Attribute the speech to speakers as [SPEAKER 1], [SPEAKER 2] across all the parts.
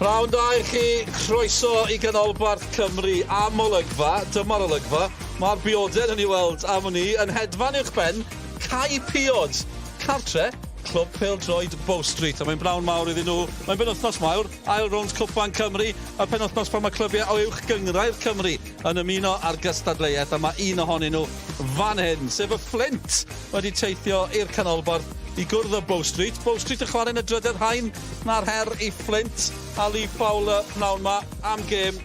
[SPEAKER 1] Pnawn da i chi, croeso i ganolbarth Cymru am olygfa, dyma'r olygfa, mae'r bioden yn ei weld am wn i, yn hedfan uwch ben Cae Piod, cartre Clwb Pêl-droed Bow Street, a mae'n bnawn mawr iddyn nhw, mae'n benwythnos mawr, ail rownd Cwpan Cymru, y penwythnos pan mae clybiau o Uwch Gynghrair Cymru yn ymuno â'r gystadleuaeth, a mae un ohonyn nhw fan hyn, sef y Fflint, wedi teithio i'r canolbarth i gwrdd â Bow Street. Bow Street yn chwarae yn y drydedd haen na'r her i Fflint a Lee Fowler pnawn ma am gêm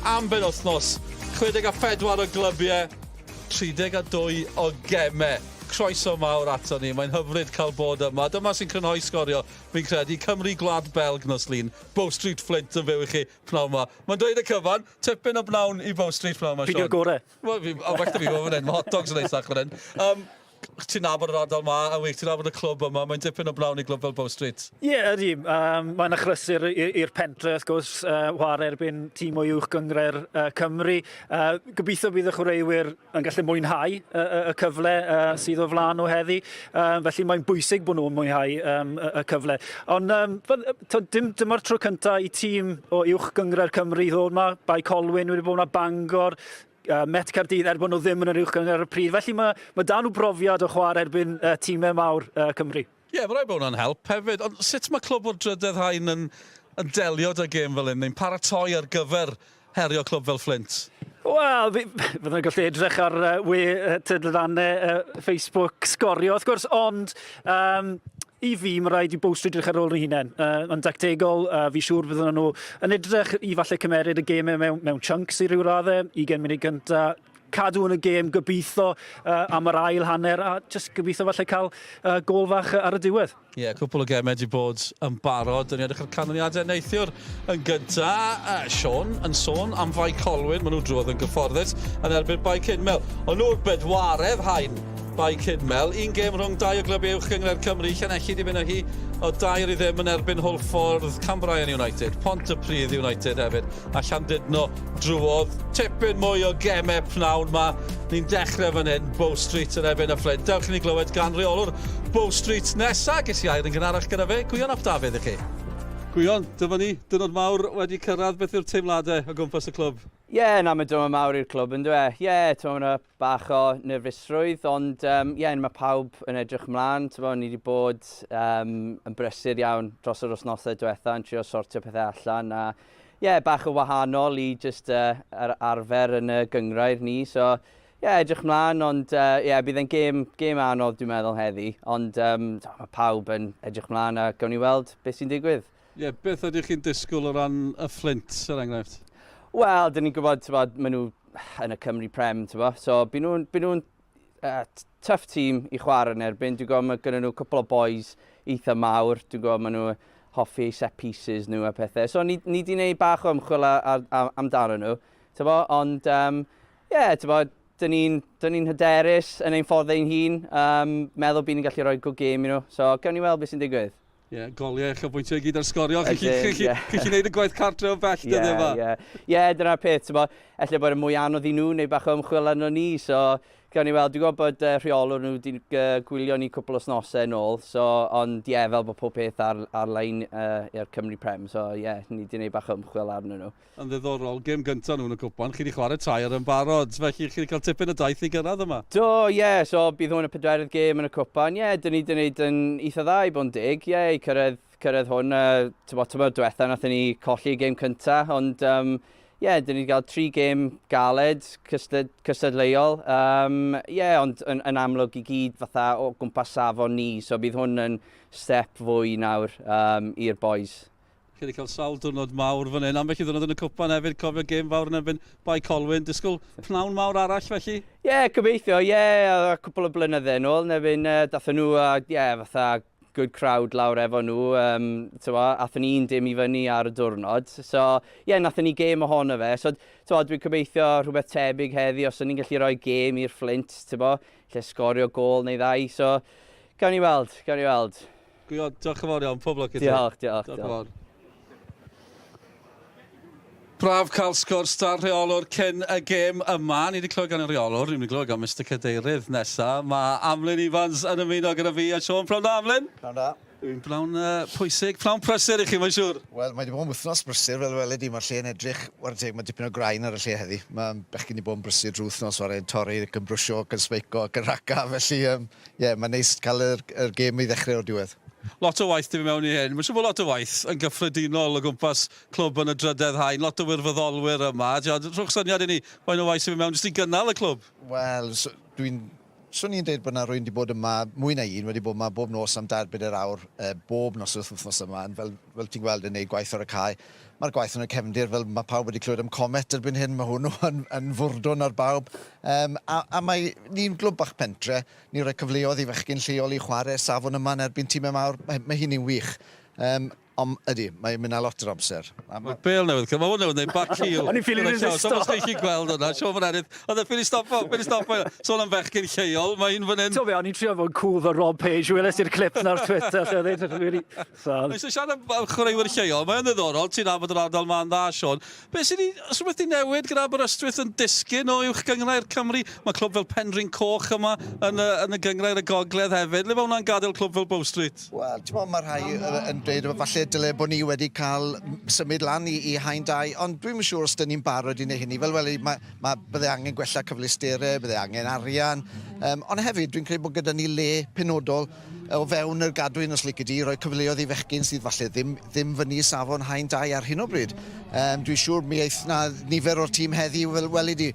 [SPEAKER 1] am benwythnos. 64 o glybiau, 32 o gemau. Croeso mawr ato ni, mae'n hyfryd cael bod yma. Dyma sy'n crynhoi sgorio, fi'n credu. Cymru Gwlad Belg nos Lun. Bow Street Fflint yn fyw i chi pnawn ma. Mae'n dweud y cyfan, tipyn o bnawn i Bow Street pnawn ma, Sean.
[SPEAKER 2] Fideo gore.
[SPEAKER 1] Wel, fi, o, well 'da fi fod fan hyn, mae hot dogs yn neisach fan hyn. Um, ti'n nabod yr ardal ma, a wych, ti'n nabod y clwb yma, mae'n dipyn o blawn i glwb fel Bow Street.
[SPEAKER 2] Ie, yeah, ydy. Um, mae'n achlysur i'r pentre, wrth gwrs, uh, whare erbyn tîm o uwch gynghrair uh, Cymru. Uh, gobeithio bydd y chwaraewyr yn gallu mwynhau y, y, y cyfle uh, sydd o flaen nhw heddi. Uh, felly mae'n bwysig bod nhw'n mwynhau um, y, y cyfle. Ond um, dim, dyma'r tro cyntaf i tîm o uwch gynghrair Cymru ddod yma. Bae Colwyn wedi bod yma, Bangor, uh, Met Caerdydd, er bod nhw ddim yn yr uwch gynghrair ar y pryd. Felly mae, mae dan nhw brofiad o chwarae erbyn uh, tîmau mawr uh, Cymru.
[SPEAKER 1] Ie, yeah, mae rhaid bod hwnna'n help hefyd. Ond sut mae clwb o'r drydedd haen yn, yn delio 'da gêm fel hyn, neu'n paratoi ar gyfer herio clwb fel Fflint?
[SPEAKER 2] Wel, fyddwn ni'n gallu edrych ar uh, we uh, tudalennau uh, Facebook sgorio, wrth gwrs, ond um, i fi, mae rhaid i Bow Street edrych ar ôl eu hunain. Uh, yn dactegol, uh, fi siŵr byddwn nhw yn edrych i falle cymeryd y gemau mewn, mewn chunks i ryw raddau, 20 munud gyntaf, cadw yn y gêm, gobeithio uh, am yr ail hanner a just gobeithio falle cael uh, gol fach ar y diwedd.
[SPEAKER 1] Ie, yeah, cwpl o gemau wedi bod yn barod. Dyn ni edrych ar canlyniadau neithiwr yn gynta. Uh, Sean yn sôn am Fae Colwyn, maen nhw drwodd yn gyfforddus yn erbyn Bae Cinmel. Ond nhw'r bedwaredd haen Bae Cinmel. Un gêm rhwng dau o glybiau uwch gynghrair Cymru, Llanelli di mynd â hi o dair i ddim yn erbyn Hwlffordd, Cambrian United, Pontypridd United hefyd, a Llandudno drwodd. Tipyn mwy o gemau pnawn ma. Ni'n dechrau fan hyn, Bow Street yn erbyn y Fflint. Dewch i ni glywed gan reolwr Bow Street nesa. Ges i air yn gynharach gyda fe, Gwion ap Dafydd i chi. Gwion, dyma ni, diwrnod mawr wedi cyrraedd. Beth yw'r teimladau o gwmpas y clwb?
[SPEAKER 3] Ie, yeah, na, mae diwrnod mawr i'r clwb yn dwe. Ie, yeah, ti'n meddwl, bach o nerfusrwydd, ond um, ie, yeah, mae pawb yn edrych mlaen. Ti'n meddwl, ni wedi bod um, yn brysur iawn dros yr wythnosau diwetha yn trio sortio pethau allan. A ie, yeah, bach o wahanol i just uh, yr arfer yn y gynghrair ni. So, ie, yeah, edrych mlaen, ond ie, uh, yeah, bydd e'n gêm, gêm anodd dwi'n meddwl heddi. Ond um, mae pawb yn edrych mlaen a gawn ni weld beth sy'n digwydd.
[SPEAKER 1] Ie, yeah, beth ydych chi'n disgwyl o ran y Fflint, er enghraifft?
[SPEAKER 3] Wel, dyn ni'n gwybod, ti'n maen nhw yn y Cymru Prem, ti'n bo? So, byd nhw'n nhw uh, tough team i chwarae yn erbyn. Dwi'n gwybod mae gynnu nhw cwpl o boys eitha mawr. Dwi'n gwybod maen nhw hoffi eu set pieces nhw a pethau. So ni, ni di wneud bach o ymchwil a, a, a, amdano nhw. Bo? Ond, um, yeah, bo, dyn ni'n ni hyderus yn ein ffordd ein hun. Um, meddwl bydd ni'n gallu rhoi good game i nhw. So, gawn ni weld beth sy'n digwydd.
[SPEAKER 1] Ie, yeah, goliau, uchafbwyntiau i gyd ar sgorio. Chi'n chi, chi, chi, chi wneud y gwaith cartre o bell yeah, dyddiau yma.
[SPEAKER 3] Ie, yeah. dyna'r peth. Bo, ella bod yn mwy anodd i nhw neu bach o ymchwil arno ni. So, gawn ni weld. Dwi'n gwybod bod uh, rheolwr nhw wedi uh, gwylio ni cwpl o snosau yn ôl. So, ond ie, yeah, fel bod pob peth ar, ar-lein uh, i'r Cymru Prem. So, ie, yeah, ni wedi gwneud bach o ymchwil arno nhw.
[SPEAKER 1] Yn ddiddorol, gêm gyntaf nhw yn y cwpan, chi wedi chwarae tair yn barod, felly chi wedi cael tipyn o daith i gyrraedd yma.
[SPEAKER 3] Do, ie, yeah, so bydd hwn y pedwerydd gêm yn y cwpan, ie, yeah, dyn ni wedi gwneud yn eitha dda i bod yn deg, ie, yeah, i cyrraedd, cyrraedd hwn, uh, tymor, tymor diwetha nathon ni colli y gêm cynta, ond um, ie, yeah, dyn ni wedi cael tri gêm galed, cystad, cystadleuol, um, ie, yeah, ond yn, yn amlwg i gyd fatha o gwmpas safon ni, so bydd hwn yn step fwy nawr um, i'r boys.
[SPEAKER 1] Chi wedi cael sawl diwrnod mawr fan hyn, ambell i ddiwrnod yn y cwpan hefyd, cofio gêm fawr yn erbyn Bae Colwyn, disgwyl pnawn mawr arall felly?
[SPEAKER 3] Ie, yeah, gobeithio, ie, yeah, a cwpl o blynydde yn ôl, nefyn, uh, dathon nhw, a ie, yeah, fatha good crowd lawr efo nhw, um, tywa, athon ni un dim i fyny ar y diwrnod, so ie, yeah, nathon ni gêm ohono fe, so tywa, dwi'n gobeithio rhywbeth tebyg heddi, os o'n ni'n gallu rhoi gêm i'r Fflint, tywa, lle sgorio gôl neu ddau, so gawn ni weld, gawn ni weld.
[SPEAKER 1] Gwion, diolch yn fawr iawn, pob lwc i ti.
[SPEAKER 3] Diolch, diolch. Diolch yn fawr.
[SPEAKER 1] Braf cael sgwrs da'r rheolwr cyn y gêm yma. Ni wedi clywed gan y rheolwr, ni wedi clywed gan Mister Cadeirydd nesa. Mae Amlyn Ifans yn ymuno gyda fi a Sean. Prynhawn da, Amlyn.
[SPEAKER 4] Prynhawn da.
[SPEAKER 1] Yw'n pnawn uh, pwysig, pnawn prysur i chi, mae'n siŵr.
[SPEAKER 4] Wel, mae wedi bod yn wythnos brysur, fel weled i, mae'r lle'n edrych, war teg, mae dipyn o graen ar y lle heddi. Mae bechgyn wedi bod yn brysur drwy wythnos, war torri, ac yn brwsio, ac yn sbeico, ac yn raca, felly, ie, um, yeah, mae'n neis cael yr, yr gêm i ddechrau o'r diwedd.
[SPEAKER 1] Lot o waith di mewn i hyn. Mae'n siŵr bod lot o waith yn gyffredinol o gwmpas clwb yn y drydedd haen, lot o wirfoddolwyr yma. Rhowch syniad i ni, faint o waith sy'n mynd mewn jyst i gynnal y clwb?
[SPEAKER 4] Wel, so, dwi'n Swn i'n deud bod 'na rywun 'di bod yma, mwy na un, wedi bod yma bob nos am dair, bedair awr, bob noswaith wythnos yma, yn fel, fel ti'n gweld, yn neud gwaith ar y cae. Mae'r gwaith yn y cefndir, fel mae pawb wedi clywed am Comet erbyn hyn, mae hwnnw yn, yn fwrdwn ar bawb. Um, a, a mae ni'n glwb bach pentre, ni'n rhoi cyfleoedd i fechgyn lleol i chwarae safon yma yn erbyn tîmau mawr, mae, mae hynny'n wych. Um, Ond ydy, mae'n mynd â lot o'r amser.
[SPEAKER 1] Mae Bale newydd, mae hwn newydd wneud back heel.
[SPEAKER 2] O'n i'n ffili resisto.
[SPEAKER 1] So os chi gweld hwnna, Siôn fan ennill. Oedd e ffili stopo, ffili stopo. Sôn am fechgyn lleol, mae un fan hyn.
[SPEAKER 2] Ti'n be, o'n i'n trio fod yn cool fel Rob Page, weles i'r clip na'r Twitter, lle oedd e'n really... So...
[SPEAKER 1] Mae eisiau siarad am chwaraewyr lleol, mae'n ddiddorol, ti'n nabod yr ardal ma'n dda, Siôn. Be sydd wedi, os rhywbeth di newid gyda Aberystwyth yn disgyn o uwch gynghrair Cymru? Mae clwb fel Penrhyn Coch yma yn y, yn y gynghrair y gogledd hefyd. Le mae hwnna'n gadael clwb fel Bow Street?
[SPEAKER 4] Wel, ti'n meddwl, mae rhai yn dweud falle dyle bod ni wedi cael symud lan i, i haen dau, ond dwi'm yn siŵr os dyn ni'n barod i wneud hynny. Fel weli, mae, mae, bydde angen gwella cyfleusterau, bydde angen arian, um, ond hefyd dwi'n credu bod gyda ni le penodol o fewn yr gadwyn, os lici di, i roi cyfleoedd i fechgyn sydd falle ddim, ddim fyny i safon haen dau ar hyn o bryd. Um, dwi'n siŵr mi aeth na nifer o'r tîm heddi, wel, weli di,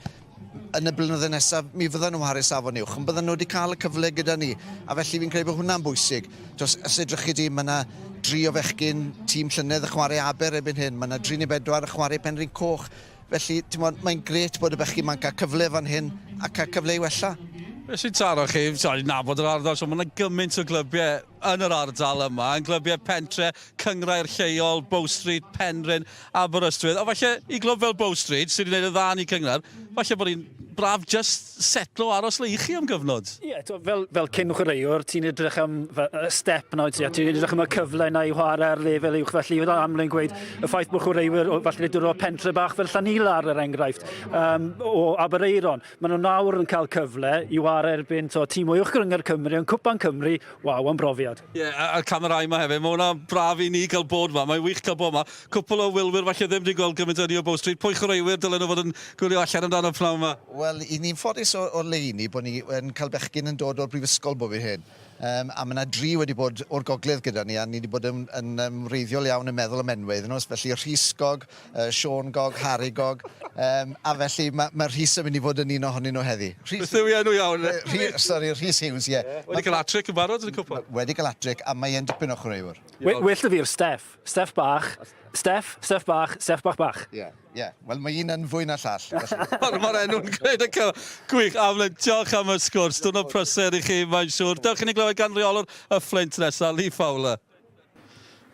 [SPEAKER 4] yn y blynyddoedd nesaf, mi fyddan nhw'n haru safon uwch, ond byddan nhw wedi cael y cyfle gyda ni, a felly fi'n credu bod hwnna'n bwysig. Dos, os edrychu di, mae yna dri o fechgyn tîm llynedd y chwarae Aber erbyn hyn, mae yna dri neu bedwar y chwarae Penrhyn Coch, Felly, timod, mae'n grêt bod y bechgyn 'ma'n cael cyfle fan hyn a cael cyfle i wella.
[SPEAKER 1] Be sy'n taro chi, sorry, nabod yr ardal, so mae yna gymaint o glybiau yn yr ardal yma, yn glybiau pentre, cynghrair lleol, Bow Street, Penrhyn, Aberystwyth. A falle i glwb fel Bow Street, sydd wedi gwneud yn dda yn eu cynghrair, falle bod hi'n braf just setlo aros le i chi am gyfnod.
[SPEAKER 2] Ie, yeah, fel, fel cyn chwaraewr, ti'n edrych am y step na, ti, ti'n edrych am y cyfle na i chwarae ar lefel uwch, felly oedd aml yn gweud y ffaith bod chwaraewyr falle dod o pentre bach fel Llanilar, er enghraifft, um, o Abereiron, maen nhw nawr yn cael cyfle i ware erbyn to, tîm o uwch gynghrair Cymru, yn Cwpan Cymru, waw, am brofiad.
[SPEAKER 1] Ie, yeah, a'r camerâu yma hefyd, mae hwnna braf i ni gael bod yma, mae'n wych cael bod yma. Cwpl o wylwyr falle ddim wedi gweld gymaint o ni o Bow Street, pwy chwaraewyr dylen nhw fod yn gwylio allan amdano pnawn yma?
[SPEAKER 4] Wel, i ni'n ffodus o, o le i ni bod ni yn cael bechgyn yn dod o'r brifysgol bob hyn hyn. Um, a mae yna dri wedi bod o'r gogledd gyda ni, a ni wedi bod yn, yn, yn wreiddiol iawn yn meddwl am enwau iddyn nhw. Felly Rhys Gog, uh, Siôn Gog, Harry Gog, um, a felly mae, mae Rhys yn mynd i fod yn un ohonyn nhw heddi.
[SPEAKER 1] Rhys, Beth yw ei enw iawn?
[SPEAKER 4] Rhys, sorry, Rhys Hughes, ie. Yeah.
[SPEAKER 1] Wedi cael hat-trick yn barod yn y cwpan?
[SPEAKER 4] Wedi cael hat-trick, a mae e'n dipyn o chwaraewr.
[SPEAKER 2] Well 'da fi'r Steff. Steff bach, Steff, Steff bach, Steff bach bach.
[SPEAKER 4] Ie, yeah, ie. Yeah. Wel, mae un yn fwy na llall.
[SPEAKER 1] Mae'r ma enw'n gwneud y cyf. Gwych, Amlyn, diolch am y sgwrs. Diwrnod prysur i chi, mae'n siŵr. Dewch i ni glywed gan reolwr y Fflint nesaf, Lee Fowler.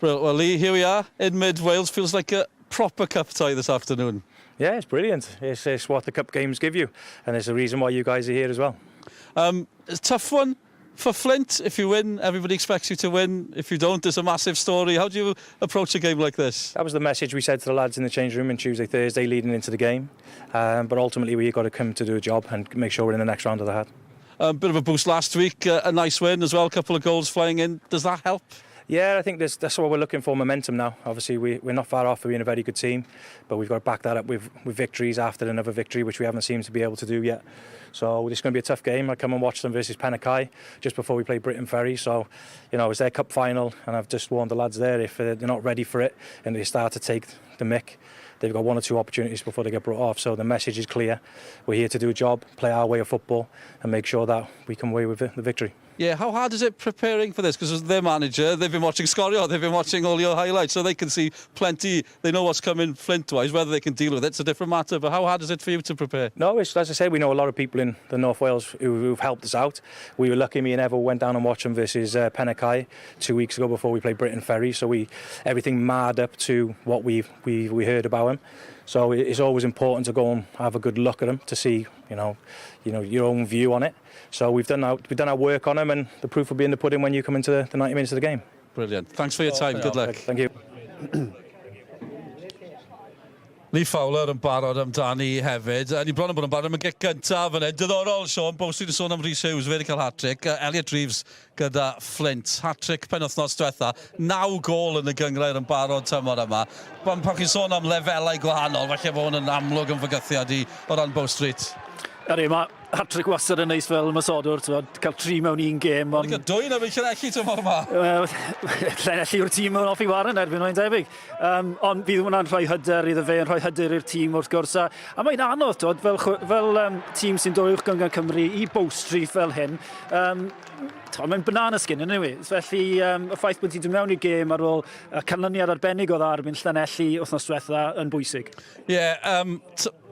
[SPEAKER 1] Well, Lee, here we are in mid Wales. Feels like a proper cup tie this afternoon.
[SPEAKER 5] Yeah, it's brilliant. It's, it's what the cup games give you, and it's the reason why you guys are here as well.
[SPEAKER 1] It's a tough one for Flint. If you win, everybody expects you to win. If you don't, it's a massive story. How do you approach a game like this?
[SPEAKER 5] That was the message we said to the lads in the change room on Tuesday, Thursday, leading into the game. But ultimately, we've got to come to do a job and make sure we're in the next round of the hat.
[SPEAKER 1] Bit of a boost last week, a nice win as well, a couple of goals flying in. Does that help?
[SPEAKER 5] Yeah, I think this, that's what we're looking for, momentum now. Obviously, we, we're not far off of being a very good team, but we've got to back that up with, with victories after another victory, which we haven't seemed to be able to do yet. So it's going to be a tough game. I come and watch them versus Penakai just before we play Britain Ferry. So, you know, it's their cup final, and I've just warned the lads there if they're not ready for it and they start to take the mick, they've got one or two opportunities before they get brought off. So the message is clear. We're here to do a job, play our way of football, and make sure that we come away with the victory.
[SPEAKER 1] Yeah, how hard is it preparing for this? Because as their manager, they've been watching Sgorio, they've been watching all your highlights, so they can see plenty. They know what's coming Flint-wise, whether they can deal with it, it's a different matter. But how hard is it for you to prepare?
[SPEAKER 5] No, it's, as I said, we know a lot of people in the North Wales who, who've helped us out. We were lucky, me and Evo went down and watched them versus Penakai 2 weeks ago before we played Britain Ferry. So we everything marred up to what we heard about him. So it's always important to go and have a good look at them to see, you know, your own view on it. So we've done our work on them, and the proof will be in the pudding when you come into the 90 minutes of the game.
[SPEAKER 1] Brilliant. Thanks for your time. Good luck.
[SPEAKER 5] Thank you.
[SPEAKER 1] Lee Fowler yn barod amdani hefyd. Ni bron yn bod yn barod am y gic gyntaf fan hyn. Diddorol, Sean, Bow Street yn sôn am Rhys Hughes, fe wedi cael hat-trick. Elliot Reeves gyda Flint. Hat-trick penwythnos diwetha. 9 gôl yn y gynghrair yn barod tymor yma. Pan, pan chi'n sôn am lefelau gwahanol, falle bod hwn yn amlwg yn fygythiad i o ran Bow Street.
[SPEAKER 2] Ydy, mae hat-trick wastad yn neis fel ymosodwr, ti'n cael tri mewn un gêm.
[SPEAKER 1] Ond... Cael dwy na fe Llanelli tymor yma.
[SPEAKER 2] Llanelli yw'r tîm yn offi waren erbyn mae'n debyg. Um, ond fydd hwnna'n rhoi hyder iddo fe, yn rhoi hyder i'r tîm wrth gwrs. A, a mae'n anodd, twod, fel, fel um, tîm sy'n dod uwch gynghrair Cymru i Bow Street fel hyn. Um, mae'n banana skin yn yw Felly um, y ffaith bod ti'n dod mewn i'r gêm ar ôl y canlyniad arbennig o dda erbyn Llanelli wythnos diwetha yn bwysig.
[SPEAKER 1] Ie, yeah, um,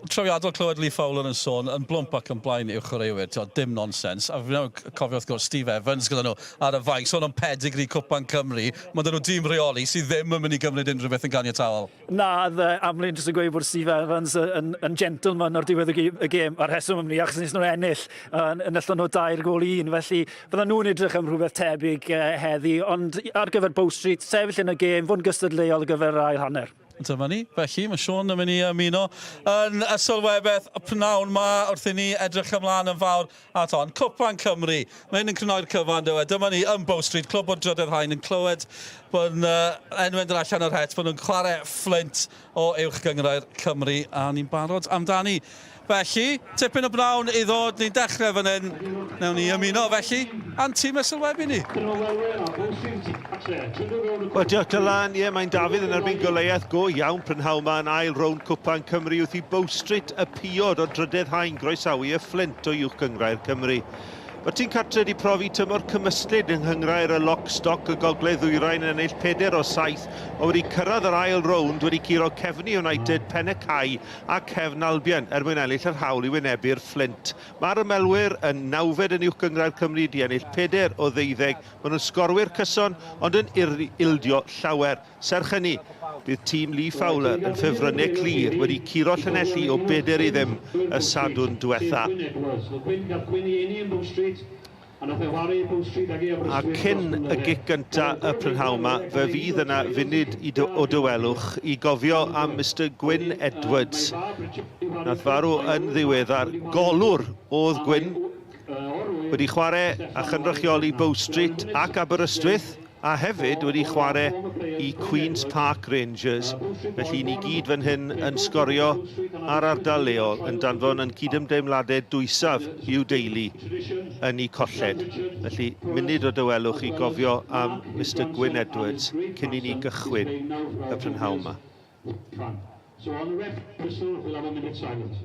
[SPEAKER 1] trawiadol clywed Lee Fowler yn sôn yn blwmp ac yn blaen i'w chwaraewyr, t'od, dim nonsens. A fi'n cofio wrth gwrs Steve Evans gyda nhw ar y fainc, sôn am pedigree Cwpan Cymru, mae 'da nhw dîm rheoli sydd ddim yn mynd i gymryd unrhyw beth yn ganiataol.
[SPEAKER 2] Na, oedd Amlyn jyst yn gweud bod Steve Evans yn, yn gentleman o'r diwedd y, y gêm, a'r rheswm am ni, achos nes nhw'n ennill, yn enillon nhw dair gôl i un, felly fyddan nhw'n edrych am rhywbeth tebyg heddi, ond ar gyfer Bow Street, sefyll yn y gêm, fod yn gystadleuol ar gyfer yr ail hanner.
[SPEAKER 1] Dyma ni. Felly, mae Sean yn mynd i ymuno yn y sylwebaeth y pnawn ma wrth i ni edrych ymlaen yn fawr at hon. Cwpan Cymru. Mae hyn yn crynoi'r cyfan, dyw e. Dyma ni yn Bow Street, clwb o'r drydedd haen, yn clywed bod uh, enwau'n dod allan o'r het, bod nhw'n chwarae Fflint o Uwch Gynghrair Cymru, a ni'n barod amdani. Felly, tipyn o bnawn i ddod, ni'n dechrau fan hyn, newn ni ymuno felly a'n tîm y sylwebu ni.
[SPEAKER 6] Wel, diolch Dylan. Ie, mae'n Dafydd yn erbyn Goliath go iawn prynhawn ma yn ail rownd Cwpan Cymru wrth i Bow Street y piod o drydedd haen groesawu y Fflint o Uwch Gynghrair Cymru. Mae'r tîm cartre wedi profi tymor cymysglyd yng nghynghrair y Lock Stock y Gogledd Ddwyrain yn ennill 4 o 7 ond wedi cyrraedd yr ail rownd wedi curo Cefni United, Pen y Cae a Cefn Albion er mwyn ennill yr hawl i wynebu'r Fflint. Mae'r ymwelwyr yn nawfed yn Uwch Gynghrair Cymru 'di ennill peder o ddeuddeg. Maen nhw'n sgorwyr cyson ond yn ildio llawer. Serch hynny, bydd tîm Lee Fowler yn ffefrynnau clir wedi curo Llanelli o beder i ddim y Sadwrn dwetha. A cyn y gic gynta y prynhawn 'ma, fe fydd yna funud i o dawelwch i gofio am Mister Gwyn Edwards, nath farw yn ddiweddar. Golwr oedd Gwyn, wedi chwarae a chynrychioli Bow Street ac Aberystwyth, a hefyd wedi chwarae i Queen's Park Rangers, felly ni gyd fan hyn yn sgorio ar ardal leol yn danfon yn cydymdeimladau dwysaf i'w deulu yn eu colled. Felly munud o dawelwch i gofio am Mister Gwyn Edwards cyn i ni gychwyn y prynhawn 'ma.
[SPEAKER 7] So on the ref whistle, we'll have a minute silence.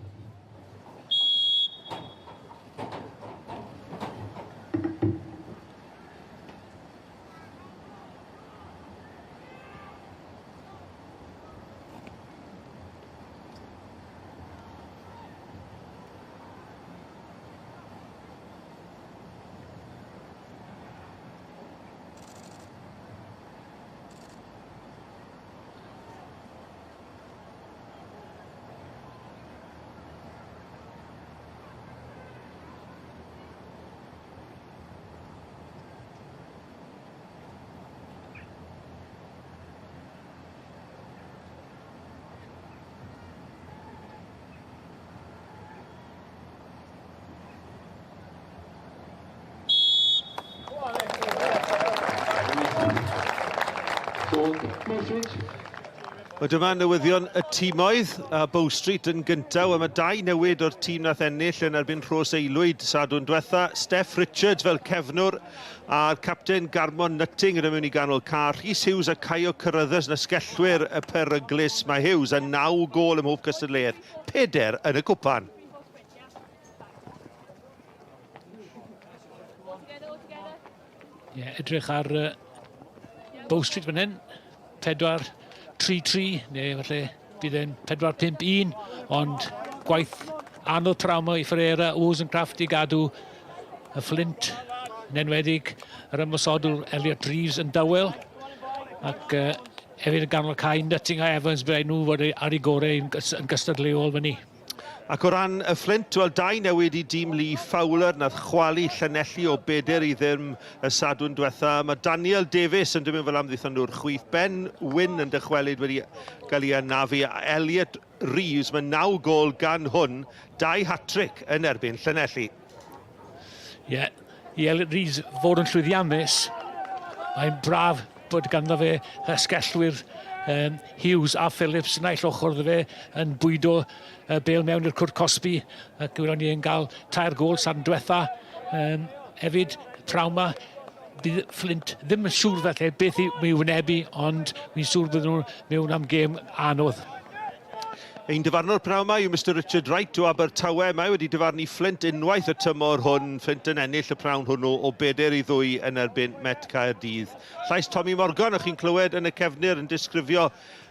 [SPEAKER 6] Wel dyma newyddion y timoedd, a Bow Street yn gyntaf. Wel, mae dau newid o'r tîm nath ennill yn erbyn Rhos Aelwyd Sadwrn diwetha. Steph Richards fel cefnwr a'r capten Garmon Nutting yn ymwneud i ganol car. Rhys Hughes a Caio Carruthers yn asgellwyr y peryglus. Mae Hughes â naw gôl ym mhob cystadleuaeth, peder yn y cwpan.
[SPEAKER 8] Ie, edrych ar uh, Bow Street fan hyn. 4-3-3, neu falle bydd e'n 4-5-1, ond gwaith anodd trawma i Ferreira, Wozencraft i gadw y Flint, yn enwedig yr ymosodwr Elliot Reeves yn dawel, ac uh, hefyd yn ganol cae Nutting a Evans, byddai nhw fod ar ei gorau yn gystadleuol fyny.
[SPEAKER 6] Ac o ran y Fflint, wel, dau newid i dîm Lee Fowler, nath chwalu Llanelli o beder i ddim y Sadwrn diwetha. Mae Daniel Davies yn dod mewn fel amddiffynnwr chwith, Ben Wyn yn dychwelyd wedi cael ei anafu, a Elliot Reeves. Mae 9 gol gan hwn, 2 hat-trick yn erbyn Llanelli.
[SPEAKER 8] Ie, yeah, i Elliot Reeves fod yn llwyddiannus, mae'n braf bod ganddo fe ysgellwyr um, Hughes a Phillips naill ochr iddo fe yn bwydo uh, bel mewn i'r cwrt cosbi ac welon ni yn cael tair gol sa'n diwetha. Um, hefyd, trauma, bydd Flint ddim yn siŵr felly beth i mi wynebu, ond mi'n siŵr bydden nhw mewn am gêm anodd.
[SPEAKER 6] Ein dyfarnwr pnawn yma yw Mister Richard Wright o Abertawe. Mae wedi dyfarnu Flint unwaith y tymor hwn. Flint yn ennill y pnawn hwnnw o bedair i ddwy yn erbyn Met Caerdydd. Llais Tommy Morgan, o'ch chi'n clywed yn y cefnir yn disgrifio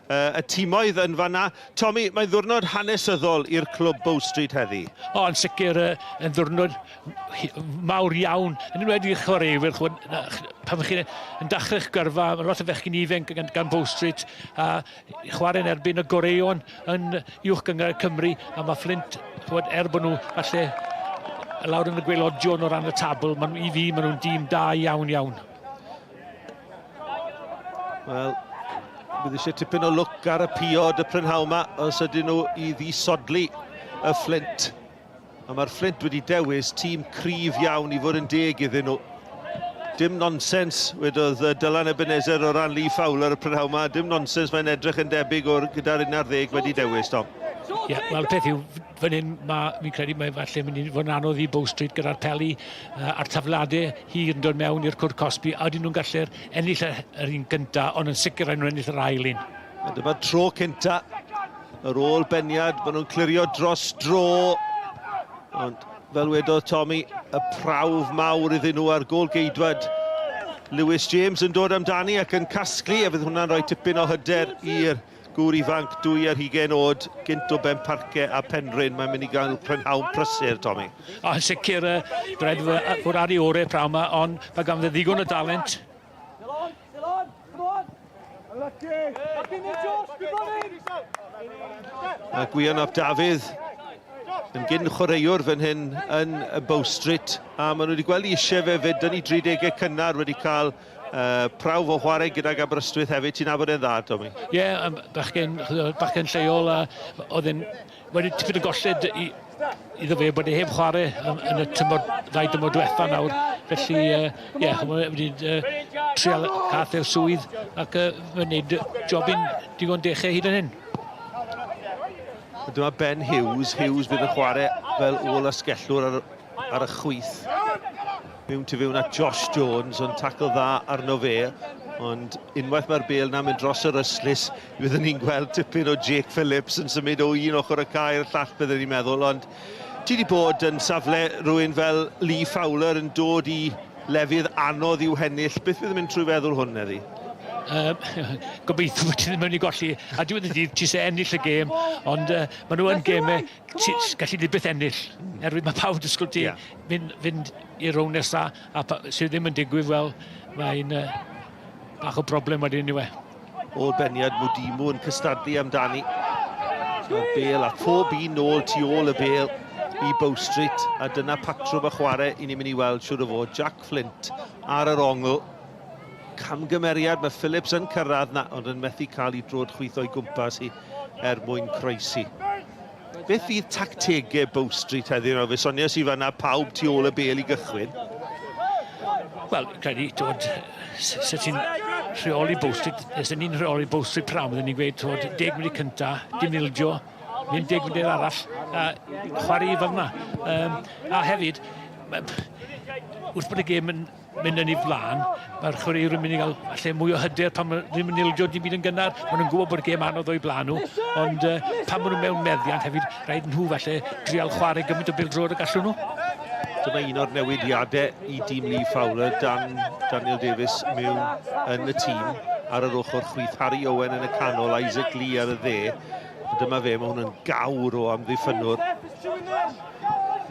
[SPEAKER 6] uh, y timoedd yn fanna. Tommy, mae'n ddwrnod hanesyddol i'r clwb Bow Street heddi.
[SPEAKER 8] O, yn sicr, uh, yn ddwrnod mawr iawn, yn enwedig i chwaraewyr, chwbod, pan chi'n yn dechrau'ch gyrfa, mae lot o fechgyn ifanc gan, gan Bow Street, a chwarae yn erbyn y goreuon yn uwch gynghrair Cymru, a mae Flint, chwbod, er bod nhw falle lawr yn y gwaelodion o ran y tabl, maen, i fi, maen nhw'n dîm da iawn iawn.
[SPEAKER 6] Wel, bydd eisiau tipyn o lwc ar y piod y prynhawn yma os ydyn nhw i ddisodli y Flint. A mae'r Fflint wedi dewis tîm cryf iawn i fod yn deg iddyn nhw. Dim nonsens, wedodd Dylan Ebenezer o ran Lee Fowler y prynhawn yma. Dim nonsens, mae'n edrych yn debyg o'r gyda'r 11 wedi dewis, Tom.
[SPEAKER 8] Ie, yeah, wel, peth yw, fan hyn, ma, fi'n credu mae falle mynd i fod yn anodd i Bow Street gyda'r peli uh, a'r tafladau hir yn dod mewn i'r cwrt cosbi, a ydyn nhw'n gallu'r ennill yr un gyntaf, ond yn sicr rhaid nhw'n ennill yr ail un.
[SPEAKER 6] A dyma'r tro cynta yr ôl beniad, maen nhw'n clirio dros dro. Ond fel wedodd Tommy, y prawf mawr iddyn nhw a'r gôl geidwad Lewis James yn dod amdani ac yn casglu, a fydd hwnna'n rhoi tipyn o hyder i'r gŵr ifanc 22 oed, gynt o Benparce a Penrhyn. Mae'n mynd i gael prynhawn prysur, Tommy.
[SPEAKER 8] O, yn sicr, uh, rhaid fod ar ei orau prawn yma, ond mae ganddo ddigon o dalent.
[SPEAKER 6] Mae Gwion ap Dafydd yn gyn chwaraewr fan hyn yn y Bow Street a maen nhw wedi gweld eisiau fe fyd yn ei 30au cynnar wedi cael uh, prawf o chwarae gydag Aberystwyth hefyd. Ti'n nabod e'n dda, Tommy?
[SPEAKER 8] Ie, yeah, bachgen, bachgen lleol a oedd e'n Wedi tipyn o golled i, iddo fe bod e heb chwarae yn, yn y tymor, ddau dymor diwetha nawr. Felly, ie, uh, yeah, mae wedi uh, trial cath e'r swydd ac uh, mae'n gwneud jobyn digon dechrau hyd yn hyn.
[SPEAKER 6] Dyma Ben Hughes. Hughes bydd yn chwarae fel ôl asgellwr ar, ar y chwith. Mewn tu fewn at Josh Jones, ond tacl dda arno fe. Ond unwaith mae'r bel na'n mynd dros yr ystlys, byddwn ni'n gweld tipyn o Jake Phillips yn symud o un ochr y cae i'r llall, byddwn ni'n meddwl. Ond ti wedi bod yn safle rhywun fel Lee Fowler yn dod i lefydd anodd i'w hennill. Beth fydd yn mynd trwy feddwl hwn heddi?
[SPEAKER 8] Um, gobeithio bod ti ddim yn mynd i golli. A diwedd y dydd, ti eisiau ennill y gêm, ond uh, maen nhw yn gemau, ti gallu di byth ennill. Erwydd mae pawb disgwyl ti yeah. fynd, fynd i'r rownd nesaf, a sydd ddim yn digwydd, wel, mae'n uh, bach o broblem wedyn, yw e.
[SPEAKER 6] Ôl beniad Mudimu yn cystadlu amdani. Mae'r bel a phob un nôl tu ôl y bel i Bow Street a dyna patrwm y chwarae i ni'n mynd i weld siwr o fod. Jack Flint ar yr ongl. Camgymeriad, mae Phillips yn cyrraedd na, ond yn methu cael ei drod chwith o'i gwmpas hi er mwyn croesi. Beth fydd tactegau Bow Street heddiw nawr? Fe soniais i fanna pawb tu ôl y bel i gychwyn.
[SPEAKER 8] Wel, credu, twod, sut ti'n rheoli Bow Street, nes ni'n rheoli Bow Street prawn, byddwn ni'n gweud, twod, 10 munud cynta, dim ildio, mynd 10 munud arall, a chwarae i fel yna. Um, a hefyd, wrth bod y gêm yn mynd yn ei flaen, mae'r chwaraewyr yn mynd i gael falle mwy o hyder pan maen ddim yn ildio dim byd yn gynnar. Maen nhw'n gwybod bod y gêm anodd o'i blaen nhw, ond uh, pan maen nhw mewn meddiant hefyd, rhaid nhw falle drial chwarae gymaint o bêl-droed y gallwn nhw.
[SPEAKER 6] Dyma un o'r newidiadau i dîm Lee Fowler, Dan, Daniel Davies mewn yn y tîm ar yr ochr chwith, Harry Owen yn y canol, Isaac Lee ar y dde. A dyma fe, mae hwn yn gawr o amddiffynnwr.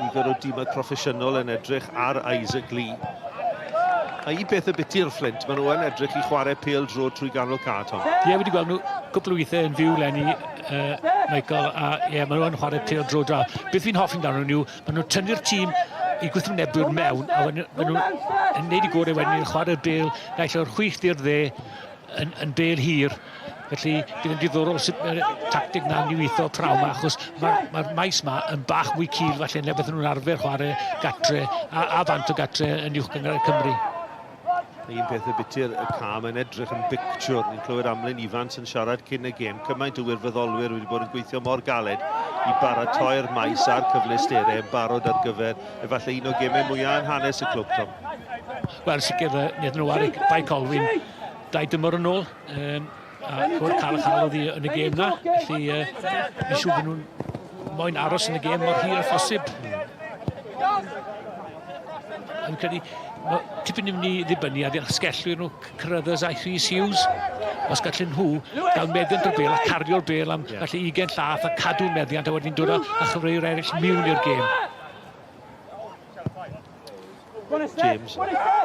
[SPEAKER 6] Nifer o dimau proffesiynol yn edrych ar Isaac Lee. A un peth y biti'r Flint, maen nhw yn edrych i chwarae pêl dro trwy ganol ca, Tom.
[SPEAKER 8] Ie, yeah, wedi gweld nhw cwpl o weithiau yn fyw lenni, uh, Michael, a ie, yeah, maen nhw yn chwarae pêl dro dra. Beth fi'n hoffi amdano nhw yw, maen nhw'n tynnu'r tîm i gwrthwynebwyr mewn, a maen nhw'n yn neud i gorau wedyn i'n chwarae'r bêl, naill o'r chwith i'r dde. yn, yn bel hir. Felly bydd yn diddorol sut mae'r tactig na'n i weithio praw yma, achos mae'r mae maes yma yn bach mwy cul falle na beth nhw'n arfer chwarae gatre a, a fant o gatre yn uwch gynghrair Cymru.
[SPEAKER 6] Un peth y biti'r y cam yn edrych yn bictiwr. Ni'n clywed Amlyn Ifans yn siarad cyn y gêm. Cymaint o wirfoddolwyr wedi bod yn gweithio mor galed i baratoi'r maes a'r cyfleusterau yn barod ar gyfer efallai un o gemau mwyaf yn hanes y clwb, Tom.
[SPEAKER 8] Wel, sicr, wnaethon nhw wario Bae Colwyn dau dymor yn ôl. Um, a chwr cael y chael oedd yn y gêm na. Felly, uh, fi'n siŵr bod nhw'n moyn aros yn y gêm mor hir â phosib. Yn credu, mae tipyn yn mynd i ddibynnu ar asgellwyr nhw, Carruthers a Rhys Hughes. Os gallen nhw gael meddiant o'r bel a cario'r bel am yeah. falle 20 llath a cadw meddiant a wedyn dod â chyfreuwyr eraill mewn i'r gêm.
[SPEAKER 6] James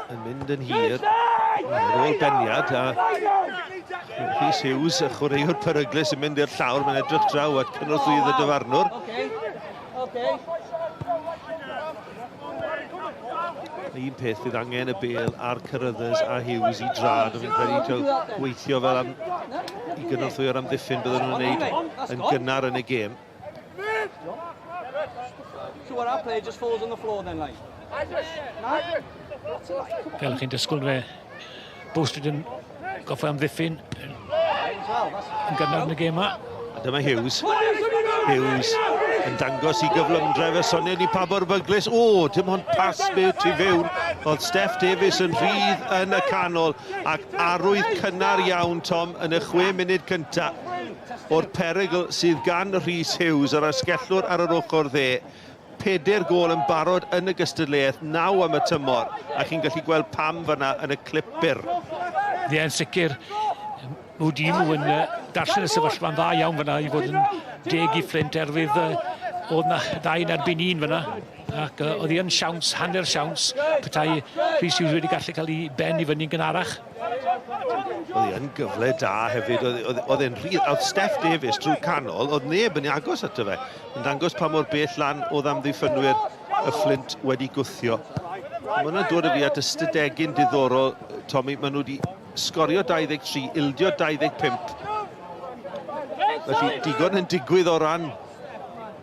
[SPEAKER 6] yn mynd yn hir ar ôl beniad a Rhys Hughes, y chwaraewr peryglus yn mynd i'r llawr, mae'n edrych draw at cynorthwyydd y dyfarnwr. Un peth fydd angen y bel ar Carruthers a Hughes i drad, a fi'n credu gweithio fel am, i gynorthwyo'r amddiffyn bydden nhw'n gwneud yn gynnar yn y gêm.
[SPEAKER 8] So what our player just falls on the floor then, like? Fel chi'n disgwyl fe, Bow Street yn goffa amddiffyn yn gynnar yn y gêm yma.
[SPEAKER 6] A dyma Hughes. Hughes yn dangos i gyflymdra fe sonia ni pa mor fyglus. O, dim ond pas mewn tu fewn. Oedd Steff Davies yn rhydd yn y canol ac arwydd cynnar iawn, Tom, yn y chwe munud cyntaf o'r perygl sydd gan Rhys Hughes, yr asgellwr ar yr ochr dde. Pedair gôl yn barod yn y gystadleuaeth, naw am y tymor, a chi'n gallu gweld pam fyna yn y clip byr.
[SPEAKER 8] Ie, yn sicr. Mwdimu yn darllen y sefyllfa'n dda iawn fyna i fod yn deg i Fflint erfydd oedd na ddau yn erbyn un fyna ac uh, oedd hi yn siawns, hanner siawns petai Rhys Hughes wedi gallu cael ei ben i fyny'n gynharach.
[SPEAKER 6] Oedd hi yn gyfle da hefyd, oedd e'n rhydd, oedd Steff Davies drwy canol, oedd neb yn ei agos ato fe, yn dangos pa mor bell lan oedd amddiffynwyr y Fflint wedi gwthio. Mae hwnna'n dod â fi at ystadegyn diddorol, Tommy, maen nhw wedi sgorio 23, ildio 25. Felly, digon yn digwydd o ran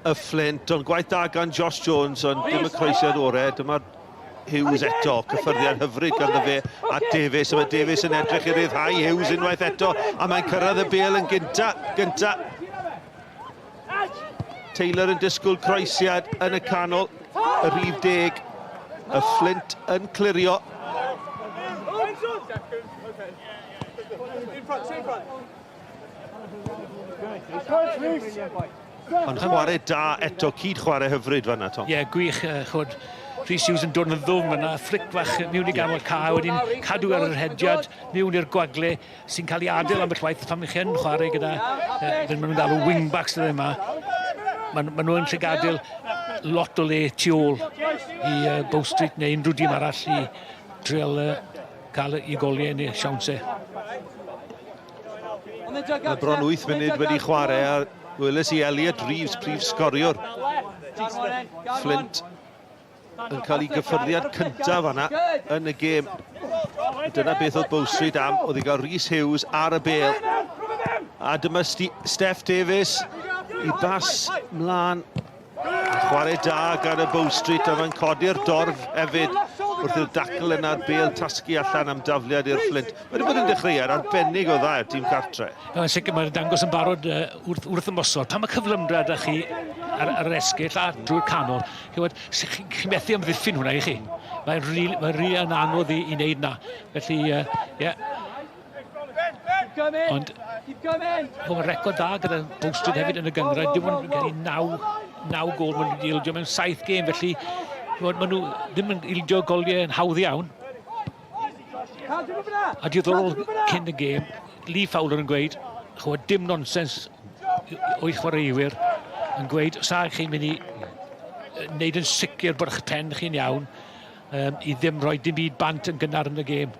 [SPEAKER 6] y Fflint, ond gwaith da gan Josh Jones, ond dim y croesiad orau. Dyma'r Hughes eto, cyffyrddiad hyfryd ganddo fe at Davies, a mae Davies yn edrych i ryddhau Hughes unwaith eto, a mae'n cyrraedd y bel yn gynta, gynta. Taylor yn disgwyl croesiad yn y canol, y rhif deg, y Fflint yn clirio. Ond chwarae da eto, cyd chwarae hyfryd fanna, Tom.
[SPEAKER 8] Ie, yeah, gwych, chwod, Rhys Hughes yn dod yn ddwfn fyna, fflic fach mewn i ganol cae, wedyn cadw ar yr hediad, mewn i'r gwagle, sy'n cael ei adael ambell waith pan chi yn chwarae gyda, uh, maen nhw'n galw wingbacks dyddiau yma, maen ma nhw yn lle gadael lot o le tu ôl i uh, Bow Street neu unrhyw dîm arall i trial uh, cael ei goliau neu siawnsau.
[SPEAKER 6] Mae bron 8 munud wedi chwarae a weles i Elliot Reeves, prif sgoriwr Flint, yn cael ei gyffyrddiad cyntaf fanna yn y gêm. Dyna beth oedd Bow Street am, oedd i gael Rhys Hughes ar y bel. A dyma St Steff Davies i bas mlaen. Chwarae da gan y Bow Street a mae'n codi'r dorf hefyd wrth i'r dacl yna'r bel tasgu allan am dafliad i'r Fflint. Mae wedi bod yn dechreuad arbennig o dda i'r tîm cartre.
[SPEAKER 8] Yn sicr mae'n dangos yn barod uh, wrth, wrth ymosod. Pan mae cyflymdra da chi ar, ar yr esgyll a drwy'r canol, Ch'mod, chi, chi methu amddiffyn hwnna i chi. Mae'n rili mae rili yn anodd i, i wneud na. Felly, ie. Uh, yeah. Ond, mae'n record dda gyda Bow Street hefyd yn y gynghrair. Dim ond gen i naw, naw gol maen nhw wedi ildio mewn saith gêm, felly maen nhw ddim yn ildio goliau yn hawdd iawn. A diddorol cyn y gêm, Lee Fowler yn gweud, ch'mod, dim nonsens o'i chwaraewyr yn gweud, sa chi'n mynd i wneud yn sicr bod eich pen chi'n iawn um, i ddim rhoi dim byd bant yn gynnar yn y gêm.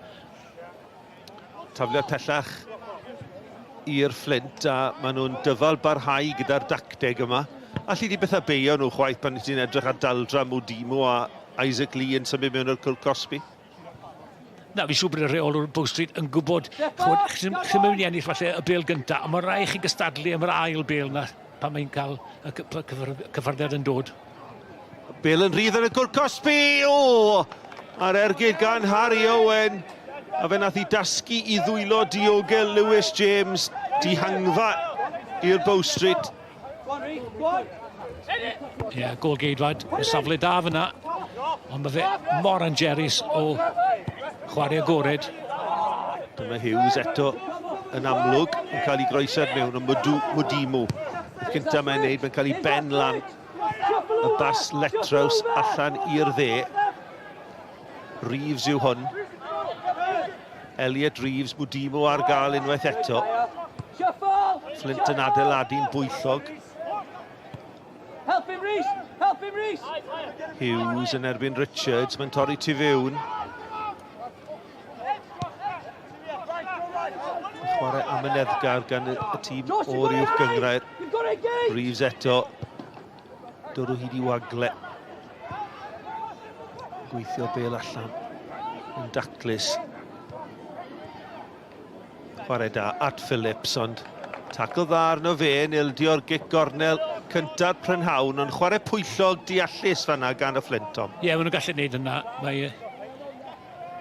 [SPEAKER 6] Tafliad pellach i'r Fflint a maen nhw'n dyfal barhau gyda'r dacteg yma. Alli di bethau beio nhw chwaith pan ti'n edrych ar Daldra, Mudimu a Isaac Lee yn symud mewn i'r cwrt cosbi?
[SPEAKER 8] Na, fi'n siŵr bod y rheolwr Bow Street yn gwybod, ch'mod, chi'n mynd i ennill falle y bêl gynta, ond mae rhaid chi gystadlu am yr ail bêl na pan mae'n cael y cyffyrddiad yn dod.
[SPEAKER 6] Bêl yn rhydd yn y cwrt cosbi! O! A'r ergyd gan Harry Owen. A fe nath i dasgu i ddwylo diogel Lewis James. Dihangfa i'r Bow Street.
[SPEAKER 8] Ie, yeah, gol geidwad, y safle da fyna. Ond mae fe mor angerus o chwarae agored.
[SPEAKER 6] Dyma Hughes eto yn amlwg yn cael ei groesiad mewn o Mudimu. Beth cyntaf mae'n neud, mae'n cael ei ben lan y bas Letraws allan i'r dde. Reeves yw hwn. Elliot Reeves, Mudimu ar gael unwaith eto. Flint yn adeiladu'n bwyllog.
[SPEAKER 9] Help him, Rhys! Help him, Rhys!
[SPEAKER 6] Hughes yn erbyn Richards, mae'n torri tu fewn. Chwarae amyneddgar gan y tîm o'r uwch gynghrair. Reeves eto. Dod o hyd i wagle. Gweithio bel allan. Yn daclus. Chwarae da at Phillips, ond tacl dda arno fe yn ildio'r gic gornel cynta'r prynhawn, ond chwarae pwyllog deallus fanna gan y Flint, Tom.
[SPEAKER 8] Ie, yeah, maen nhw'n gallu gwneud yna. Mae,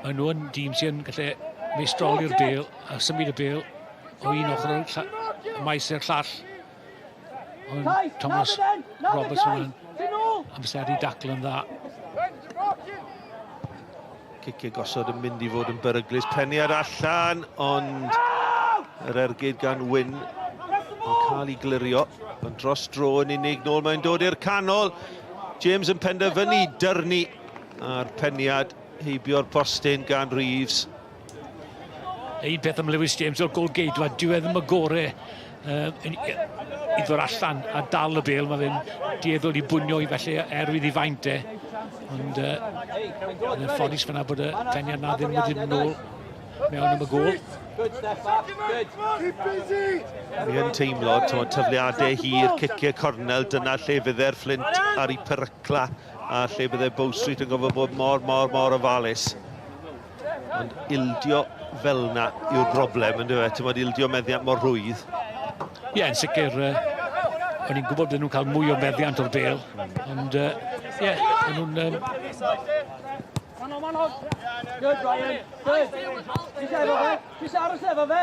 [SPEAKER 8] mae nhw yn dîm sy'n gallu meistroli'r bel a symud y bel o un ochr o'r maes i'r llall. Ond Thomas Roberts yn amseru dacl yn dda.
[SPEAKER 6] Ciciau gosod yn mynd i fod yn beryglus. Peniad allan, ond yr ergyd gan Wyn yn cael ei glirio. Ond dros dro yn unig nôl mae'n dod i'r canol. James yn penderfynu dyrnu a'r peniad heibio'r postyn gan Reeves.
[SPEAKER 8] Un peth am Lewis James o'r gol geidwad, dyw e ddim y gore i ddod allan a dal y bel. Mae fe'n dueddol i bwnio i felly erwydd i faint e. Ond yn ffodus fyna bod y peniad na ddim wedi mynd nôl mewn am y gôl.
[SPEAKER 6] Fi yn teimlo, tafliadau hir, ciciau cornel, dyna lle fydde'r Flint ar ei perycla a lle bydde Bow Street yn gofod bod mor, mor, mor ofalus. Ond ildio fel na yw'r broblem, yn dweud, ti'n ildio meddiant mor rhwydd.
[SPEAKER 8] Ie, yeah, yn sicr, o'n i'n gwybod bod nhw'n cael mwy o meddiant o'r bel, ond ie, yeah, o'n nhw'n...
[SPEAKER 9] Good, Ryan. Good. Ti efo fe? Ti aros efo fe?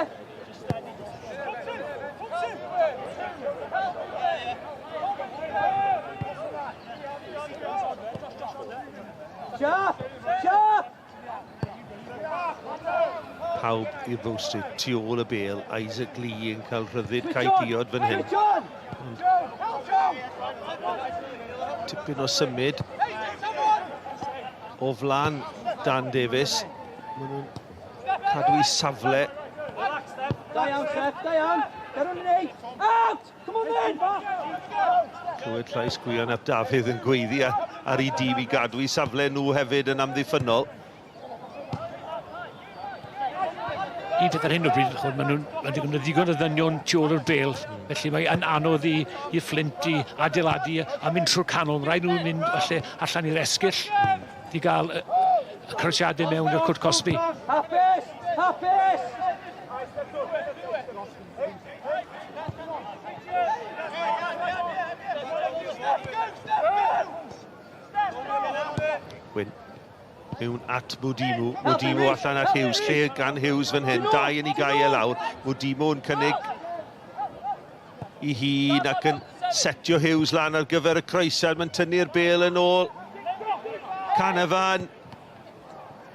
[SPEAKER 9] Sharp! Sharp!
[SPEAKER 6] Pawb i'r Bow Street tu ôl y bel, Isaac Lee yn cael rhyddid cae piod fan hyn. Tipyn o symud o flan Dan Davies. Maen nhw'n cadw i safle.
[SPEAKER 9] Da iawn, Seth, da iawn. Get on the Out! Come on then!
[SPEAKER 6] Clywed llais Gwion ap Dafydd yn gweiddi ar ei dîm i gadw i safle nhw hefyd yn amddiffynnol.
[SPEAKER 8] Un peth ar hyn o bryd, chod, maen nhw'n ma nhw'n ddigon o ddynion tu ôl i'r bel, felly mae yn anodd i, i Flint i adeiladu a mynd trwy'r canol. Mae rhaid nhw mynd falle allan i'r esgyll i gael y, y croesiadau mewn i'r cwrt cosbi.
[SPEAKER 9] Hapus! Hapus!
[SPEAKER 6] Wyn mewn at Mudimu. Mudimu allan at Hughes. Lle gan Hughes fan hyn. Dau yn ei gael e lawr. Mudimu yn cynnig i hun ac yn setio Hughes lan ar gyfer y croesiad. Mae'n tynnu'r bel yn ôl. Canavan.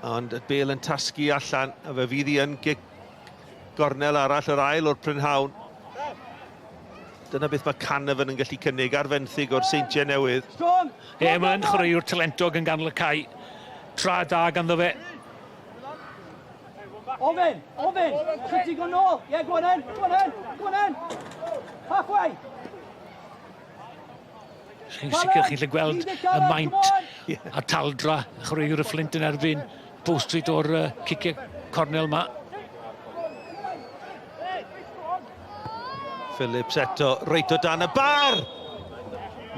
[SPEAKER 6] Ond y bel yn tasgu allan. A fe fydd hi yn gic gornel arall, yr ail o'r prynhawn. Dyna beth mae Canavan yn gallu cynnig ar fenthyg o'r Seintiau Newydd.
[SPEAKER 8] Ie, mae'n chwaraewr talentog yn ganol y cae. Tra da ganddo fe.
[SPEAKER 9] Ofyn, ofyn, sut ti'n gwybod nôl? Ie, go on then, go on then, go on then. Halfway.
[SPEAKER 8] Chi'n sicr chi'n lle gweld y maint a taldra chwaraewr y Flint yn erbyn Bow Street o'r ciciau cornel ma.
[SPEAKER 6] Phillips eto, reit o dan y bar!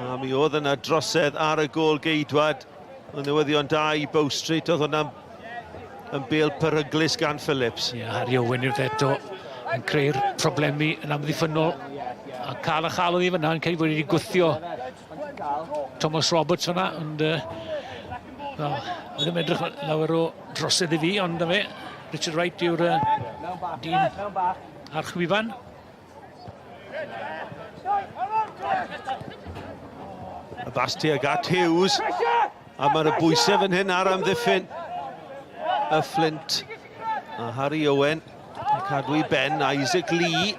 [SPEAKER 6] A mi oedd yna drosedd ar y gôl geidwad. Ond newyddion da i Bow Street, oedd hwnna'n yn bel peryglus gan Phillips.
[SPEAKER 8] Ie, yeah, Harry Owen yw'r eto yn creu'r problemi yn amddiffynnol. A cael a chael oedd hi fyna, yn cael bod wedi gwthio Thomas Roberts fyna, ond uh, well, oedd ddim edrych lawer o drosedd i fi, ond fe, Richard Wright yw'r uh, dyn ar chwifan.
[SPEAKER 6] Y bas tuag at Hughes. A mae'r bwysau fan hyn ar amddiffyn y Flint. A Harry Owen yn cadw i ben Isaac Lee.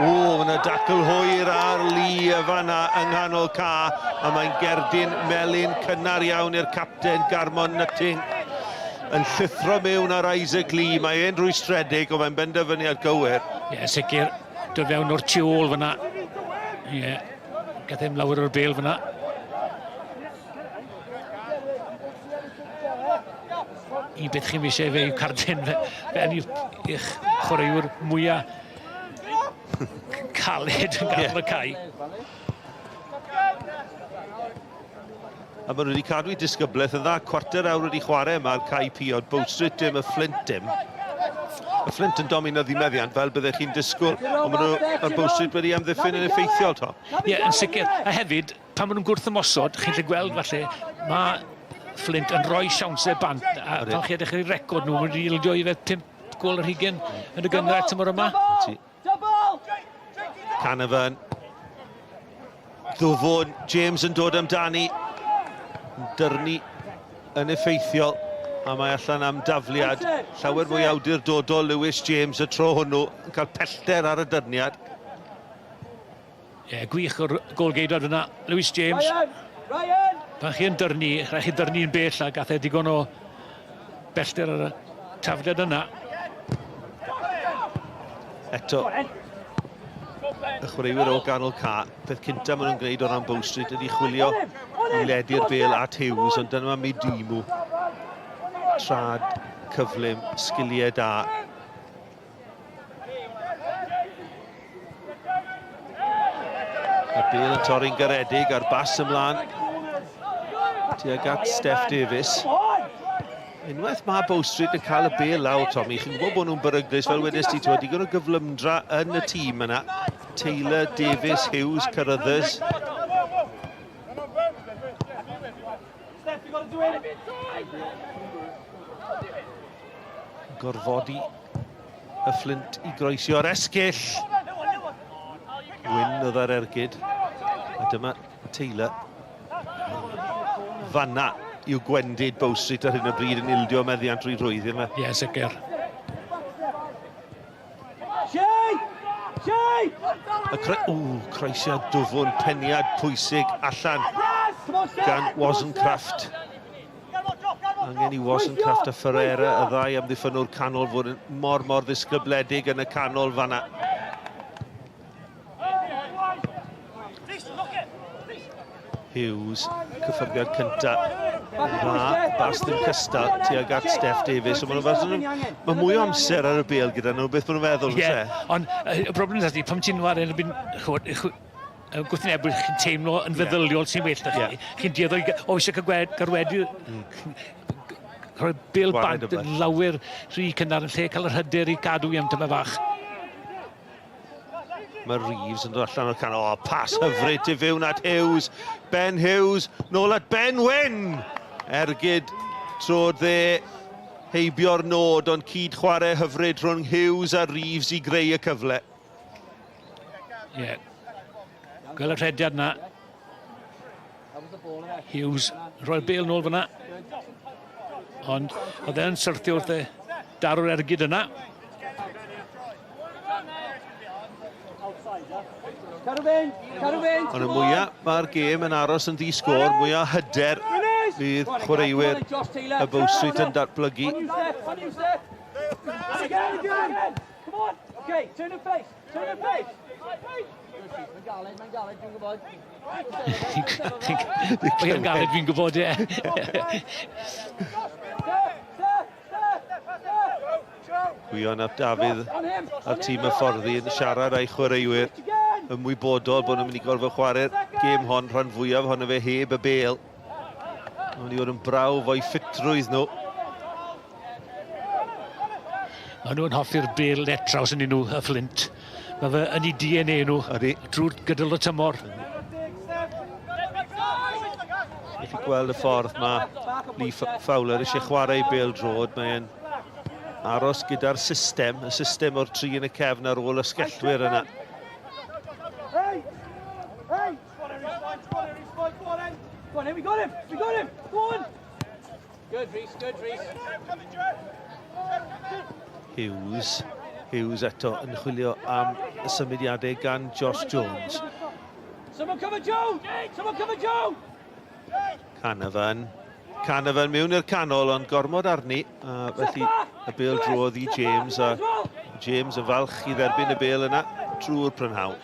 [SPEAKER 6] O, mae yna dacl hwyr ar Lee y fanna yng nghanol ca. A mae'n gerdyn melyn cynnar iawn i'r capten Garmon Nutting. Yn llithro mewn ar Isaac Lee. Mae e'n rwystredig, ond mae'n benderfyniad gywir.
[SPEAKER 8] Ie, yeah, sicr. Dod fewn o'r tu ôl fyna. Ie, yeah. gath e'n lawer o'r bel fyna. I beth chi'n eisiau fe yw cardyn fe, fe i'ch chwaraewr mwyaf caled yn ganol y cae.
[SPEAKER 6] A maen nhw wedi cadw eu disgyblaeth yn dda. Cwarter awr wedi chwarae yma ar Cae Piod. Bow Street dim, y Flint dim. Y Flint yn dominyddu meddiant fel byddech chi'n disgwyl. Ond maen nhw, mae'r Bow Street wedi amddiffyn yn effeithiol, Tom.
[SPEAKER 8] Ie, yeah, yn sicr. A hefyd, pan maen nhw'n gwrth ymosod, chi'n gallu gweld falle, mae Flint yn rhoi siawnsau bant. A pan chi edrych ar eu record nhw, maen nhw wedi ildio i fe 5 gol ar hugen yn y gynghrair tymor yma.
[SPEAKER 6] Canavan. Ddwfwn. James yn dod amdani. Dyrnu yn effeithiol. A mae allan am dafliad. Llawer mwy awdurdodol Lewis James y tro hwnnw. Yn cael pellter ar y dyrniad.
[SPEAKER 8] Ie, yeah, gwych o'r golgeidwad yna, Lewis James.
[SPEAKER 9] Ryan! Ryan!
[SPEAKER 8] Pan chi yn dyrnu, rhaid chi dyrnu'n bell a gath e digon o bellter ar y tafliad yna.
[SPEAKER 6] Eto, y chwaraewyr o ganol ca, peth cynta maen nhw'n gwneud o ran Bow Street ydy chwilio i ledu'r bel at Hughes, ond dyna Midimu. Trad cyflym, sgiliau da. A'r bel yn torri'n garedig a'r bas ymlaen tuag at Steph Davies. Unwaith mae Bow Street yn cael y bel lawr, Tommy, chi'n gwybod bod nhw'n beryglus, fel wedes ti, ti'n digon o gyflymdra yn y tîm yna. Taylor, Davies, Hughes, Carruthers. Gorfodi y Fflint i groesio'r esgyll. Wyn oedd ar ergyd. A dyma Taylor. Fanna yw gwendid Bow Street ar hyn o bryd yn ildio meddiant rhy rhwydd yma.
[SPEAKER 8] Ie, yeah, sicr.
[SPEAKER 6] Y cre Ww, croesiad dwfwn, peniad pwysig allan gan Wozencraft. Angen i Wozencraft a Ferreira, y ddau amddiffynnwr canol, fod yn mor mor ddisgybledig yn y canol fanna. Hughes, cyffyrddiad cynta. Dda, bas ddim cystal tuag at Steph Davies. So, maen nhw, mae mwy o amser ar y bel gyda nhw, beth maen nhw'n feddwl,
[SPEAKER 8] Ie, yeah, ond y broblem ydy, pam ti'n wario yn erbyn, ch'mod, gwrthwynebwyr chi'n teimlo yn feddyliol sy'n well na chi. Yeah. Chi'n dueddol i, o, eisiau cael garwedi, rhoi bil bant yn lawer rhy cynnar yn lle cael yr hyder i gadw i am tyma fach.
[SPEAKER 6] Mae Reeves yn dod allan o'r canol. O, pas hyfryd i fewn at Hughes. Ben Hughes, nôl at Ben Wyn! Ergyd tro'r dde, heibio'r nod, ond cyd chwarae hyfryd rhwng Hughes a Reeves i greu y cyfle.
[SPEAKER 8] Ie. Yeah. Gweld y rhediad na. Hughes rhoi'r bel nôl fyna. Ond oedd e'n syrthio wrth e daro'r ergyd yna.
[SPEAKER 6] Ond y mwyaf mae'r gêm yn aros yn ddi-sgôr, mwyaf hyder fydd chwaraewyr y Bow Street yn datblygu.
[SPEAKER 8] Mae'n galed, dwi'n gwybod, ie.
[SPEAKER 6] Gwion ap Dafydd a'r tîm hyfforddi yn siarad â'i chwaraewyr ymwybodol bod nhw'n mynd i gorfod chwarae'r gêm hon rhan fwyaf ohono fe heb y bêl. Mae'n mynd i fod yn brawf o'i ffitrwydd nhw.
[SPEAKER 8] Maen nhw'n hoffi'r bel letraws yn nhw, y Flint. Mae fe yn ei DNA nhw drwy'r gydol y tymor.
[SPEAKER 6] Felly gweld y ffordd mae Lee Fowler eisiau chwarae bel drod. Mae'n aros gyda'r system, y system o'r tri yn y cefn ar ôl ysgellwyr yna.
[SPEAKER 9] Hey! Hey! Go on, we got him! We got him! Go on! Good, Rhys, good, Rhys.
[SPEAKER 6] Hughes. Hughes eto yn chwilio am y symudiadau gan Josh Jones.
[SPEAKER 9] Someone cover Joe! Someone cover Joe!
[SPEAKER 6] Canavan. Canavan mewn i'r canol, ond gormod arni. A felly y bêl drodd i James, a James yn falch i dderbyn y bêl yna drwy'r prynhawn.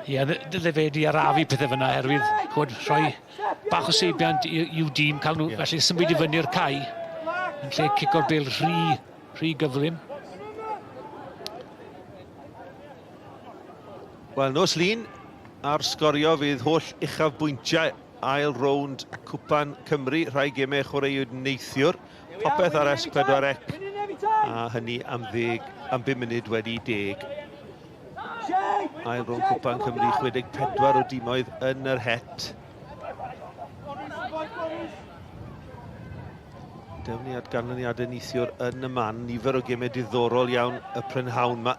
[SPEAKER 8] Ie, yeah, dyle fe di arafu pethau fyna herwydd chwod, rhoi bach o seibiant i'w dîm, cael nhw yeah. felly symud i fyny'r cae yn lle cico'r bêl rhy, rhy gyflym.
[SPEAKER 6] Wel, nos Lun, ar sgorio fydd holl uchafbwyntiau ail rownd Cwpan Cymru, rhai gemau chwaraewyd neithiwr, popeth ar S4C, a hynny am ddeg, am 5 munud wedi deg. Ail rownd Cwpan Cymru, 64 o dimoedd yn yr het. Defniad ganlyniadau neithiwr yn y man, nifer o gemau diddorol iawn y prynhawn yma.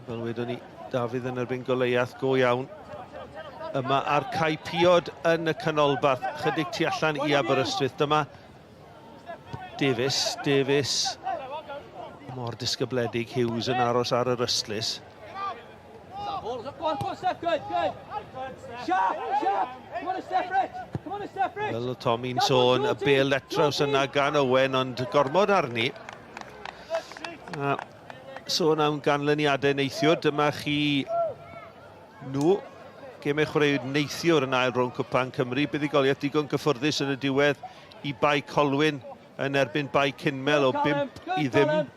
[SPEAKER 6] Fel wedon ni, Dafydd yn erbyn Goleiath go iawn. Yma ar Cae Piod yn y canolbarth, chydig tu allan i Aberystwyth. Dyma Davies, Davies, mor disgybledig Hughes yn aros ar yr ystlys. Fel o Tommy'n sôn, y bel letraws yna gan Owen, ond gormod arni. A sôn am ganlyniadau neithiwr, dyma chi nhw. Gemau chwaraewyd neithiwr yn ail rownd Cwpan Cymru. Buddugoliaeth digon gyffwrddus yn y diwedd i Bae Colwyn yn erbyn Bae Cinmel o 5 i ddim.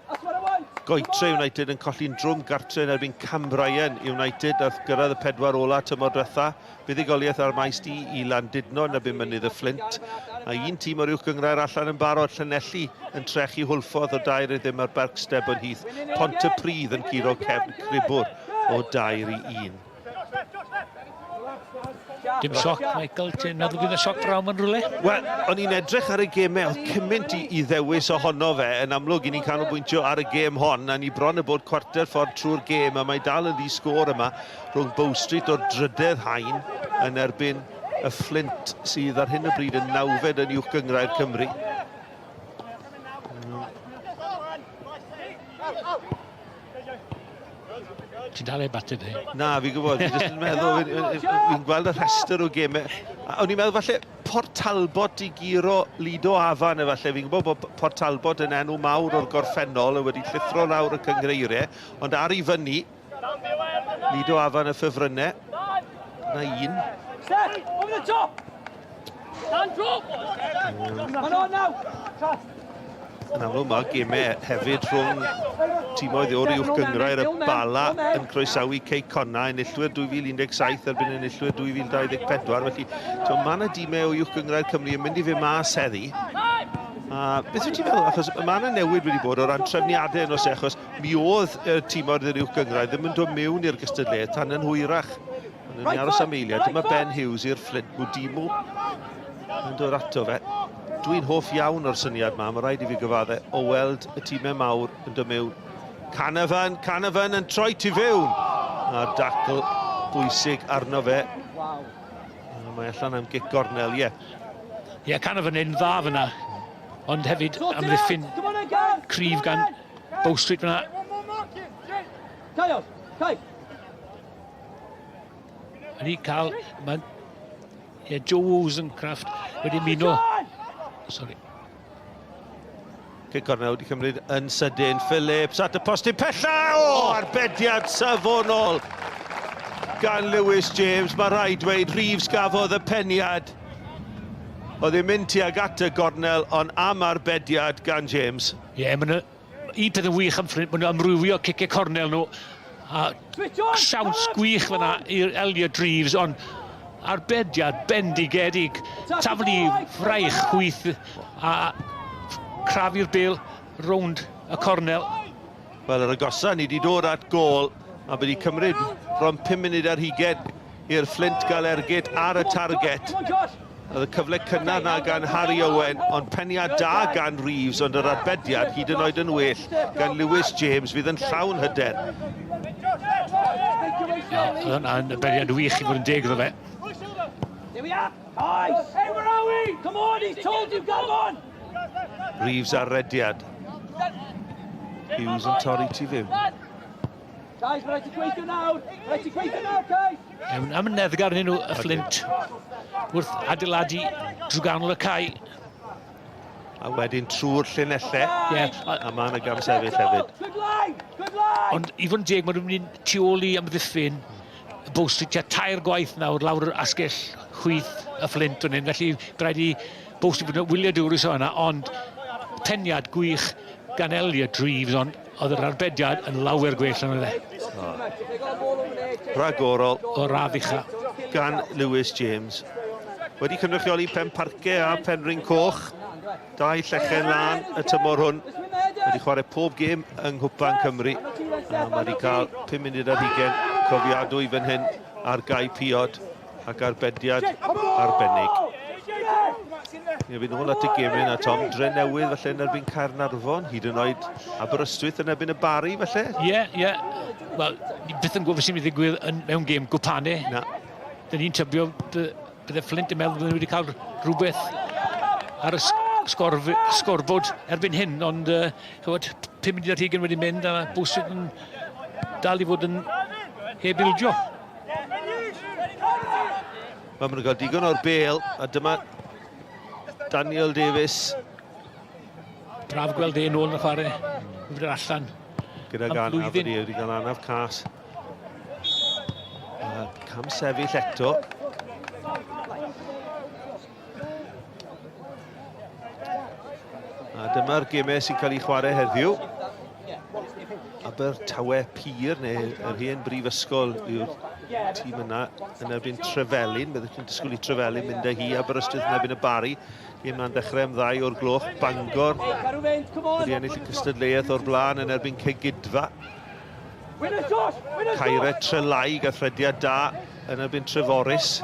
[SPEAKER 6] Goitre United yn colli'n drwm gartre yn erbyn Cambrian United nath gyrraedd y pedwar ola tymor diwetha. Buddugoliaeth ar maes D i Landudno yn erbyn Mynydd y Fflint. A un tîm o'r uwch gynghrair allan yn barod, Llanelli yn trechu Hwlffordd o dair i ddim ar Berksteb yn Heath. Pontypridd yn curo Cefn Cribwr o dair i un.
[SPEAKER 8] Dim sioc, Michael, ti'n meddwl bydd y sioc draw yn rhywle?
[SPEAKER 6] Wel, o'n i'n edrych ar y gemau, oedd cymaint i, i ddewis ohono fe. Yn amlwg, i ni'n canolbwyntio ar y gêm hon, a ni bron y bod cwarter ffordd trwy'r gêm, a mae dal yn ddi sgôr yma rhwng Bow Street o'r drydedd haen yn erbyn y Fflint sydd ar hyn o bryd yn nawfed yn uwch gynghrair Cymru.
[SPEAKER 8] Ti'n dal heb ateb e?
[SPEAKER 6] Na, fi'n gwybod, fi jyst yn meddwl, fi'n gweld y rhestr o gemau. O'n i'n meddwl falle Port Talbot i guro Lido Afan efallai. Fi'n gwybod bod Port Talbot yn enw mawr o'r gorffennol, wedi llithro lawr y cyngreiriau, ond ar i fyny, Lido Afan y ffefrynnau. Na un.
[SPEAKER 9] Set, over the top! Dan drop! Man on now!
[SPEAKER 6] Yn amlwg mae gemau hefyd rhwng timoedd o'r uwch gynghrair y Bala yn croesawu Cei Connah, enillwyr 2017 erbyn enillwyr 2024. Felly, mae yna dimau o uwch gynghrair Cymru yn mynd i fynd mas heddi. A beth wyt ti'n meddwl? Achos mae yna newid wedi bod o ran trefniadau yn oes e, achos mi oedd y timoedd yr uwch gynghrair ddim yn dod mewn i'r gystadleuaeth tan yn hwyrach. Ond yn aros am eiliad, dyma Ben Hughes i'r Fflint, Mwdimu yn dod ato fe. Dwi'n hoff iawn o'r syniad ma, mae rhaid i fi gyfadde, o weld y tîmau mawr yn dod mewn. Canavan, Canavan yn troi tu fewn. A dacl bwysig arno fe. A mae allan am gic gornel, ie. Yeah.
[SPEAKER 8] Ie, yeah, Canavan yn dda fyna. Ond hefyd amddiffyn cryf gan Bow Street fyna.
[SPEAKER 9] Kai, Kai.
[SPEAKER 8] Wedi cael... Mae yeah, Joe Wozencraft wedi ymuno. Sorry.
[SPEAKER 6] Cic cornel wedi cymryd yn sydyn. Phillips at y postyn pella! O, oh, arbediad safonol gan Lewis James. Mae rhaid dweud, Reeves gafodd y peniad. Oedd e'n mynd tuag at y gornel, ond am arbediad gan James.
[SPEAKER 8] Ie, yeah, maen un peth yn wych am Fflint, maen nhw'n amrywio ciciau cornel nhw. A siawns gwych fyna i'r Elliot Reeves, ond arbediad bendigedig. Taflu fraich chwith a crafu'r bêl rownd y cornel.
[SPEAKER 6] Wel, yr agosa ni wedi dod at gol a wedi cymryd bron 5 munud ar hugen i'r Fflint gael ergyd ar y target. Oedd y cyfle cynnar na gan Harry Owen, ond peniad da gan Reeves, ond yr arbediad hyd yn oed yn well gan Lewis James fydd yn llawn hyder.
[SPEAKER 8] Oedd hwnna'n arbediad wych i fod yn deg iddo fe.
[SPEAKER 9] There we are. Nice. Hey, where are we? Come on, he's told you, come on.
[SPEAKER 6] Reeves ar rediad. Hughes yn torri tu fyw.
[SPEAKER 9] Guys, mae rhaid ti gweithio nawr. Rhaid ti gweithio nawr, guys.
[SPEAKER 8] Iawn, am neddgar nhw y Fflint wrth adeiladu drwy ganol y cae.
[SPEAKER 6] A wedyn trwy'r llinellau.
[SPEAKER 8] Yeah.
[SPEAKER 6] A mae yna gam sefyll hefyd.
[SPEAKER 9] Good line, good line.
[SPEAKER 8] Ond i fod yn deg, maen nhw'n mynd tu ôl i amddiffyn y Bow Street tua tair gwaith nawr lawr yr asgell chwith y Fflint fan hyn. Felly rhaid i Bow Street fod yn wyliadwrus o hynna, ond peniad gwych gan Elliot Reeves, ond oedd yr arbediad yn lawer gwell yn oedd e.
[SPEAKER 6] Rhagorol.
[SPEAKER 8] O radd ucha.
[SPEAKER 6] Gan Lewis James. Wedi cynrychioli Penparce a Penrhyn Coch. Dau llechen lan y tymor hwn. Wedi chwarae pob gêm yng Nghwpan Cymru. A mae wedi cael 5 munud ar hugen cofiadwy fan hyn ar Gai Piod ac arbediad arbennig. Ni fynd nôl at y gemau yna, Tom. Drenewydd falle yn erbyn Caernarfon, hyd yn oed Aberystwyth yn erbyn y Bari falle?
[SPEAKER 8] Ie, yeah, ie. Yeah. Wel, ni byth yn gwybod beth sy'n mynd i ddigwydd yn, mewn gêm gwpane.
[SPEAKER 6] Na.
[SPEAKER 8] Dyn ni'n tybio bydde Flint yn meddwl bod nhw wedi cael rhywbeth ar y sgorf, sgorbod erbyn hyn, ond uh, chywod, 5 munud ar hugen wedi mynd a Bwsyd yn dal i fod yn heb ildio.
[SPEAKER 6] Mae nhw'n cael digon o'r bel, a dyma Daniel Davies.
[SPEAKER 8] Braf gweld e nôl yn y chwarae, yn fynd allan.
[SPEAKER 6] Gyda gan anaf, wedi cael anaf cas. Cam sefyll eto. A dyma'r gemau sy'n cael ei chwarae heddiw. Abertawe Pur, neu yr hen brifysgol yw'r tîm yna yn erbyn Trefelin. Byddwch chi'n disgwyl i Trefelin mynd â hi. Aberystwyth yn erbyn y Bari. Gêm yna'n dechrau am ddau o'r gloch. Bangor wedi ennill y cystadleuaeth o'r blaen yn erbyn Cegidfa. Caerau Trelai gath rhediad da yn erbyn Treforys.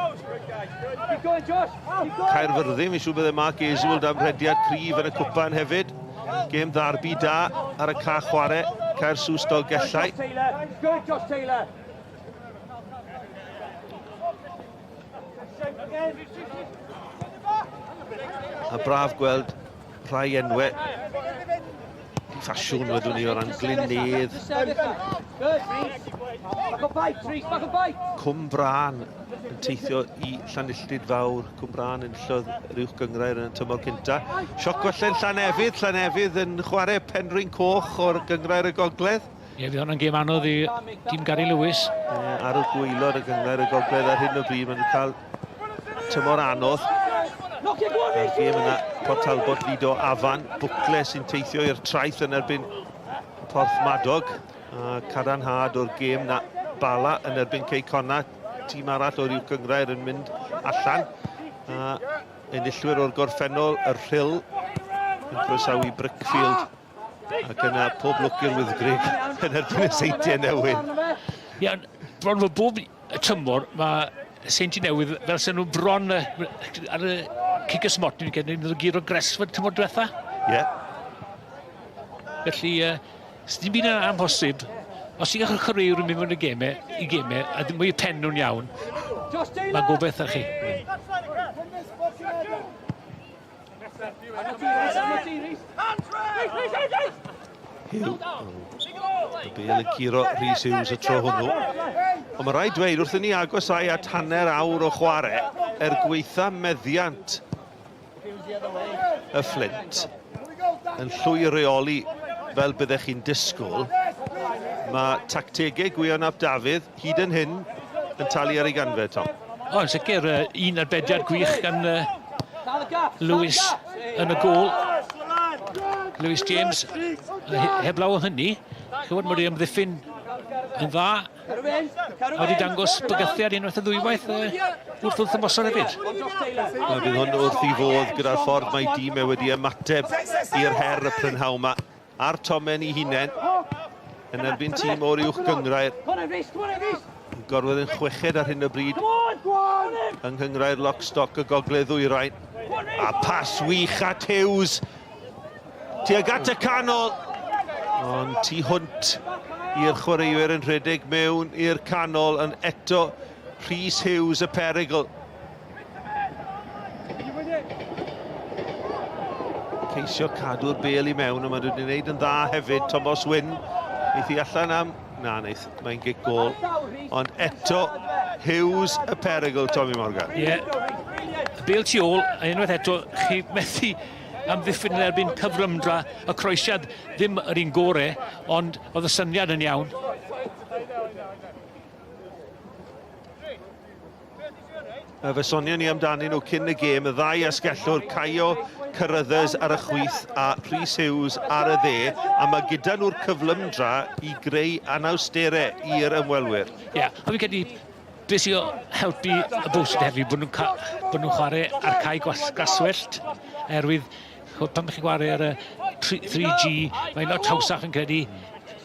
[SPEAKER 6] Caerfyrddin, fi'n siŵr bydde Mark Aiswold am rhediad cryf yn y cwpan hefyd. Gêm ddarbi da ar y ca chwarae, Caersws Dolgellau. A braf gweld rhai enwau di ffasiwn wedwn ni o ran Glyn-nedd. Cwm Brân yn teithio i Llanilltud Fawr. Cwm Brân enillodd yr uwch gynghrair yn y tymor cynta. Sioc gwellen Llannefydd. Llannefydd yn chwarae Penrhyn Coch o'r gynghrair y Gogledd.
[SPEAKER 8] Ie, fydd hwnna'n gêm anodd i dîm Gary Lewis.
[SPEAKER 6] Ie, ar y gwaelod y gynghrair y Gogledd ar hyn o bryd, maen nhw'n cael tymor anodd. A'r gêm yna, Port Talbot Lido Afan, Bwcle sy'n teithio i'r traeth yn erbyn Porthmadog. A cadarnhad o'r gêm na Bala yn erbyn Cei Connah, tîm arall o'r uwch gynghrair yn mynd allan. A enillwyr o'r gorffennol, y Rhyl, yn croesawu Brickfield. Ac yna pob lwc i'r Wyddgrug yn erbyn y Seintiau Newydd.
[SPEAKER 8] Ie, bron fod bob tymor mae Seintiau Newydd fel sy'n nhw bron ar y cic y smot ni'n credu nhw'n guro Gresford tymor diwetha.
[SPEAKER 6] Ie. Yeah.
[SPEAKER 8] Felly, uh, dim byd yn amhosib. Os ti'n gallu chwaraewr yn mynd mewn i gemau, i gemau, a ddim mwy pen nhw'n iawn, mae gobeith ar chi.
[SPEAKER 6] Huw. Y bel yn curo Rhys Hughes y tro hwnnw. Ond mae rhaid dweud, wrth i ni agosau at hanner awr o chwarae, er gweitha meddiant y Fflint yn llwy reoli fel byddech chi'n disgwyl, mae tactegau Gwion ap Dafydd hyd yn hyn yn talu ar ei ganfed, Tom.
[SPEAKER 8] O, yn sicr, un arbediad gwych gan Lewis yn y gôl. Lewis James, heblaw o hynny, chywod, mae wedi ymddiffyn yn dda. A wedi dangos bygythiad unwaith y ddwywaith wrth wrth ymosod hefyd.
[SPEAKER 6] Wel, bydd hwn wrth i fodd gyda'r ffordd mae dîm e wedi ymateb i'r her y prynhawn yma. A'r tomen i hunain yn erbyn tîm o'r uwch gynghrair. Gorwedd yn chweched ar hyn o bryd yng nghynghrair Lockstock y Gogledd Ddwyrain. A pas wych at Hughes. Tuag at y canol. Ond tu hwnt i'r chwaraewyr yn rhedeg mewn i'r canol yn eto Rhys Hughes y perygl. Ceisio cadw'r bel i mewn, ond maen nhw wedi gwneud yn dda hefyd. Tomos Wyn, wneith hi allan am... Na, wneith, mae'n gic gol. Ond eto, Hughes y perygl, Tommy Morgan.
[SPEAKER 8] Ie, yeah. y bel tu ôl, a unwaith eto, chi methu amddiffyn yn erbyn cyfrymdra y croesiad ddim yr un gore, ond oedd y syniad yn iawn.
[SPEAKER 6] A fe sonion ni amdanyn nhw cyn y gêm, y ddau asgellwr, Caio Carruthers ar y chwith a Rhys Hughes ar y dde, a mae gyda nhw'r cyflymdra i greu anawsterau i'r ymwelwyr.
[SPEAKER 8] Ie, yeah, a fi'n credu beth sy'n helpu y Bow Street hefyd, bod nhw'n nhw chwarae ar cae glaswellt, erwydd pan chi'n chwarae ar y 3G, mae'n lot hawsach yn credu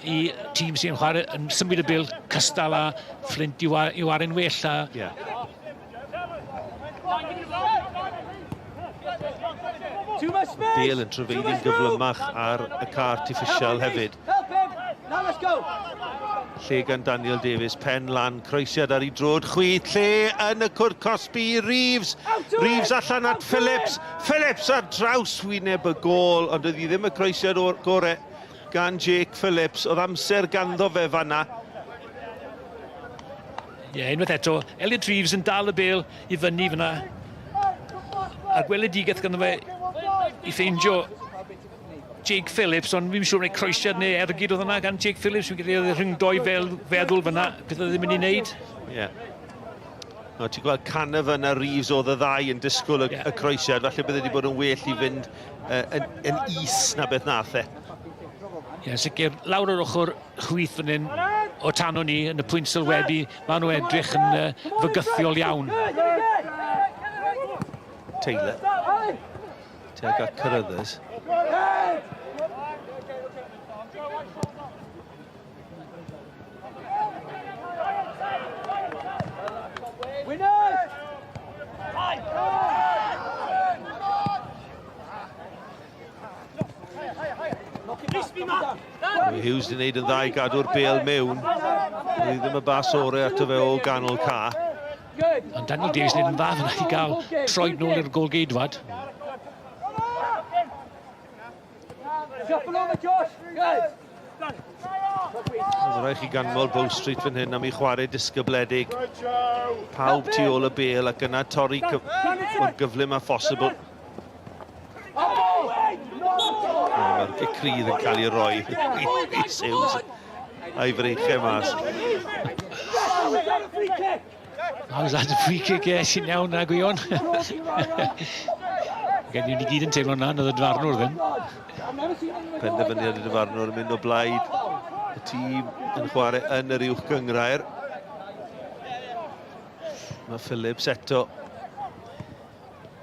[SPEAKER 8] i tîm sy'n chwarae yn symud y bil cystal â Flint i, wa, i ware'n well. A... Yeah.
[SPEAKER 6] Bale yn trefeiddi'n gyflymach ar y car artiffisial hefyd. Lle gan Daniel Davies, pen lan, croesiad ar ei drod chwith, lle yn y cwrt cosbi i Reeves. Reeves allan at Phillips. Phillips ar draws wyneb y gôl, ond oedd hi ddim y croesiad o'r gore gan Jake Phillips. Oedd amser ganddo fe fanna.
[SPEAKER 8] Ie, yeah, unwaith eto, Elliot Reeves yn dal y bel i fyny fyna. A gweledigaeth ganddo fe i ffeindio Jake Phillips, ond fi'n siŵr mai croesiad neu ergyd oedd yna gan Jake Phillips. Fi'n credu oedd e rhwng doi fel feddwl fyna, beth oedd e'n mynd i wneud.
[SPEAKER 6] Ie. Yeah. No, ti'n gweld Canavan a Reeves oedd y ddau yn disgwyl y, yeah. y croesiad, falle bydde wedi bod yn well i fynd uh, yn, yn is na beth nath e.
[SPEAKER 8] Ie, yeah, sicr, lawr yr ochr chwith fan hyn, o tano ni yn y pwynt sylwebu, maen nhw edrych yn uh, fygythiol iawn.
[SPEAKER 6] Taylor. Tuag at Carruthers. Mae Hughes wedi gwneud yn dda i gadw'r bel mewn. Mae ddim y bas orau ato fe o ganol ca.
[SPEAKER 8] Ond Daniel Davies yn dda fyna i gael troed nôl i'r golgeidwad.
[SPEAKER 6] Mae'n rhaid chi ganmol Bow Street fan hyn am ei chwarae disgybledig. Pawb tu ôl y bel ac yna torri mor gyflym â phosibl. Mae'r gic rydd yn cael ei roi i Rhys Hughes a'i freichau mas.
[SPEAKER 8] I was at a free kick, ie, sy'n iawn na, Gwion. Gen i ni gyd yn teimlo na, nad y dyfarnwr ddim.
[SPEAKER 6] Penderfyniad y dyfarnwr yn mynd o blaid y tîm yn chwarae yn yr uwch gynghrair. Mae Phillips eto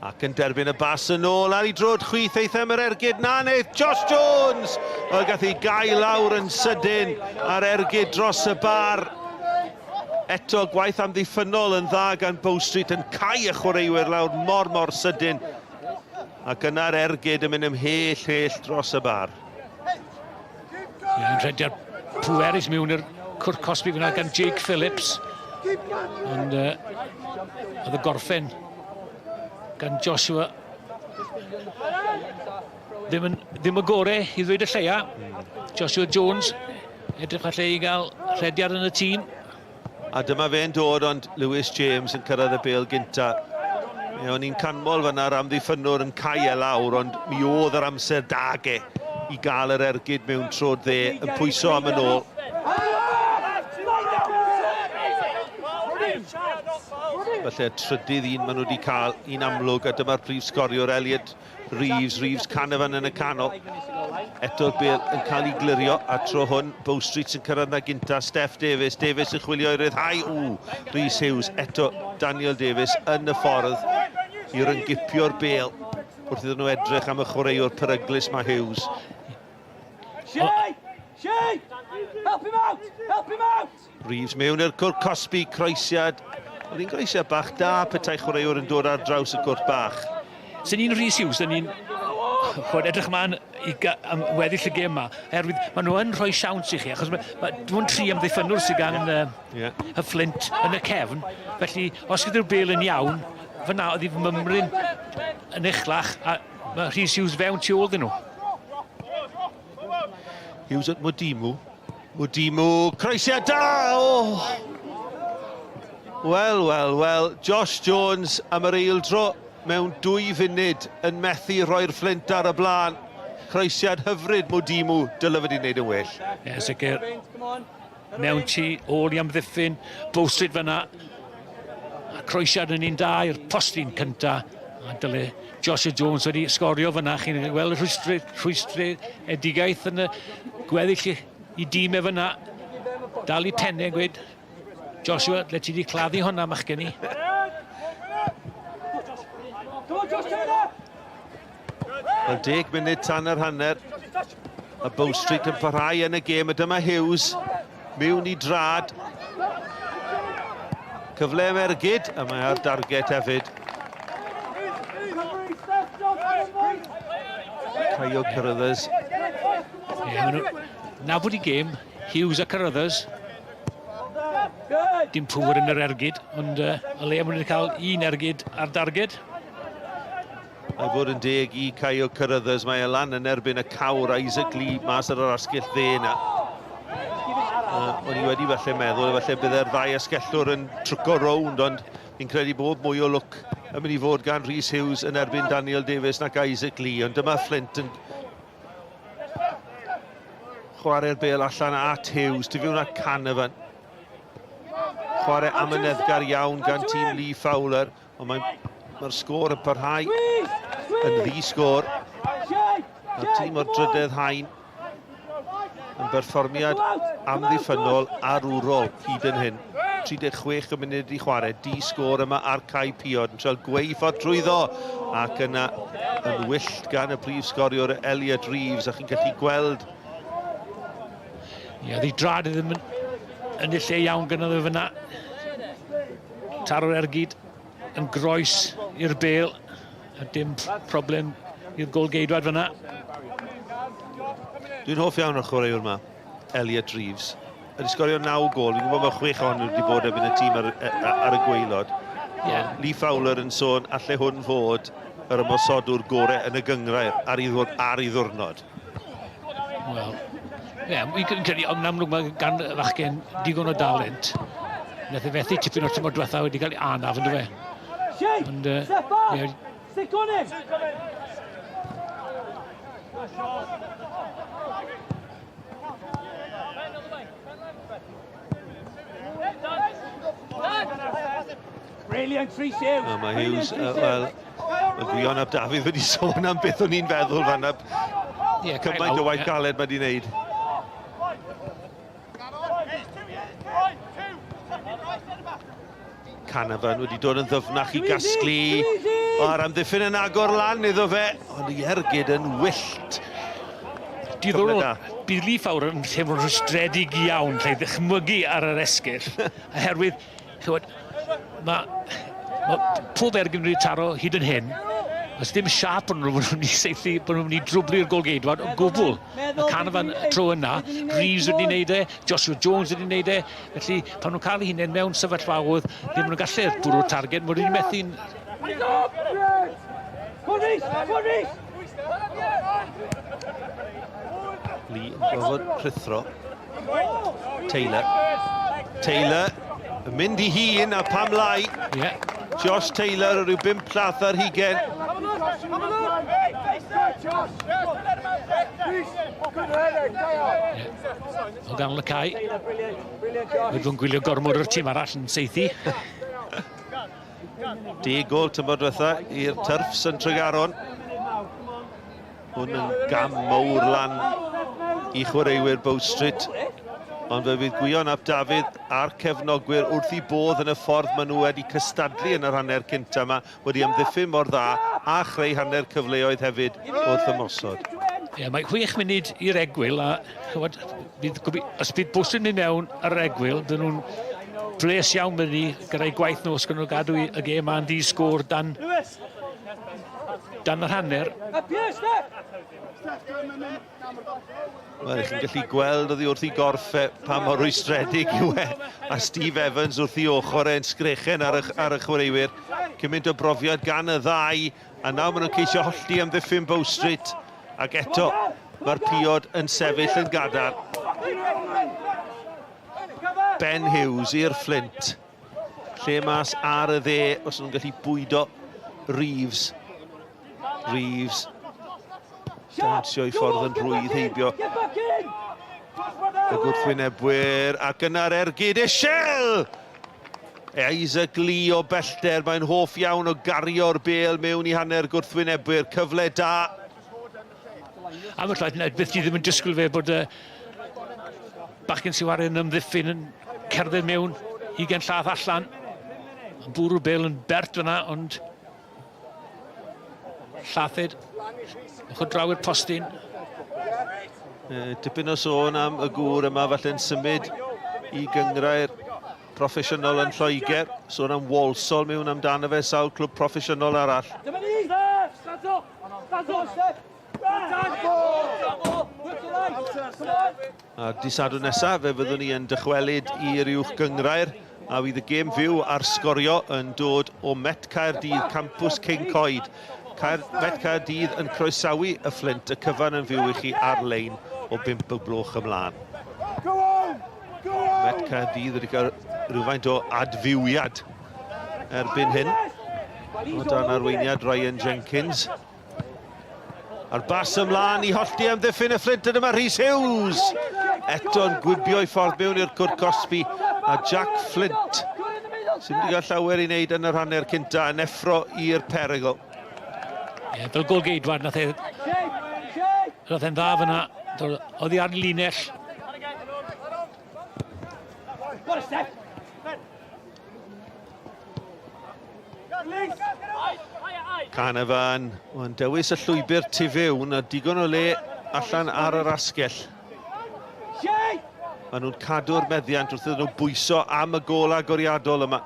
[SPEAKER 6] Ac yn derbyn y bas yn ôl ar ei drod chwith eithaf yr ergyd na wneud Josh Jones! Wel, gath ei gau lawr yn sydyn ar ergyd dros y bar. Eto gwaith amddiffynnol yn dda gan Bow Street yn cau y chwaraewyr lawr mor mor sydyn. Ac yna'r ergyd yn mynd ymhell hell dros y bar.
[SPEAKER 8] Ie, yn rhediad pwerus mewn i'r cwrt cosbi fyna gan Jake Phillips. Ond uh, oedd y gorffen gan Joshua ddim, yn, ddim y gore i ddweud y lleia. Joshua Jones edrych falle i gael rhediad yn y tîm.
[SPEAKER 6] A dyma fe'n dod, ond Lewis James yn cyrraedd y bêl gynta. Mi o'n i'n canmol fanna'r amddiffynnwr yn cau e lawr, ond mi oedd yr amser da ge i gael yr ergyd mewn trod dde, yn pwyso am yn ôl. Felly y trydydd un maen nhw wedi cael, un amlwg, a dyma'r prif sgoriwr Elliot Reeves, Reeves Canavan yn y canol. Eto'r bel yn cael ei glirio, a tro hwn Bow Street yn cyrraedd na gynta. Steph Davies, Davies yn chwilio i ryddhau. Ww, Rhys Hughes, eto Daniel Davies yn y ffordd i ryngipio'r bel wrth iddyn nhw edrych am y chwaraewr peryglus mae Hughes.
[SPEAKER 9] Shea! Shea! Help him out! Help him out!
[SPEAKER 6] Reeves mewn i'r cwrt cosbi, croesiad. Oedd hi'n groesiad bach da petai chwaraewr yn dod ar draws y cwrt bach.
[SPEAKER 8] Sy'n ni'n Rhys Hughes, dyn ni'n chwod, edrych ymlaen i am weddill y gêm yma, oherwydd maen nhw yn rhoi siawns i chi, achos mae, mae dim ond tri amddiffynnwr sydd gan yeah. y Fflint yn y cefn, felly os gyda'r bel yn iawn, fyna oedd hi mymryn yn uchlach, a mae Rhys Hughes fewn tu ôl dyn nhw.
[SPEAKER 6] Hughes at Mudimu. Mudimu, croesiad da! Oh! Wel, wel, wel, Josh Jones am yr eildro mewn dwy funud yn methu rhoi'r Fflint ar y blaen. Croesiad hyfryd Mudimu, dyle fod i'n neud yn well.
[SPEAKER 8] Ie, yeah, sicr. Mewn tu ôl i amddiffyn, Bow Street fyna. A croesiad yn un da i'r postyn cynta. A dyle Joshua Jones wedi sgorio fyna. Chi'n gweld y rhwystredigaeth yn y gweddill i dîm e fyna. Dal i pennau gweud, Joshua, le ti wedi claddu hwnna, machgen i.
[SPEAKER 6] Wel, deg munud tan yr hanner. A Bow Street yn parhau yn y gêm. A dyma Hughes mewn i drad. Cyfle am ergyd, a mae ar darget hefyd. Caio Carruthers.
[SPEAKER 8] Ie, yeah, maen nhw nabod i gêm, Hughes a Carruthers. Dim pŵer yn yr ergyd, ond uh, o leia maen nhw wedi cael un ergyd ar darged.
[SPEAKER 6] Mae fod yn deg i Caio Carruthers, mae e lan yn erbyn y cawr Isaac Lee mas ar yr asgell dde yna. Uh, o'n i wedi falle meddwl, falle bydde'r ddau asgellwr yn trwco rownd, ond fi'n credu bod mwy o lwc yn mynd i fod gan Rhys Hughes yn erbyn Daniel Davies nac Isaac Lee, ond dyma Flint yn chwarae'r bel allan at Hughes, tu fewn at Canavan. Chwarae amyneddgar iawn gan tîm Lee Fowler. Ond mae'r mae sgôr yn parhau yn ddi-sgôr. Mae'r tîm o'r drydedd haen yn berfformiad amddiffynnol arwrol hyd yn hyn. 36 o munud i chwarae, di-sgôr yma ar Cae Piod yn treol gweu ffordd trwyddo ac yna yn wyllt gan y prif sgoriwr Elliot Reeves a chi'n gallu gweld
[SPEAKER 8] Ie, ddi drad ddim yn, yn y lle iawn gyda fe fyna. Taro'r ergyd yn groes i'r bel a dim problem i'r golgeidwad fyna.
[SPEAKER 6] Dwi'n hoff iawn o'r chwaraewr yma, Elliot Reeves. Wedi sgorio 9 gol, fi'n gwybod mae chwech ohonyn nhw wedi bod erbyn y tîm ar, ar y gwaelod. Yeah. Lee Fowler yn sôn, alle hwn fod yr ymosodwr gorau yn y gyngrair ar ei, ar ei ddwrnod.
[SPEAKER 8] Wel, ie, yeah, fi'n credu, ond yn amlwg mae gan fachgen digon o dalent. Nath e fethu tipyn o'r tymor diwetha wedi cael ei anaf, yn dweud.
[SPEAKER 9] Ond, uh, yeah. Stick on him! Brilliant, Rhys Hughes.
[SPEAKER 6] No, mae Hughes, uh, wel, mae Gwion ap Dafydd wedi sôn am beth o'n i'n feddwl fanna. Yeah, Cymaint o waith galed mae wedi wneud. Canavan wedi dod yn ddyfnach i gasglu. O'r amddiffyn yn agor lan iddo fe, ond i ergyd yn wyllt.
[SPEAKER 8] Diddorol, bydd Lee Fawr yn teimlo'n rhwystredig iawn lle ddychmygu ar yr esgyll, oherwydd Ch'mod, ma' ma' pob ergyd wedi taro hyd yn hyn, os dim siâp bod nhw'n mynd i saethu, bod nhw'n mynd i drwblu'r golgeidwad o gwbl. Y Canavan y tro yna, Reeves wedi wneud e, Joshua Jones wedi wneud e, felly pan nhw'n cael eu hunain mewn sefyllfaoedd, ddim nhw'n gallu bwrw'r targed, maen nhw wedi methu'n...
[SPEAKER 6] Lee yn gorfod rhuthro. Taylor. Taylor yn mynd i hun a pam lai. Yeah. Josh Taylor o ryw bump llath ar hugen.
[SPEAKER 8] O ganol y cae. Wedi bod yn gwylio gormod o'r tîm arall yn seithi.
[SPEAKER 6] Deg gol tymor diwetha i'r Turfs yn Tregaron. Hwn yn gam mowr lan i chwaraewyr Bow Street. Ond fe fydd Gwion ap Dafydd a'r cefnogwyr wrth i bodd yn y ffordd maen nhw wedi cystadlu yn yr hanner cynta yma, wedi amddiffyn mor dda a chreu hanner cyfleoedd hefyd wrth ymosod.
[SPEAKER 8] Ie, mae chwech munud i'r egwyl a chymod, bydd, os bydd bws yn mynd mewn ar yr egwyl, dyn nhw'n bles iawn mynd i gyda'i gwaith nhw os nhw'n gadw y gêm ma'n di sgôr dan, dan yr hanner.
[SPEAKER 6] Wel, chi'n gallu gweld oddi wrth i gorff e pa mor rwystredig yw e. A Steve Evans wrth i ochr e'n sgrechen ar y, ar y chwaraewyr. Cymaint o brofiad gan y ddau. A nawr maen nhw'n ceisio hollti amddiffyn Bow Street. Ac eto, mae'r piod yn sefyll yn gadarn. Ben Hughes i'r Flint. Lle mas ar y dde, os nhw'n gallu bwydo Reeves. Reeves. Dawnsio i ffordd yn rhwydd heibio. Y gwrthwynebwyr ac yna'r ergyd Eshel! Isaac Lee o bellter, mae'n hoff iawn o gario'r bêl mewn i hanner gwrthwynebwyr. Cyfle da.
[SPEAKER 8] Am y llaeth, beth ti ddim yn disgwyl fe bod y bachgen sy'n wario yn ymddiffyn yn cerdded mewn ugain llath allan. Yn bwrw'r bêl yn bert fyna, ond Llathyd. Ochr draw i'r postyn.
[SPEAKER 6] E, dipyn o sôn am y gŵr yma falle'n symud i gyngrair proffesiynol yn Lloegr. Sôn am Walsall mewn amdano fe, sawl clwb proffesiynol arall. Dyma ni! A di Sadwrn nesaf fe fyddwn ni yn dychwelyd i'r uwch gyngrair a fydd y gêm fyw a'r sgorio yn dod o Met Caerdydd, Campws King Coed. Caer, Met Caerdydd yn croesawu y Fflint, y cyfan yn fyw i chi ar-lein o 5 y gloch ymlaen. Met Caerdydd wedi cael rhywfaint o adfywiad erbyn hyn o dan arweiniad Ryan Jenkins. A'r bas ymlaen i hollti amddiffyn y Fflint, a dyma Rhys Hughes! Eto'n gwibio i ffordd mewn i'r cwrt cosbi, a Jack Flint, sy'n mynd i gael llawer i wneud yn yr hanner cynta, yn effro i'r perygl.
[SPEAKER 8] Ie, yeah, fel golgeidwad, nath e... Nath e'n dda fyna, oedd hi ar linell.
[SPEAKER 6] Canavan yn dewis y llwybr tu fewn a digon o le allan ar yr asgell. Maen nhw'n cadw'r meddiant wrth iddyn nhw bwyso am y gôl agoriadol yma.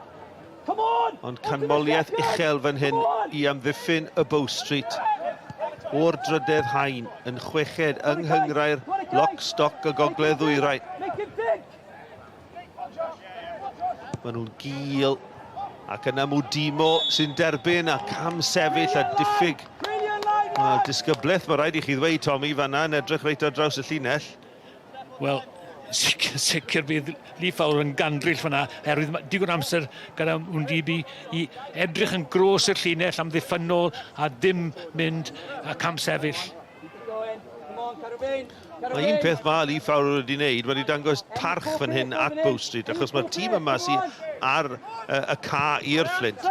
[SPEAKER 6] Ond canmoliaeth uchel fan hyn i amddiffyn y Bow Street o'r drydedd haen yn chweched yng nghyngrair Lock, Stock y Gogledd Ddwyrain. Maen nhw'n gul ac yna Mwdimo sy'n derbyn a cam sefyll a diffyg well, disgyblaeth, mae rhaid i chi ddweud, Tommy, fanna yn edrych reit ar draws y llinell.
[SPEAKER 8] Wel, sicr, sicr bydd Lee Fowler yn gandryll fanna, herwydd digon amser gyda Mwndibi i edrych yn gros i'r llinell amddiffynnol a dim mynd a cam sefyll.
[SPEAKER 6] Mae un peth mae Lee Fowler wedi wneud, wedi dangos parch fan hyn at Bow Street, achos mae'r tîm yma sydd ar y, y ca i'r Fflint,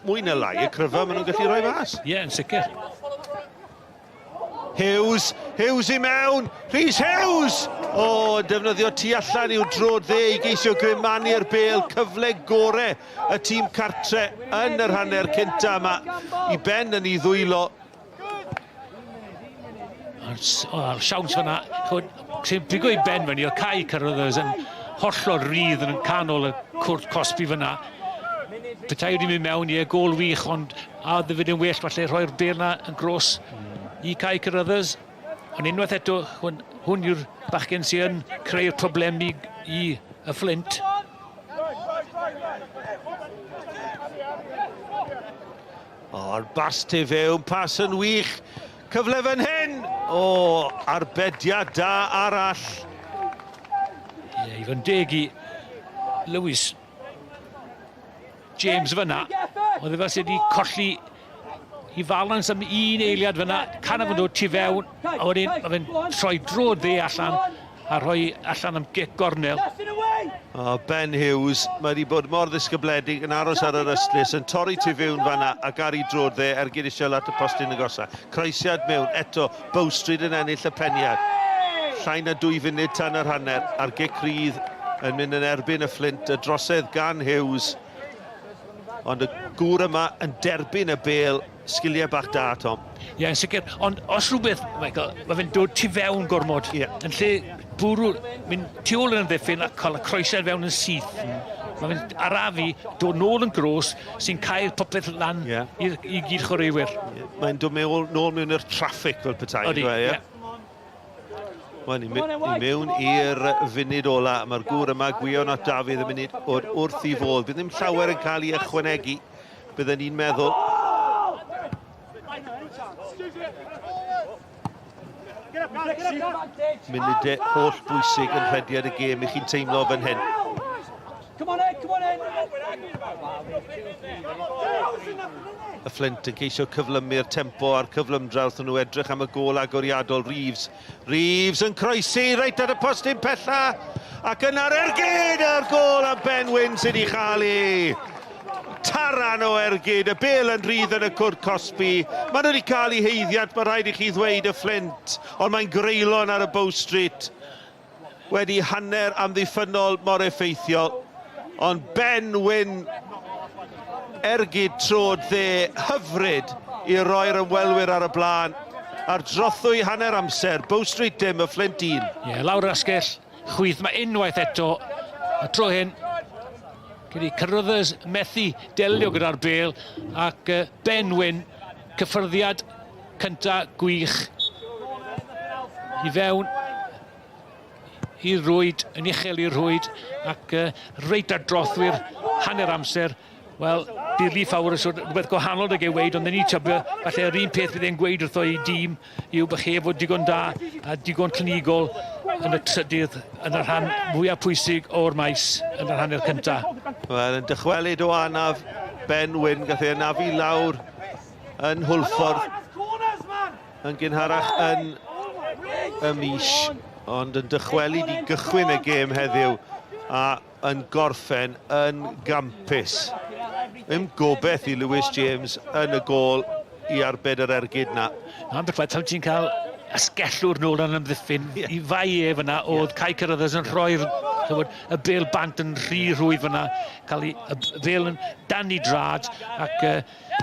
[SPEAKER 6] mwy na lai, y cryfa maen nhw'n gallu rhoi mas.
[SPEAKER 8] Ie, yeah, yn sicr.
[SPEAKER 6] Hughes, Hughes i mewn, Rhys Hughes! O, oh, defnyddio tu allan i'w drod dde i geisio grymanu'r bel, cyfle gore y tîm cartre yn yr hanner cynta yma i ben yn ei ddwylo.
[SPEAKER 8] A'r siawns fyna, sy'n pigo i ben fyny, o Kai Carruthers yn hollol rydd yn canol y cwrt cosbi fyna. Petai wedi mynd mewn, ie, gol wych, ond a oedd yn well falle rhoi'r bel na yn gros i Kai Carruthers. Ond unwaith eto, hwn, hwn yw'r bachgen sy'n creu'r problem i, i y Flint.
[SPEAKER 6] O'r bas tu fewn, pas yn wych. Cyfle fan hyn! O, arbediad da arall.
[SPEAKER 8] Ie, i fod yn deg i Lewis James fyna. Oedd e fel sydd wedi colli i falans am un eiliad fyna. Can yn dod tu fewn, a wedyn mae fe'n troi dro dde allan a rhoi allan am gic gornel.
[SPEAKER 6] O, Ben Hughes, mae wedi bod mor ddisgybledig yn aros ar yr ystlys, yn torri tu fewn fanna ac ar ei droed dde ergyd eisiau at y postyn agosa. Croesiad mewn, eto, Bow Street yn ennill y peniad. Llai na dwy funud tan yr hanner, a'r gic rydd yn mynd yn erbyn y Fflint, y drosedd gan Hughes. Ond y gŵr yma yn derbyn y bêl, sgiliau bach da, Tom.
[SPEAKER 8] Ie, yn sicr. Ond os rhywbeth, Michael, mae fe'n dod tu fewn gormod. Yeah. Yn lle bwrw, mynd tu ôl yn ymddiffyn a cael y croesiad fewn yn syth. Mae fe'n arafu, dod nôl yn gros, sy'n cael popeth lan yeah. i gyd chwaraewyr.
[SPEAKER 6] Yeah. Mae'n dod mewn, nôl mewn i'r traffic fel petai.
[SPEAKER 8] Odi, ie. Yeah.
[SPEAKER 6] Wel, i, i mewn i'r funud ola. Mae'r gŵr yma, Gwion at Dafydd, yn mynd o'r wrth i fodd. Bydd ddim llawer yn cael ei ychwanegu, bydden ni'n meddwl. Munudau holl bwysig yn rhediad y gêm i chi'n teimlo fan hyn.
[SPEAKER 9] Come on in, come on in.
[SPEAKER 6] Y Fflint yn ceisio cyflymu'r tempo a'r cyflymdra wrth nhw edrych am y gôl agoriadol. Reeves. Reeves yn croesi reit ar y postyn pella ac yna'r ergyd a'r gôl am Ben Wyn sydd i chael i. Taran o ergyd, y bel yn rhydd yn y cwrt cosbi. Maen nhw wedi cael eu heiddiant, mae rhaid i chi ddweud y Fflint, ond mae'n greulon ar y Bow Street. wedi hanner amddiffynnol mor effeithiol, ond Ben Wyn ergyd trod dde hyfryd i roi'r ymwelwyr ar y blaen ar drothwy hanner amser, Bow Street dim, y Fflint 1.
[SPEAKER 8] Ie, yeah, lawr yr asgell chwith, mae unwaith eto, y tro hyn, gyda Carruthers methu delio gyda'r bel ac Ben Wyn, cyffyrddiad cynta gwych i fewn i'r rwyd, yn uchel i'r rhwyd, ac reit ar drothwy'r hanner amser. Wel, bydd Lee Fowler yn sôn rhywbeth gwahanol ag ei weid, ond ni tybio, falle yr un peth bydd e'n gweud wrtho ei dîm yw bod chi fod digon da a digon clinigol yn y trydydd, yn y rhan fwyaf pwysig o'r maes yn yr hanner cyntaf.
[SPEAKER 6] Wel, yn dychwelyd o anaf, Ben Wyn, gath ei anafu lawr yn Hwlffordd yn gynharach yn y mis, ond yn dychwelyd i gychwyn y gêm heddiw a yn gorffen yn gampus. Ddim gobeith i Lewis James yn y gôl i arbed yr ergyd na.
[SPEAKER 8] Ambell waith pan ti'n cael asgellwr nôl yn ymddiffyn, yeah. i fai ef yna, oedd yeah. Kai Carruthers yn rhoi'r chywod, y bel bant yn rhy rhwydd fyna, cael ei, y bel yn dan i drad ac uh,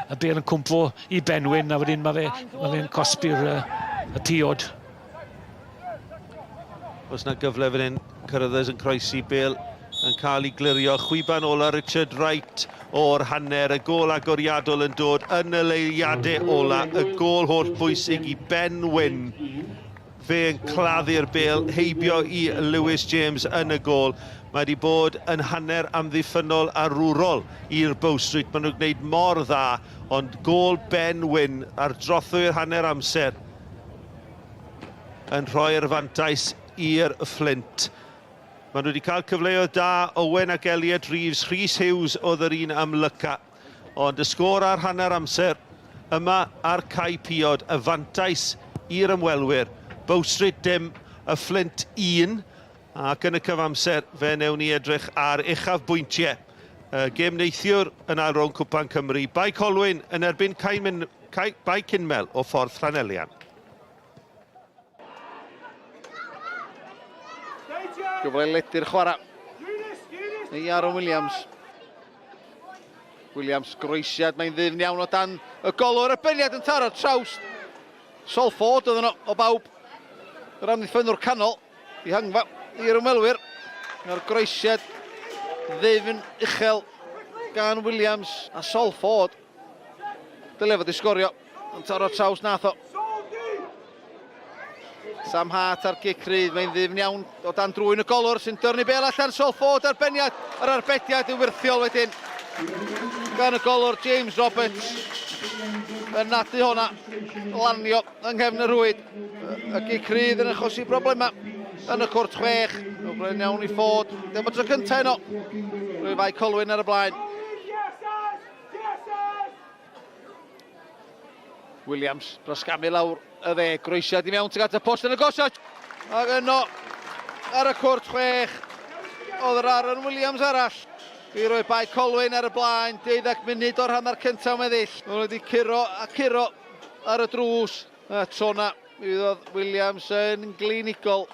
[SPEAKER 8] y bel yn cwmpo i Benwyn a wedyn mae fe'n ma fe cosbi'r uh, y piod.
[SPEAKER 6] Oes na gyfle fan hyn, Carruthers yn croesi bel yn cael ei glirio. Chwiban ola Richard Wright o'r hanner. Y gôl agoriadol yn dod yn y leiliadau ola. Y gôl holl bwysig i Ben Wyn. Fe yn claddu'r bel heibio i Lewis James yn y gôl. Mae wedi bod yn hanner amddiffynnol arwrol i'r Bow Street. Maen nhw'n gwneud mor dda, ond gôl Ben Wyn ar drothwy'r hanner amser yn rhoi'r fantais i'r Fflint. Maen nhw wedi cael cyfleoedd da, Owen ac Elliot Reeves, Rhys Hughes oedd yr un amlyca. Ond y sgôr ar hanner amser yma ar Cae Piod, y fantais i'r ymwelwyr. Bow Street dim, y Fflint 1. Ac yn y cyfamser, fe wnewn ni edrych ar uchafbwyntiau. Y gêm neithiwr yn ail rownd Cwpan Cymru, Bae Colwyn yn erbyn Bae Cinmel o Ffordd Llanelian.
[SPEAKER 10] Gyfle ledu'r chwarae. I Aaron Williams. Williams groesiad, mae'n ddyfn iawn o dan y golwr. Y beniad yn taro trawst. Sol Ford oedd yno o bawb. Yr amddiffynnwr canol. Dihangfa i'r ymwelwyr. Mae'r groesiad ddyfn uchel gan Williams a Sol Ford. Dyle fod i sgorio, ond taro traws nath o. Sam Hart ar gic rydd, mae'n ddyfn iawn o dan drwy'n y golwr sy'n dyrnu bel allan. Sol Ford ar beniad, yr arbediad yn wyrthiol wedyn gan y golwr James Roberts yn nadu hwnna, lanio yng nghefn y rhwyd. Y gic rydd yn achosi problemau yn y cwrt chwech. Rwy'n iawn i Ford. Dyma tro cyntaf yno. Rwy fai Colwyn ar y blaen. Williams dros gamu lawr y dde, groesiad i mewn tuag at y post yn y gosod. Ac yno ar y cwrt chwech oedd yr Aaron Williams arall i roi Bae Colwyn ar y blaen, 12 munud o'r hanner cyntaf weddill. Nhw wedi curo a curo ar y drws. Y tro na, mi fydd Williams yn glinigol.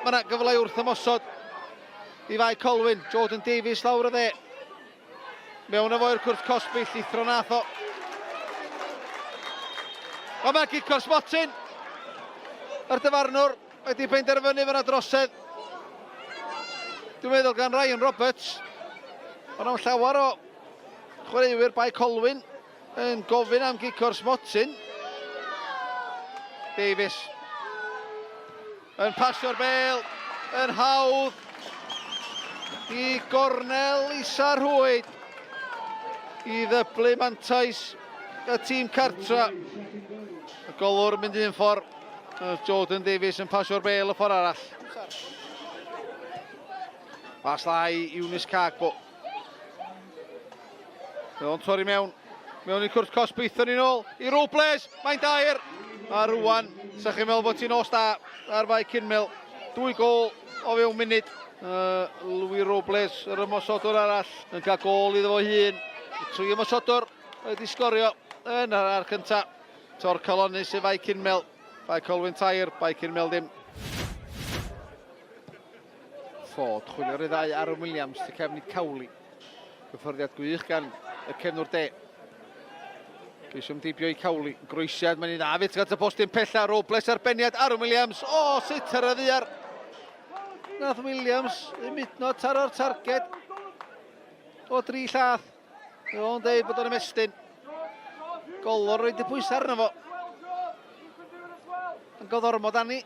[SPEAKER 10] Mae yna gyfle wrth ymosod i Fae Colwyn. Jordan Davies lawr y dde. Mewn â fo i'r cwrt cosbi, llithro nath o. Ond mae gic o'r smotyn. Yr dyfarnwr wedi penderfynu fyna drosedd. Dwi'n meddwl gan Ryan Roberts. Ond am llawer o chwaraewyr Bae Colwyn yn gofyn am gic o'r smotyn. Davies Yn pasio'r bêl yn hawdd i gornel isa'r rhwyd i ddyblu mantais y tîm cartra. Y golwr yn mynd un ffordd, Jordan Davies yn pasio'r bêl y ffordd arall. Pas lai i Eunice Cagbo. Mae o'n torri mewn. Mewn i cwrt cosb, aethon ni'n ôl i Robles. Mae'n dair. A rwan, sa chi'n meddwl bod ti'n os da ar Fae Cinmel. Dwy gol o fewn munud. Uh, Louis Robles, yr ymosodwr arall, yn cael gol iddo fo hun. Tri ymosodwr wedi sgorio yn yr ar cyntaf. Tor calonus i Fae Cinmel. Bae Colwyn tair, Bae Cinmel ddim. Ford, chwilio ryddhau Aaron Williams tu cefn i Cowley. Cyffyrddiad gwych gan y cefnwr de. Ceisio ymdeibio i Cowley. Groesiad, mae'n un dda fyd at y postyn pella. Robles arbeniad, Aaron Williams. O, oh, sut ar y ddiar. Nath Williams ddim hyd taro'r targed o dri llath. Mae o'n deud bod o'n ymestyn. Golwr roed y pwysau arno fo. Yn goddormod ani.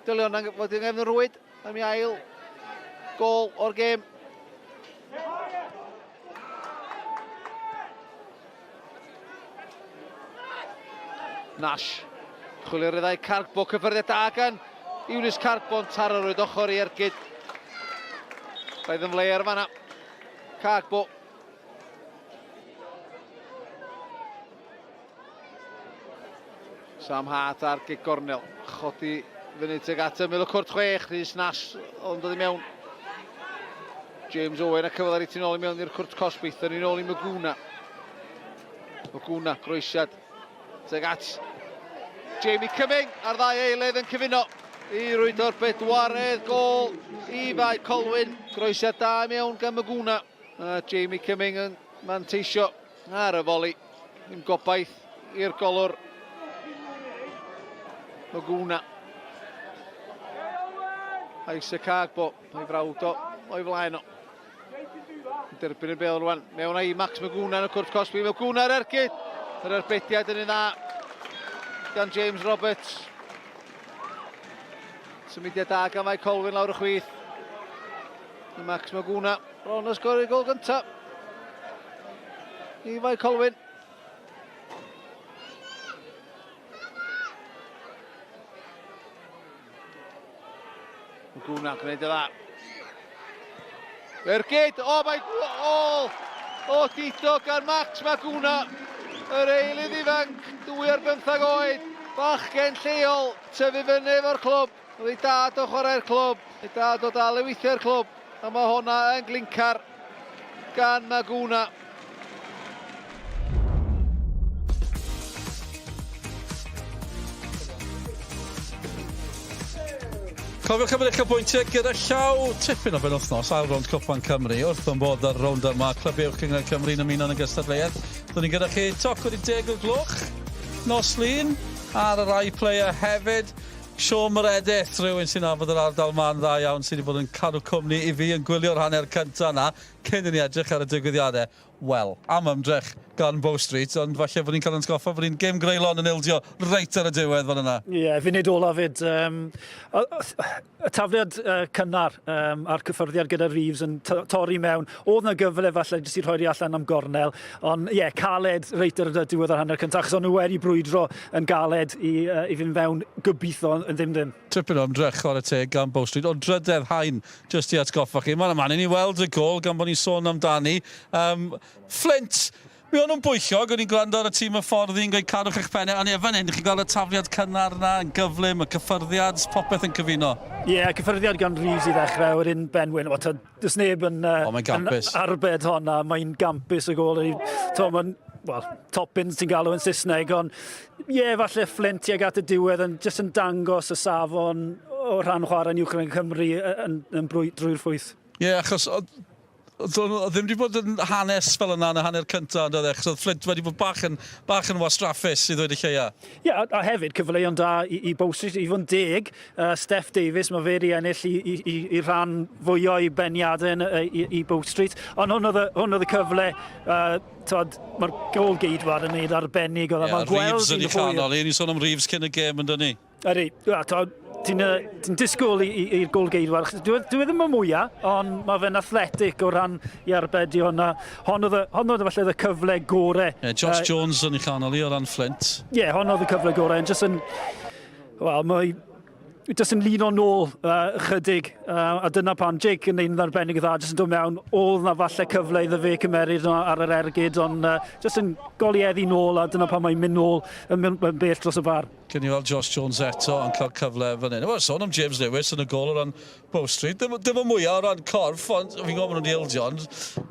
[SPEAKER 10] Dylion fod yng nghefn y rhwyd am ei ail gol o'r gêm. Nash. Chwilio ryddhau Cargbo, cyffyrddiad da gan Eunice Cargbo yn taro rwyd ochr i ergyd. Roedd yn flair fanna. Cargbo. Sam Hart ar gig gornel. Chodi fyny tuag at ymyl y cwrt chwech. Rhys Nash ond dod i mewn. James Owen a cyfle ar i tu nôl i mewn i'r cwrt cosb. Aethon ni nôl i Maguna. Maguna, groesiad tuag at Jamie Cumming a'r ddau eilydd yn cyfuno i rwydo'r bedwaredd gôl i Fae Colwyn. Groesiad da i mewn gan Maguna. A Jamie Cumming yn manteisio ar y foli. Ddim gobaith i'r golwr. Maguna. Isaac Agbo, o'i frawd o, o'i flaen o. Derbyn y bel rwan. Mewn â i Max Maguna yn y cwrt cosbi. Maguna ar ergyd. Yr arbediad yn un dda gan James Roberts. Symudiad da gan Mike Colwyn lawr y chwith. Max Maguna bron yn sgorio gol gyntaf. I Mike Colwyn. Gwna gwneud y dda. Ergyd, o mae gol o Dito gan Max Maguna. Yr eilydd ifanc, 2 ar 15 oed, bachgen lleol, tyfu fyny efo'r clwb. Oedd ei dad o chwarae'r clwb, ei dad o dal i weithio'r clwb. A mae honna yn glincar gan Maguna.
[SPEAKER 1] Cofiwch am yr uchafbwyntiau gyda llaw tipyn o benwythnos ail rownd Cwpan Cymru. Wrth yn bodd ar rownd yma, Clybiau Uwch Gynghrair Cymru yn ymuno yn y gystadleuaeth. Byddwn ni gyda chi toc wedi deg o'r gloch nos Lun ar yr iPlayer hefyd. Siôn Meredith, rhywun sy'n nabod yr ardal 'ma'n dda iawn, sydd wedi bod yn cadw cwmni i fi yn gwylio'r hanner cynta 'na, cyn i ni edrych ar y digwyddiadau. Wel, am ymdrech gan Bow Street, ond falle bod ni'n cael yn atgoffa bod ni'n gêm greulon yn ildio reit ar y diwedd fan yna.
[SPEAKER 2] Ie, yeah, funud ola fyd. Um, y tafliad uh, cynnar um, a'r cyffyrddiad gyda Reeves yn torri mewn. Oedd na gyfle falle jyst i rhoi hi allan am gornel, ond ie, yeah, caled reit ar y diwedd yr hanner cyntaf, achos o'n nhw wedi brwydro yn galed i, uh, i fynd fewn gobeithio yn ddim ddim.
[SPEAKER 1] Tipyn o ymdrech chwarae teg gan Bow Street, ond drydedd haen Jyst i atgoffa chi, mae'n man i ni weld y gol gan bod ni'n sôn amdani. Um, Flint, mi o'n nhw'n bwyllog, o'n i'n gwrando ar y tîm y ffordd i'n gweud cadwch eich pennau, ond ie, fan hyn, chi'n gweld y tafliad cynnar na yn gyflym, y cyffyrddiad, popeth yn cyfuno.
[SPEAKER 2] Ie, yeah, cyffyrddiad gan Reeves i ddechrau, wedyn Ben Wyn, o, does neb yn, uh,
[SPEAKER 1] oh, mae'n
[SPEAKER 2] yn arbed honna, mae'n gampus y gol. Mae'n, well, top bins ti'n galw yn Saesneg, ond ie, yeah, falle Flint tuag at y diwedd yn jyst yn dangos y safon o rhan chwarae yn Uwch Gynghrair Cymru yn, yn brwy, drwy'r ffwyth.
[SPEAKER 1] Ie, yeah, achos oedd ddim wedi bod yn hanes fel yna yn y hanner cyntaf, ond oedd e, achos oedd Flint wedi bod bach yn, bach yn wastraffus i ddweud y lleia.
[SPEAKER 2] Ie, yeah, a, a hefyd cyfleon da i, i Bow Street, i fod yn deg, uh, Steff Davies, mae fe wedi ennill i, i, i, i rhan fwyo i beniadau yn, i, i Bow Street, ond hwn oedd y, hwn oedd y cyfle, uh, Tod, mae'r gol geidwad yn neud arbennig oedd.
[SPEAKER 1] Yeah, mae'n gweld Reeves yn ei chanol. Ni'n sôn am Reeves cyn y gêm yn dynnu.
[SPEAKER 2] Ydy, ti'n ti disgwyl i'r gol geidwad. Dwi, dwi e ddim yn mwyaf, ond mae fe'n athletic o ran i arbedi hwnna. Hon oedd, hon oedd falle y cyfle gore.
[SPEAKER 1] Yeah, Josh uh, Jones yn ei chanol i o ran Flint.
[SPEAKER 2] Ie, yeah, hon oedd y cyfle gore. Just yn, wel, mae jyst yn lino nôl uh, chydig, uh, a dyna pan Jake yn ein arbennig dda, jyst yn dod mewn, oedd na falle cyfle iddo fe cymeryd ar yr ergyd, ond uh, jyst yn golieddu nôl, a dyna pan mae'n mynd nôl yn, mynd, yn bell dros y bar.
[SPEAKER 1] Cyn i weld Josh Jones eto yn cael cyfle fan hyn. Wel, sôn am James Lewis yn y gol o ran Bow Street. Dim, dim y mwyaf o ran corff, ond fi'n gwybod maen nhw'n ildio, ond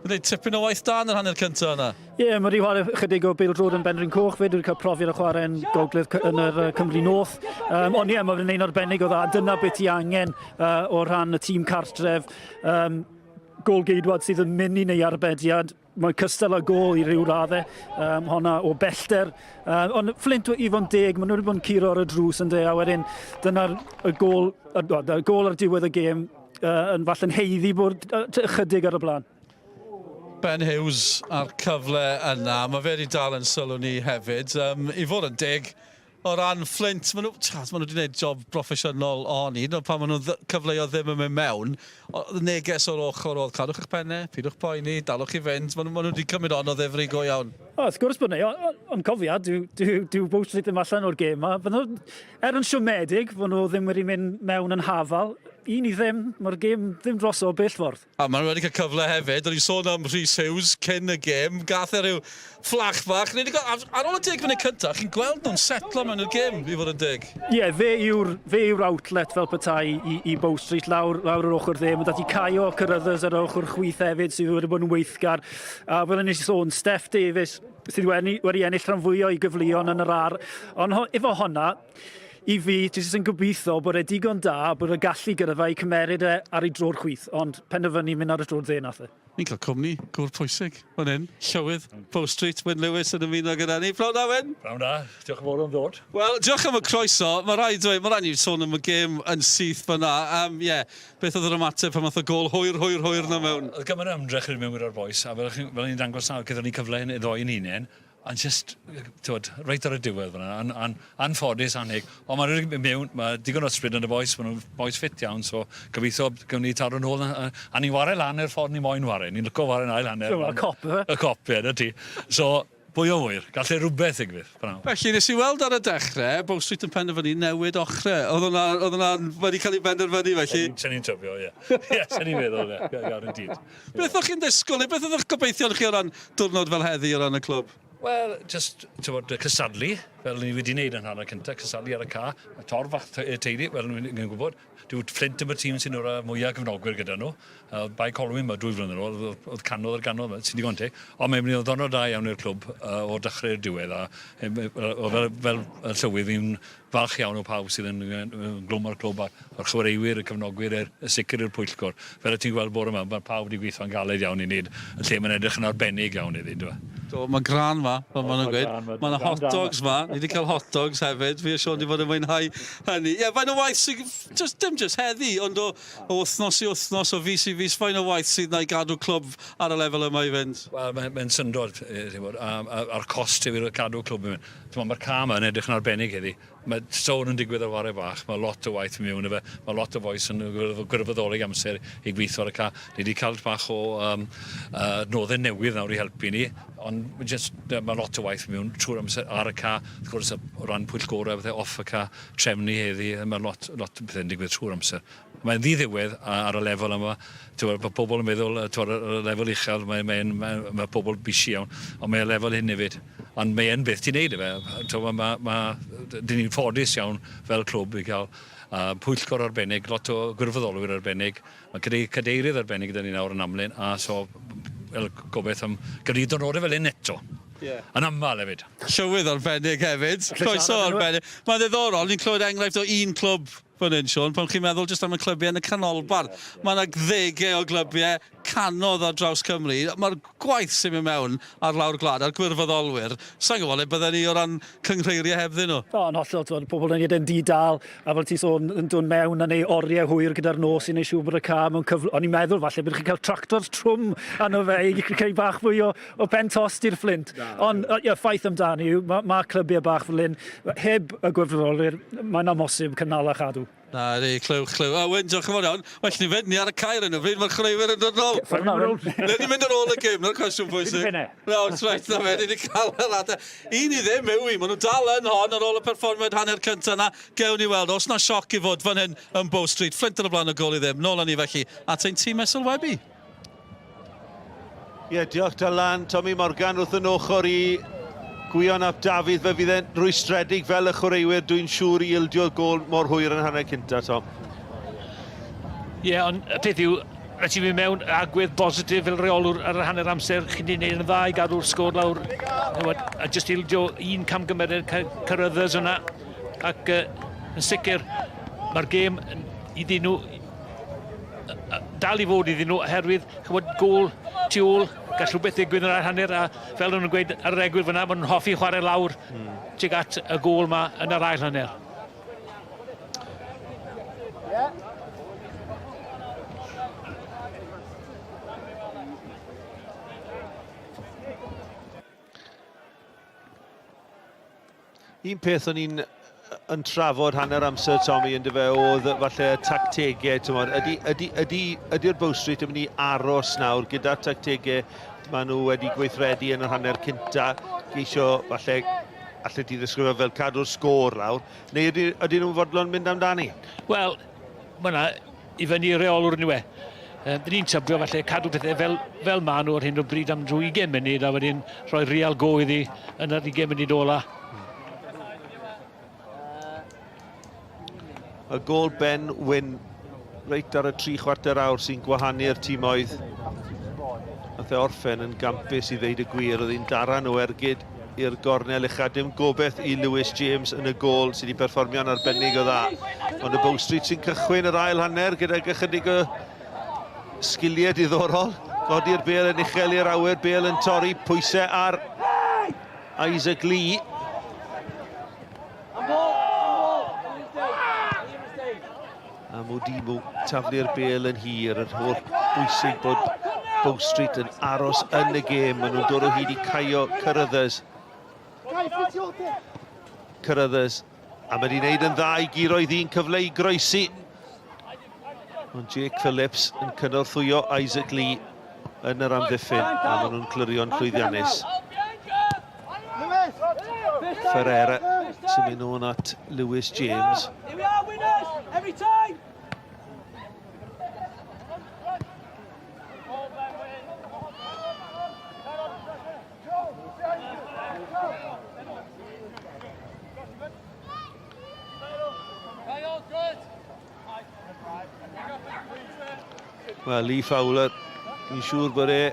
[SPEAKER 1] gwneud tipyn o waith da yn yr hanner cyntaf yna.
[SPEAKER 2] Ie, yeah, mae wedi chwarae chydig o bêl-droed yn Benrhyn Coch fyd, wedi cael profiad o chwarae yn Gogledd yn yr Cymru North. Um, ond ie, yeah, mae fe'n un arbennig o dda. Dyna beth ti angen uh, o rhan y tîm cartref. Um, gol geidwad sydd yn mynd i neu arbediad. Mae cystal â gol i ryw raddau, um, honna o bellter. Um, ond Flint i fod yn deg, maen nhw wedi bod yn curo ar y drws yn de, a wedyn dyna'r y gol, y, y gol ar diwedd y gêm uh, yn falle'n heiddi bod ychydig ar y blaen.
[SPEAKER 1] Ben Hughes a'r cyfle yna, mae fe wedi dal yn sylw ni hefyd. Um, I fod yn deg, o ran Flint, maen nhw, tchad, maen nhw wedi gwneud job broffesiynol ohoni, hyd yn oed pan maen nhw'n cyfleoedd ddim yn mynd mewn, y neges o'r ochr oedd cadwch eich pennau, pidwch poeni, dalwch i fynd, maen nhw, maen nhw wedi cymryd on o ddifri go iawn.
[SPEAKER 2] O, wrth gwrs bod ni, ond cofia, dyw, dyw, dyw Bow Street ddim allan o'r gêm ma. Fydden nhw, er yn siomedig, fod nhw ddim wedi mynd mewn yn hafal, 1-0, mae'r gêm ddim drosodd o bell ffordd.
[SPEAKER 1] A maen nhw wedi cael cyfle hefyd. O'n i'n sôn am Rhys Hughes cyn y gêm. Gath e rhyw fflach fach. Ni wedi gweld, ar ôl y deg munud cyntaf, chi'n gweld nhw'n setlo mewn i'r gêm, i fod yn deg.
[SPEAKER 2] Ie, yeah, fe yw'r fe yw'r outlet fel petai i, i Bow Street lawr, lawr yr ochr dde. Mae dati Caio Carruthers ar yr ochr chwith hefyd sydd wedi bod yn weithgar. A fel o'n i sôn, Steff Davies sydd wedi, wedi ennill rhan fwyaf o'i gyfleon yn yr ar. Ond ho, efo honna, I fi, dwi jyst yn gobeithio bod e digon da, bod y gallu gyda fe i cymeryd e ar ei dro'r chwith, ond penderfynu mynd ar y dro'r dde nath e.
[SPEAKER 1] Ni'n cael cwmni gŵr pwysig fan hyn, Llywydd Bow Street, Wyn Lewis yn ymuno gyda ni. Pnawn da, Wyn!
[SPEAKER 11] Pnawn da, diolch yn fawr am ddod.
[SPEAKER 1] Wel, diolch am y croeso. Mae rhaid dweud, mae rhaid ni sôn am y gêm yn syth fyna. Um, yeah, beth oedd yr ymateb pan math o gol hwyr, hwyr, hwyr na mewn?
[SPEAKER 11] Oedd gymaint o ymdrech yn mewn gyda'r boys, a fel, fel ni'n dangos nawr, gyda ni cyfle yn ddoe yn hunain, Ond jyst, t'wod, reit ar y diwedd fan'na, an, an, anffodus, annheg. Ond maen nhw wedi mewn, mae digon o ysbryd yn y bois, maen nhw'n bois ffit iawn, so gobeithio gawn ni taro nôl, a, a ni'n ware lan i'r ffordd ni moyn ware, ni'n lyco ware yn ail hanner.
[SPEAKER 2] Y cop, ife?
[SPEAKER 11] Y cop, ie, 'na ti. So, pwy o ŵyr, gallai rhywbeth ddigwydd, pnawn.
[SPEAKER 1] Felly, nes i weld ar y dechrau, Bow Street yn penderfynu newid ochrau. Oedd hwnna, oedd hwnna wedi cael ei benderfynu, felly?
[SPEAKER 11] Sen i'n tybio, ie. Ie, sen i'n meddwl, ie, guaranteed.
[SPEAKER 1] Beth o'ch chi'n ddisgwyl, neu beth oedd eich gobeithion chi o ran diwrnod fel heddi o ran y clwb?
[SPEAKER 11] Wel, jyst, t'mod, cystadlu, fel ni wedi wneud yn hanner cyntaf, cystadlu ar y ca, mae torf fach teulu, fel ni'n gwybod, dyw Flint ddim y tîm sy'n o'r mwyaf cefnogwyr gyda nhw. Uh, Bae Colwyn ma dwy flynedd yn ôl, oedd canodd ar ganodd, sy'n digon teg. Ond mae'n mynd i ddod da iawn i'r clwb uh, o'r dechrau i'r diwedd, a fel, fel y llywydd fi'n Falch iawn o pawb sydd yn ynghlwm â'r clwb a'r chwaraewyr, y cefnogwyr, yn sicr i'r pwyllgor. Fel y ti'n gweld bore 'ma, mae pawb wedi gweithio'n galed iawn i wneud y lle mae'n edrych yn arbennig iawn iddi, yndyw e?
[SPEAKER 1] Do, mae gran 'ma, fel maen nhw'n gweud. Mae 'na hot dogs 'ma. Ni wedi cael hot dogs hefyd. Fi a Siôn wedi bod yn mwynhau hynny. Ie, faint o waith sydd, just, dim jyst heddi, ond o, o wythnos i wythnos, o fis i fis, faint o waith sydd 'na i gadw clwb ar y lefel yma i fynd?
[SPEAKER 11] Wel, mae'n mae syndod, ti'n gwybod, a'r cost i cadw clwb i fynd. T'mod ma'r ca 'ma yn edrych yn arbennig heddi. Mae sôn yn digwydd ar ware bach, mae lot o waith yn mewn i fe, mae lot o fois yn gwirfoddoli amser i gweithio ar y ca. Ni wedi cael bach o um, uh, adnoddau newydd nawr i helpu ni, ond just, mae lot o waith yn mewn trwy'r amser ar y ca, wrth gwrs o ran pwyllgorau, bethau off y ca, trefnu heddi, mae lot, lot o bethau'n digwydd trwy'r amser. Mae'n ddiddiwedd ar y lefel yma. T'wod, mae pobl yn meddwl, t'wod, ar y lefel uchel, mae, mae, mae, mae pobl busy iawn, ond mae y lefel hyn hefyd. Ond mae e'n beth ti'n neud efe. T'wod, mae, mae, dyn ni'n ffodus iawn fel clwb i gael uh, pwyllgor arbennig, lot o gwirfoddolwyr arbennig. Mae cadeirydd arbennig gyda ni nawr yn Amlyn, a so, wel, gobeith am gyrru diwrnodau fel hyn eto. Yeah. Yn aml hefyd.
[SPEAKER 1] Llywydd arbennig hefyd. Croeso arbennig. Mae'n ddiddorol, ni'n clywed enghraifft o un clwb. fan hyn, Sean, pan chi'n meddwl jyst am y clybiau yn y canolbarth. Mae yna ddegau o glybiau, canodd ar draws Cymru. Mae'r gwaith sy'n mynd mewn ar lawr gwlad, a'r gwirfoddolwyr, sa i'n gwybod le bydden ni o ran cynghreiriau hebddyn nhw.
[SPEAKER 2] O, yn hollol, t'mod, pobl yn neud e'n di-dal, a fel ti'n sôn, yn dod mewn a neu oriau hwyr gyda'r nos i neud siŵr bod y car mewn cyfl-... O'n i'n meddwl falle byddwch chi'n cael tractors trwm arno fe i creu bach fwy o, o pen tost i'r Fflint. Ond, ie, ffaith amdani yw, mae ma clybiau bach fel hyn, heb y gwirfoddolwyr, mae'n amhosib cynnal a chadw.
[SPEAKER 1] Na, ydy, clywch, clywch. O, Wyn, diolch yn fawr iawn. Well ni fynd, ni ar y cae ar hyn o bryd, mae'r chwaraewyr yn dod nôl.
[SPEAKER 2] Ffordd 'na, Wyn.
[SPEAKER 1] Newn ni mynd ar ôl y gêm, 'na'r cwestiwn pwysig. Reit, reit, na fe, ni wedi cael yr adeg. 1-0 yw hi, maen nhw dal yn hon ar ôl y perfformiad hanner cyntaf 'na. Gewn ni weld, oes 'na sioc i fod fan hyn yn Bow Street. Fflint ar y blaen o gôl i ddim. Nôl â ni felly at ein tîm sylwebu.
[SPEAKER 6] Ie, yeah, diolch Dylan. Tommy Morgan wrth yn ochr i Gwion ap Dafydd. Fe fydd e'n rwystredig fel y chwaraewyr, dwi'n siŵr, i ildio gôl mor hwyr yn hanner cynta, Tom.
[SPEAKER 8] Ie, yeah, ond y peth yw, rhaid ti fynd mewn agwedd bositif fel reolwr ar yr hanner amser, chi'n di wneud yn dda i gadw'r sgôr lawr, a jyst ildio un camgymeriad Carruthers yna, ac uh, yn sicr mae'r gêm iddyn nhw dal i fod iddyn nhw oherwydd chymod, gôl tu ôl, gall rhywbeth ddigwydd yn yr ail hanner a fel o'n nhw'n gweud ar yr egwyl fyna, maen nhw'n hoffi chwarae lawr mm. tuag at y gôl yma yn yr ail hanner.
[SPEAKER 6] Un peth o'n i'n yn trafod hanner amser, Tommy, yn dyfe, oedd falle y tactegau, ti'n ydy, ydy, ydy, ydy'r Bow Street yn mynd i aros nawr gyda'r tactegau maen nhw wedi gweithredu yn yr hanner cynta, geisio falle, allet ti ddisgrifio fel cadw'r sgôr lawr, neu ydy, ydy nhw'n fodlon mynd amdani?
[SPEAKER 8] Wel, mae yna i fyny reolwr yn yw e. Dyn ni'n tybio falle cadw pethau fel, fel maen nhw ar hyn o bryd am drwy 20 munud a wedyn rhoi real go iddi yn yr 20 munud ola.
[SPEAKER 6] Y gôl Ben Wyn reit ar y tri chwarter awr sy'n gwahanu'r timoedd. Nath e orffen yn gampus i ddeud y gwir, oedd hi'n daran o ergyd i'r gornel ucha. Dim gobeith i Lewis James yn y gôl sydd wedi perfformio'n arbennig o dda. Ond y Bow Street sy'n cychwyn yr ail hanner gydag ychydig o sgiliau diddorol. Godi'r bêl yn uchel i'r awyr, bêl yn torri, pwysau ar Isaac Lee. A Mudimu taflu'r bêl yn hir, yr holl bwysig bod Bow Street yn aros yn y gêm. Maen nhw'n dod o hyd i Caio Carruthers. Carruthers, a mae wedi wneud yn dda i guro i ddyn cyfle i groesi. Ond Jake Phillips yn cynorthwyo Isaac Lee yn yr amddiffyn, a maen nhw'n clirio'n llwyddiannus. Ferreira sy'n mynd o'n at Lewis James. Wel, Lee Fowler, dwi'n siŵr bod e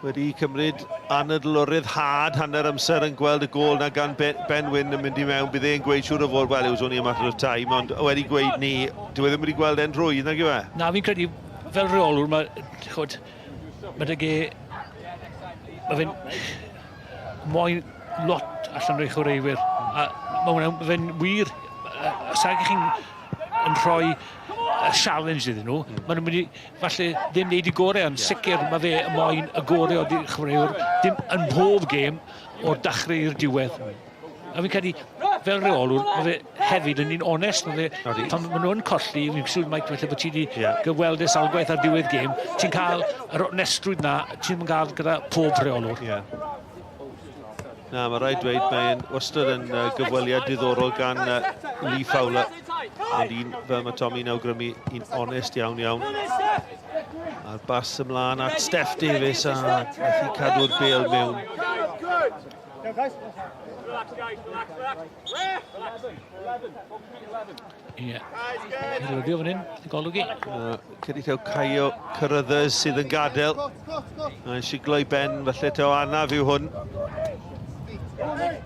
[SPEAKER 6] wedi cymryd anadl o ryddhad hanner amser yn gweld y gôl na gan Ben Wyn yn mynd i mewn. Bydd e'n gweud siŵr o fod, well, it was only a matter of time, ond wedi gweud ni, dyw e ddim wedi gweld e'n rhwydd, nag yw e?
[SPEAKER 8] Na, fi'n credu, fel rheolwr, mae, chod, mae dy ge, mae fe'n moyn lot allan o'i chwaraewyr. A mae hwnna'n fe'n wir, os ag chi'n yn rhoi y challenge iddyn nhw, mm. maen nhw'n mynd i falle ddim wneud i gorau, ond sicr mae fe moyn y gorau o'r chwaraewr, dim yn mhob gêm o'r dechrau i'r diwedd. A fi'n credu, fel reolwr, mae fe hefyd yn un onest, mae fe, pan maen nhw'n colli, fi'n siŵr Mike, falle bod ti wedi yeah. gyfweld e sawl gwaith ar diwedd gêm, ti'n cael yr onestrwydd na, ti'n mynd cael gyda pob rheolwr.
[SPEAKER 6] Yeah. Na, mae rhaid dweud, mae'n wastad yn uh, gyfweliad diddorol gan uh, Lee Fowler. Ond un, fel mae Tommy'n awgrymu, un onest iawn iawn. A'r bas ymlaen at Steph Davies a methu cadw'r bêl mewn.
[SPEAKER 8] Ie. Rwbio fan hyn, golwg i.
[SPEAKER 6] Cedi taw Caio Carruthers sydd yn gadael. Mae'n siglo i ben, falle taw anaf yw hwn.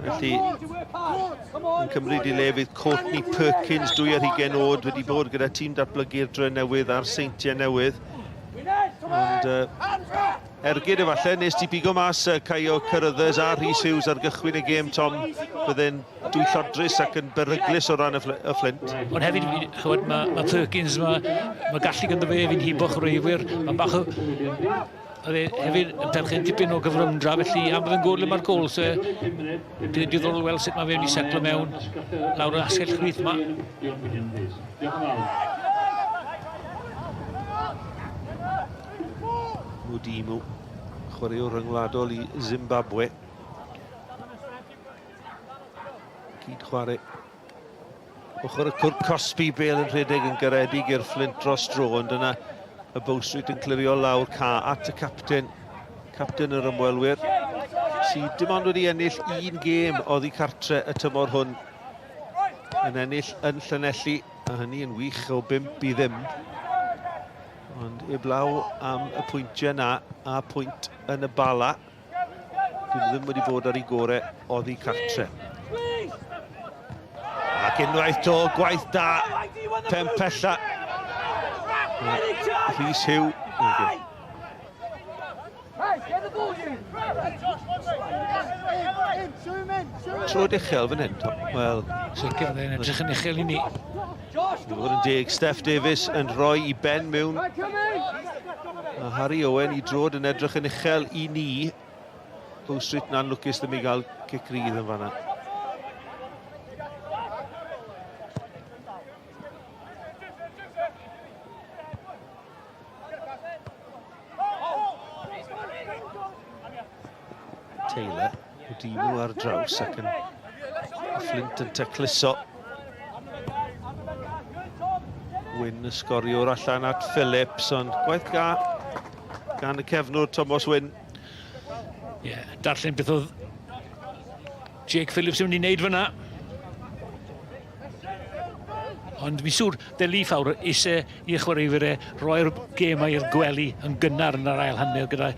[SPEAKER 6] Felly, yn cymryd i le fydd Courtney Perkins, 22 oed, wedi bod gyda tîm datblygu'r Dre Newydd a'r Seintiau Newydd. Ond uh, ergyd efallai, nes ti bigo mas uh, Caio Carruthers a Rhys Hughes ar gychwyn y gêm, Tom, bydde'n dwyllodrus ac yn beryglus o ran y, y Flint.
[SPEAKER 8] Ond hefyd, chywed, mae, mae Perkins, mae, mae gallu ganddo fe, fi'n hibo chwaraewyr, mae bach o... Oedd e hefyd yn perchen tipyn o gyflymdra, felly am bod yn gôl le mae'r gôl, so bydd yn diddorol weld sut mae fe wedi setlo mewn lawr yr asgell chwith yma.
[SPEAKER 6] Mudimu, chwaraewr rhyngwladol i Zimbabwe. Cyd chwarae. Ochr y cwrt cosbi, Bale yn rhedeg yn garedig i'r Flint dros dro, ond yna y Bow Street yn clirio lawr ca at y capten, capten yr ymwelwyr, sydd dim ond wedi ennill un gêm oddi cartre y tymor hwn. Yn ennill yn Llanelli, a hynny yn wych o 5 i ddim. Ond eblaw am y pwyntiau na, a pwynt yn y Bala. Dyn nhw ddim wedi bod ar ei gore oddi cartre. Ac unwaith to, gwaith da, pen pella. Rhys Hugh. Trod uchel fan hyn, Tom. Wel...
[SPEAKER 8] Sicr, mae'n edrych yn uchel i ni.
[SPEAKER 6] I fod yn deg, Steff Davies yn rhoi i ben mewn. A Harry Owen i drod yn edrych yn uchel i ni. Bow Street yn anlwcus ddim i gael cic rydd yn fanna. Taylor, Wdimu ar draws ac yn Flint yn tacluso. Wyn y sgoriwr allan at Phillips, ond gwaith ga gan y cefnwr Thomas Wyn.
[SPEAKER 8] Ie, yeah, darllen beth oedd Jake Phillips yn mynd i wneud fyna. Ond fi'n siŵr, de Lee Fawr eisiau i chwaraewyr e roi'r gemau i'r gwely yn gynnar yn yr ail hanner gyda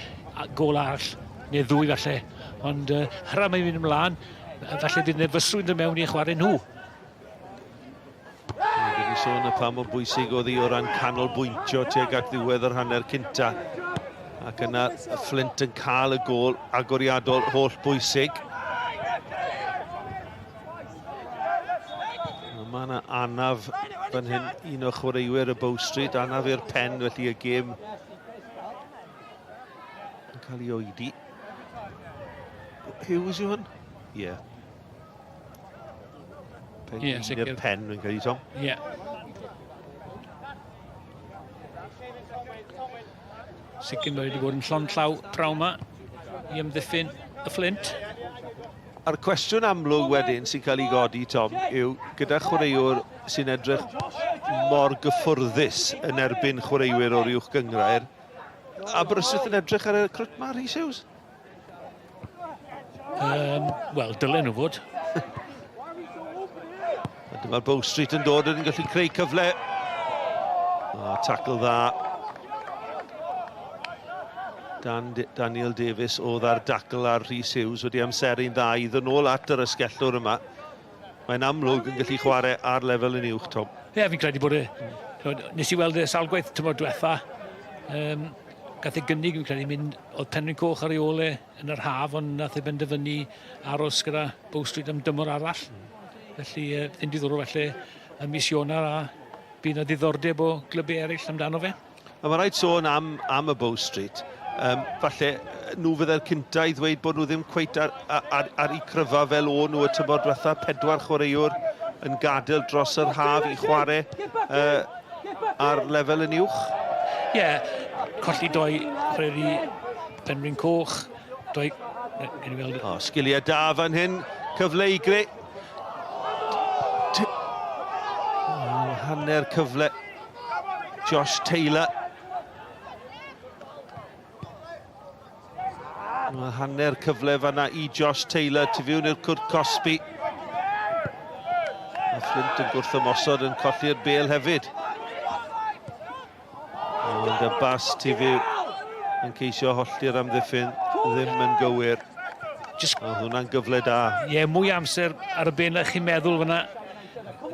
[SPEAKER 8] gôl arall, neu ddwy falle. Ond uh, hra mae'n mynd ymlaen, falle bydd nerfysrwydd yn mewn i chwarae nhw.
[SPEAKER 6] Wedi sôn y pa mor bwysig oedd hi o ran canolbwyntio tuag at ddiwedd yr hanner cynta. Ac yna Flint yn cael y gôl agoriadol holl bwysig. Mae yna anaf fan hyn, un o chwaraewyr y Bow Street, anaf i'r pen, felly y gêm yn cael ei oedi. Hughes yw hwn? Ie. Yeah. Pen yeah, i'r pen, fi'n credu, Tom.
[SPEAKER 8] Ie. Yeah. Sicr mae wedi bod yn llond llaw prawn yma i amddiffyn y Flint.
[SPEAKER 6] A'r cwestiwn amlwg wedyn sy'n cael ei godi, Tom, yw gyda chwaraewr sy'n edrych mor gyffwrddus yn erbyn chwaraewyr o'r uwch gynghrair, Aberystwyth yn edrych ar y crwt ma, Rhys Hughes?
[SPEAKER 8] Um, Wel, dylen nhw fod.
[SPEAKER 6] A dyma'r Bow Street yn dod yn gallu creu cyfle. O, tackle dda. Dan, Daniel Davies oedd ar dacl ar Rhys Hughes wedi amseru'n dda i ddod nôl at yr ysgellwr yma. Mae'n amlwg yn gallu chwarae ar lefel yn uwch, Tom.
[SPEAKER 8] Ie, yeah, fi'n credu bod e... Nes i weld e sawl gwaith tymor diwetha. Um, gath e gynnig, fi'n credu, mynd... Oedd Penrhyn Coch ar ei ôl e yn yr haf, ond nath e benderfynu aros gyda Bow Street am dymor arall. Felly, uh, ddim diddorol felly ym mis Ionawr a bydd yna ddiddordeb o glybiau eraill amdano fe.
[SPEAKER 6] A mae rhaid sôn am, am y Bow Street. Um, falle nhw fydde'r cynta i ddweud bod nhw ddim cweit ar, ar, ar eu cryfa fel o'n nhw y tymor diwetha. Pedwar chwaraewr yn gadael dros yr haf i chwarae uh, ar lefel yn uwch.
[SPEAKER 8] Ie, yeah, colli doi chwaraewr i Penrhyn Coch, doi... Gen i weld...
[SPEAKER 6] O, sgiliau da fan hyn, cyfle i greu... Oh, hanner cyfle Josh Taylor. Mae hanner cyfle fanna i Josh Taylor, tu fewn i'r cwrt cosbi. Mae Flint yn gwrth ymosod yn colli'r bel hefyd. Ond y bas tu fewn yn ceisio hollti'r amddiffyn ddim yn gywir.
[SPEAKER 8] Just...
[SPEAKER 6] Oedd hwnna'n gyfle da.
[SPEAKER 8] Ie, yeah, mwy amser ar y ben na chi'n meddwl fyna.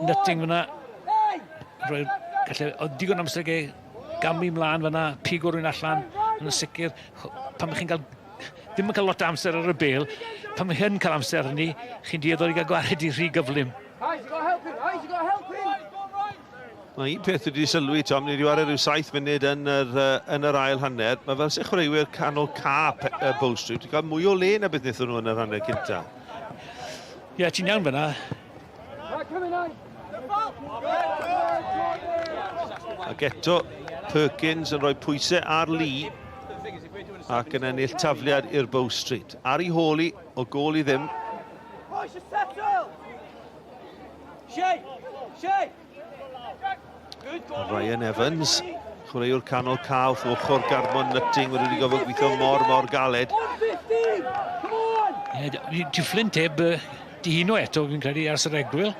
[SPEAKER 8] Nutting fyna. Rhoi, gallu, oedd digon amser ge gamu mlaen fyna, pigo rhywun allan, yn y sicr. Pan chi'n cael ddim yn cael lot o amser ar y bel, pan mae hyn cael amser hynny, chi'n dueddol i gael gwared i rhy gyflym.
[SPEAKER 6] Mae un peth wedi sylwi, Tom, ni wedi wario rhyw 7 munud yn yr, uh, yn yr ail hanner. Mae fel sy'n chwaraewyr canol ca uh, Bow Street wedi cael mwy o le na beth wnaethon nhw yn yr hanner cynta.
[SPEAKER 8] Ie, yeah, ti'n iawn fyna.
[SPEAKER 6] Ac eto, Perkins yn rhoi pwysau ar Lee ac yn ennill tafliad i'r Bow Street. Ar ei hôl i, o gôl i ddim. Ryan Evans, chwaraewr canol caw wrth ochr Garmon Nutting, wedi gofod gweithio mor, mor galed.
[SPEAKER 8] Ie, yeah, Flint heb dihuno eto, fi'n credu, ers yr egwyl.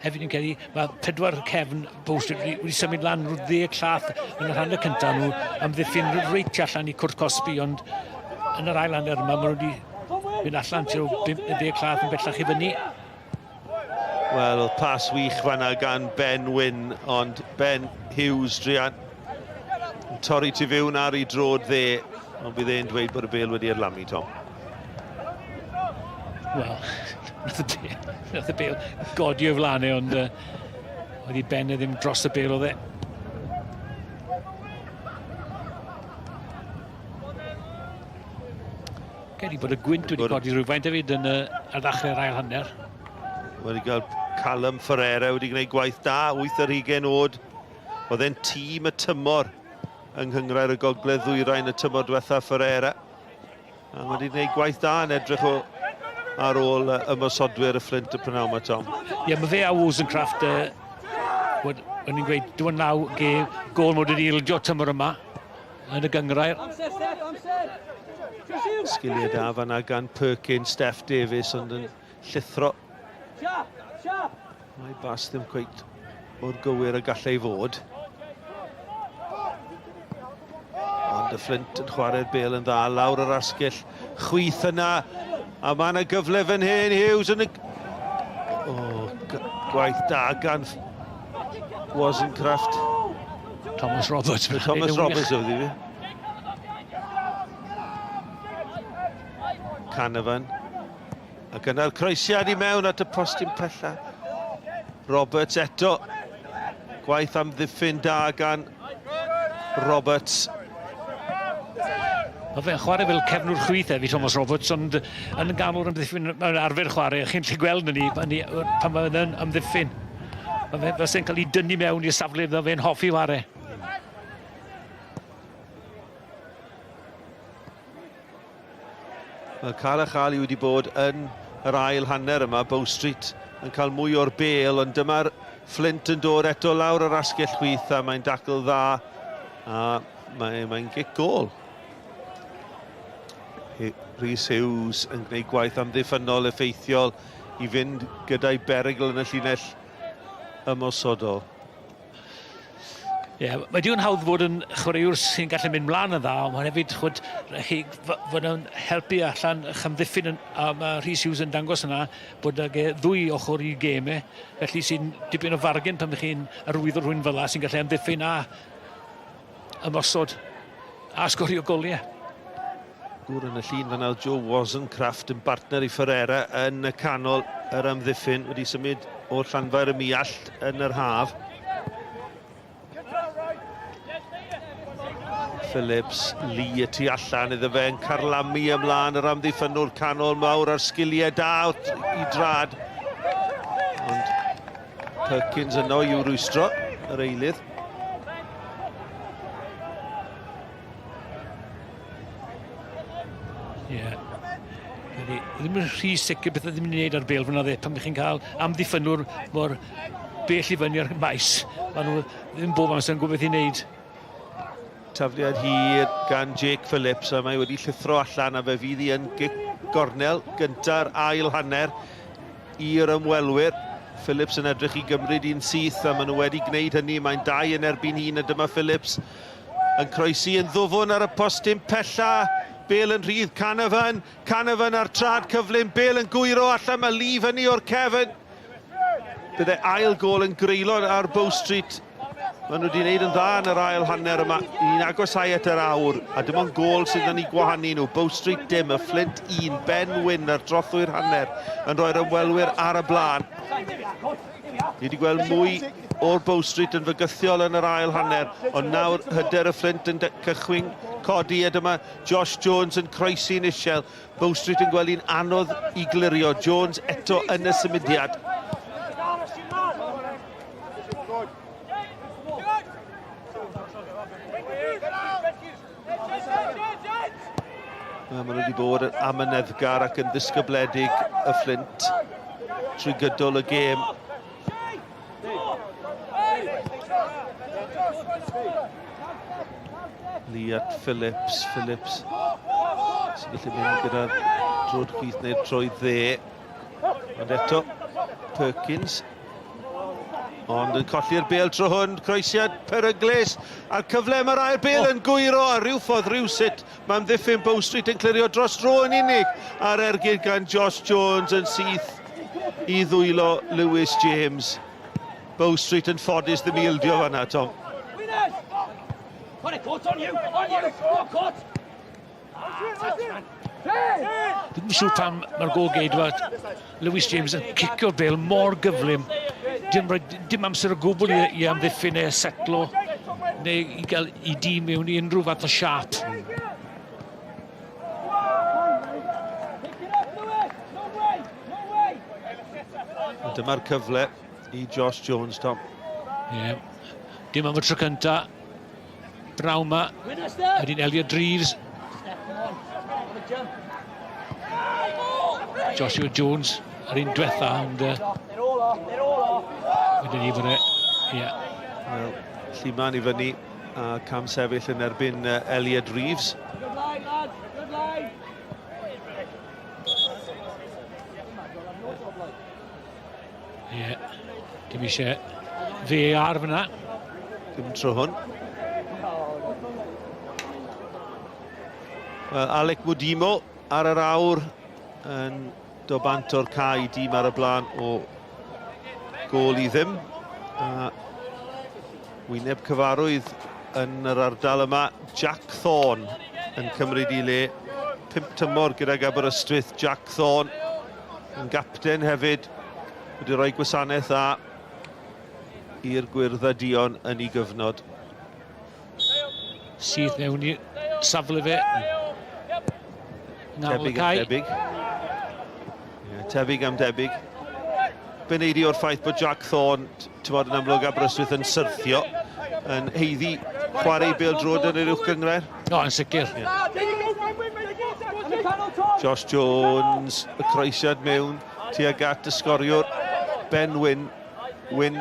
[SPEAKER 8] Hefyd fi'n credu, mae pedwar cefn Bow Street wedi, wedi symud lan rhyw ddeg llath yn yr hanner cyntaf nhw amddiffyn reit allan i cwrt cosbi, ond yn yr ail hanner yma, maen nhw wedi mynd allan tua 50 llath yn bellach i fyny.
[SPEAKER 6] Wel, oedd pas wych fanna gan Ben Wyn, ond Ben Hughes druan yn torri tu fewn ar ei drod dde, ond bydd e'n dweud bod y bel wedi adlamu, Tom.
[SPEAKER 8] Wel, nath y bel, nath y bel godi o flaen e, ond uh, oedd ei ben e ddim dros y bel oedd e. Credu bod y gwynt wedi codi rhywfaint hefyd yn y, ar ddechrau'r ail hanner.
[SPEAKER 6] Wedi cael Callum Ferreira wedi gwneud gwaith da, 8 ar 20 oed. Oedd e'n tîm y tymor yng Nghynghrair y Gogledd Ddwyrain y tymor diwetha Ferreira. A mae wedi gwneud gwaith da yn edrych o ar ôl ymosodwyr y Fflint y prynhawn yma, Tom.
[SPEAKER 8] Ie, yeah, mae fe a Wozencraft, uh, o'n i'n gweud, dwi'n naw ge, gol mod wedi ildio tymor yma yn y gyngrair.
[SPEAKER 9] Amser, Steph, amser!
[SPEAKER 6] Sgiliau da fanna gan Perkins, Steph Davies, ond yn llithro. Mae bas ddim cweit mor gywir y gallai fod. Ond y Fflint yn chwarae'r bel yn dda, lawr yr asgell chwith yna. A mae yna gyfle fan hyn, Hughes yn y... O, oh, gwaith da gan Wozencraft.
[SPEAKER 8] Thomas Roberts.
[SPEAKER 6] Thomas Roberts oedd i fi. Canavan. Ac yna'r croesiad i mewn at y postyn pella. Roberts eto. Gwaith am ddiffyn da gan Roberts.
[SPEAKER 8] Mae fe'n chwarae fel cefnwr chwith hefyd, Thomas Roberts, ond yn y ganol amddiffyn, mae'n arfer chwarae, chi'n gallu gweld yn ni, pan mae'n yn amddiffyn. Mae fe fel sy'n cael ei dynnu mewn i'r safle iddo fe'n hoffi chwarae.
[SPEAKER 6] Wel, cael a chael i wedi bod yn yr ail hanner yma, Bow Street yn cael mwy o'r bel, ond dyma'r Flint yn dod eto lawr yr asgell chwith a mae'n dacl dda a mae'n mae gic gol. Rhys Hughes yn gwneud gwaith amddiffynnol effeithiol i fynd gyda'i berygl yn y llinell ymosodol.
[SPEAKER 8] Ie, yeah, mae diwn hawdd fod yn chwaraewr sy'n gallu mynd mlaen yn dda, ond mae'n hefyd chwyd, chi fod yn helpu allan eich amddiffyn, yn, a mae Rhys Hughes yn dangos yna bod ag e ddwy ochr i gêm e, felly sy'n dipyn o fargen pan chi'n arwyddo rhywun fel la sy'n gallu amddiffyn a ymosod a sgorio goliau.
[SPEAKER 6] Gŵr yn y llun fanna oedd Joe Wozencraft yn bartner i Ferreira yn y canol yr amddiffyn wedi symud o Llanfair y Miallt yn yr haf. Phillips, Lee y tu allan iddo fe yn carlamu ymlaen yr amddiffynnwr canol mawr a'r sgiliau da i drad. Ond Perkins yno i'w rwystro, yr eilydd.
[SPEAKER 8] Ie. Yeah. Ddim yn rhy sicr beth ydym ni'n gwneud ar bel fyna dde, pan chi'n cael amddiffynwr mor bell i fyny ar y maes. Maen nhw ddim bob amser yn gwybod beth i wneud.
[SPEAKER 6] Tafliad hir gan Jake Phillips a mae wedi llithro allan a fe fydd hi yn gic gornel gynta'r ail hanner i'r ymwelwyr. Phillips yn edrych i gymryd un syth a maen nhw wedi gwneud hynny. Mae'n dau yn erbyn un a dyma Phillips yn croesi yn ddwfwn ar y postyn pella. Bale yn rhydd, Canavan, Canavan ar trad cyflym, Bale yn gwyro allan, mae Lee fyny o'r cefn. Bydde ail gol yn greulon ar Bow Street. Maen nhw wedi gwneud yn dda yn yr ail hanner yma. Ni'n agosau at yr awr, a dim ond gol sydd yn ei gwahanu nhw. Bow Street dim, y Flint 1, Ben Wyn ar drothwy'r hanner yn rhoi'r ymwelwyr ar y blaen. Ni wedi gweld mwy o'r Bow Street yn fygythiol yn yr ail hanner, ond nawr hyder y Flint yn cychwyn codi, a dyma Josh Jones yn croesi'n isiel. Bow Street yn gweld hi'n anodd i glirio. Jones eto yn y symudiad. Maen nhw wedi bod yn amyneddgar ac yn ddisgybledig y Fflint trwy gydol y gêm. Lee at Phillips, Phillips sy'n gallu mynd gyda drod chwith neu'r troed dde. Ond eto, Perkins. Ond yn colli'r bel tro hwn, croesiad peryglus, a'r cyfle mae'r ail bel yn gwyro a rhyw ffordd rhywsut mae amddiffyn Bow Street yn clirio dros dro yn unig a'r ergyd gan Josh Jones yn syth i ddwylo Lewis James. Bow Street yn ffodus ddim i ildio fanna, Tom.
[SPEAKER 8] Dwi'n yn siŵr pam mae'r gol geidwad Lewis James yn cicio'r bel mor gyflym. Dim, dim amser o gwbl i, i amddiffyn neu setlo neu i gael i dîm mewn i unrhyw fath o siap.
[SPEAKER 6] Dyma'r cyfle i Josh Jones, Tom.
[SPEAKER 8] Ie. Yeah. Dim am y tro cynta. Braw ma. Ydy'n Elliot Reeves. Joshua Jones yr un diwetha, ond... Wedyn ni fod e... Ie.
[SPEAKER 6] Wel, Lluman i fyny a cam sefyll yn erbyn Elliot Reeves.
[SPEAKER 8] Ie, yeah. dim eisiau VAR fyna.
[SPEAKER 6] Dim tro hwn. Wel, Alec Mudimo ar yr awr yn dobant o'r cae dîm ar y blaen o gôl i ddim. A wyneb cyfarwydd yn yr ardal yma, Jack Thorne yn cymryd i le. Pump tymor gydag Aberystwyth, Jack Thorne yn gapten hefyd, wedi rhoi gwasanaeth dda i'r gwyrdd a dion yn ei gyfnod.
[SPEAKER 8] Syth mewn i safle fe.
[SPEAKER 6] Tebyg am debyg. Yeah, tebyg am debyg. Be wneud i o'r ffaith bod Jack Thorne, ti'n bod yn amlwg Aberystwyth yn syrthio, yn heiddi chwarae bêl droed yn yr uwch gynghrair?
[SPEAKER 8] O, yn sicr.
[SPEAKER 6] Yeah. Josh Jones, y croesiad mewn tuag at y sgoriwr, Ben Wyn. Wyn.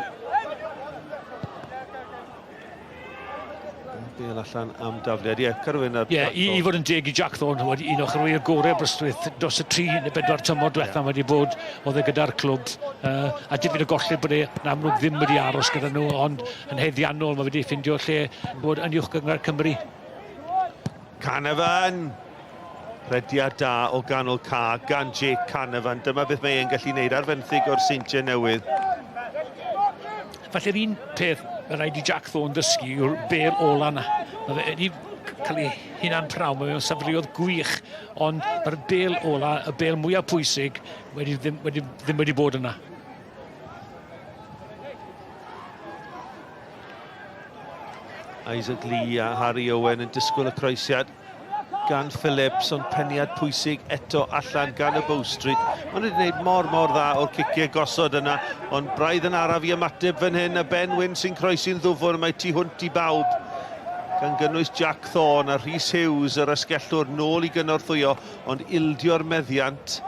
[SPEAKER 6] Bel allan am dafliad. Ie, yeah, Carwyn ar
[SPEAKER 8] Ie, yeah, i, i fod yn deg i Jack Thorne, wedi un o chwaraewyr gorau Aberystwyth dros y tri neu bedwar tymor diwethaf yeah. wedi bod, oedd e gyda'r clwb. Uh, a dipyn o golled bod e yn amlwg ddim wedi aros gyda nhw, ond yn heddiannol mae wedi ffindio lle bod yn uwch gyngor Cymru.
[SPEAKER 6] Canavan! Rhediad da o ganol ca gan Jake Canavan. Dyma beth mae e'n gallu gwneud ar fenthyg o'r Seintiau Newydd.
[SPEAKER 8] Falle'r un peth mae rhaid i Jack Thorne dysgu yw'r bel ola yna. Mae fe wedi cael ei hunan prawn, mae fe'n safleoedd gwych, ond mae'r bel ola, y bel mwyaf pwysig, wedi ddim, wedi, ddim wedi bod yna.
[SPEAKER 6] Isaac Lee a Harry Owen yn disgwyl y croesiad gan Phillips, ond peniad pwysig eto allan gan y Bow Street. Maen nhw wedi gwneud mor, mor dda o'r ciciau gosod yna, ond braidd yn araf i ymateb fan hyn, a Ben Wyn sy'n croesi'n ddwfwn, mae tu hwnt i bawb, gan gynnwys Jack Thorne a Rhys Hughes, yr asgellwr, nôl i gynorthwyo, ond ildio'r meddiant.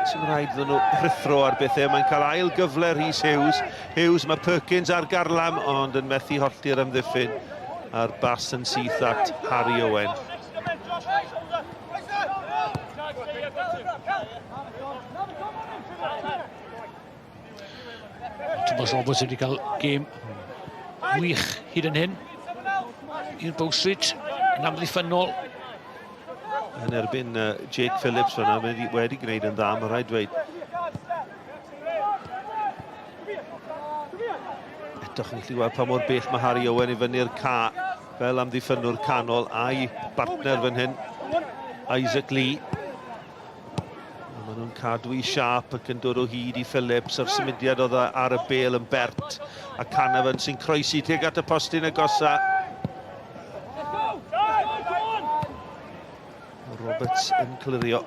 [SPEAKER 6] Sy'n rhaid iddyn nhw rhuthro ar bethau. Mae'n cael ail gyfle Rhys Hughes. Hughes, mae Perkins ar garlam, ond yn methu hollti'r amddiffyn. A'r bas yn syth at Harry Owen.
[SPEAKER 8] Thomas Roberts wedi cael gêm wych hyd yn hyn. i'r Bow Street yn amddiffynnol.
[SPEAKER 6] Yn erbyn uh, Jake Phillips fyna, mae wedi, wedi gwneud yn dda, mae rhaid dweud. Eto chi'n gallu gweld pa mor bell mae Harry Owen i fyny'r ca fel amddiffynnwr canol a'i bartner fan hyn, Isaac Lee. Maen nhw'n cadw i siap ac yn dod o hyd i Phillips a'r symudiad oedd ar y bel yn bert a Canavan sy'n croesi tuag at y postyn agosa. Roberts yn clirio.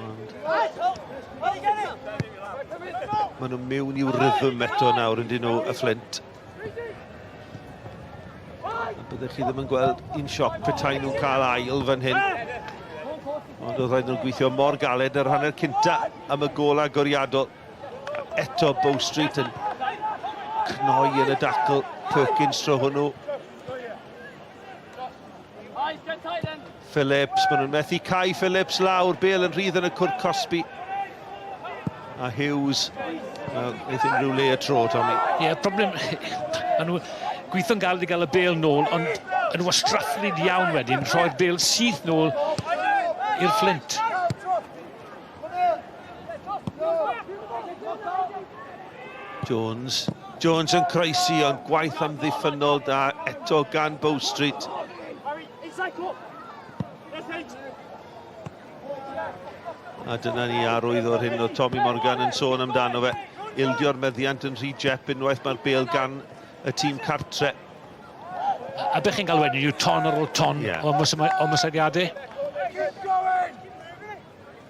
[SPEAKER 6] Ond maen nhw'n mewn i'w rhythm eto nawr yn dyn nhw y Flint. A byddech chi ddim yn gweld un sioc petai nhw'n cael ail fan hyn. Ond oedd rhaid nhw'n gweithio mor galed yr hanner cynta am y gôl agoriadol. Eto Bow Street yn cnoi yn y dacl. Perkins tro hwnnw. Phillips, maen nhw'n methu cael Phillips lawr, Bale yn rhydd yn y cwrt cosbi. A Hughes, wel, wneith unrhyw le y tro, Tommy.
[SPEAKER 8] Ie, yeah, problem, maen nhw gweithio'n galed i gael y bel nôl, ond yn wastrafflyd iawn wedyn, rhoi'r bel syth nôl i'r Flint.
[SPEAKER 6] Jones. Jones yn croesi, ond gwaith amddiffynnol da eto gan Bow Street. A dyna ni arwydd o'r hyn o Tommy Morgan yn sôn amdano fe. Ildio'r meddiant yn rhy jep unwaith mae'r bel gan y tîm cartre.
[SPEAKER 8] A beth chi'n cael wedyn yw ton ar ôl ton yeah. o ymosodiadau.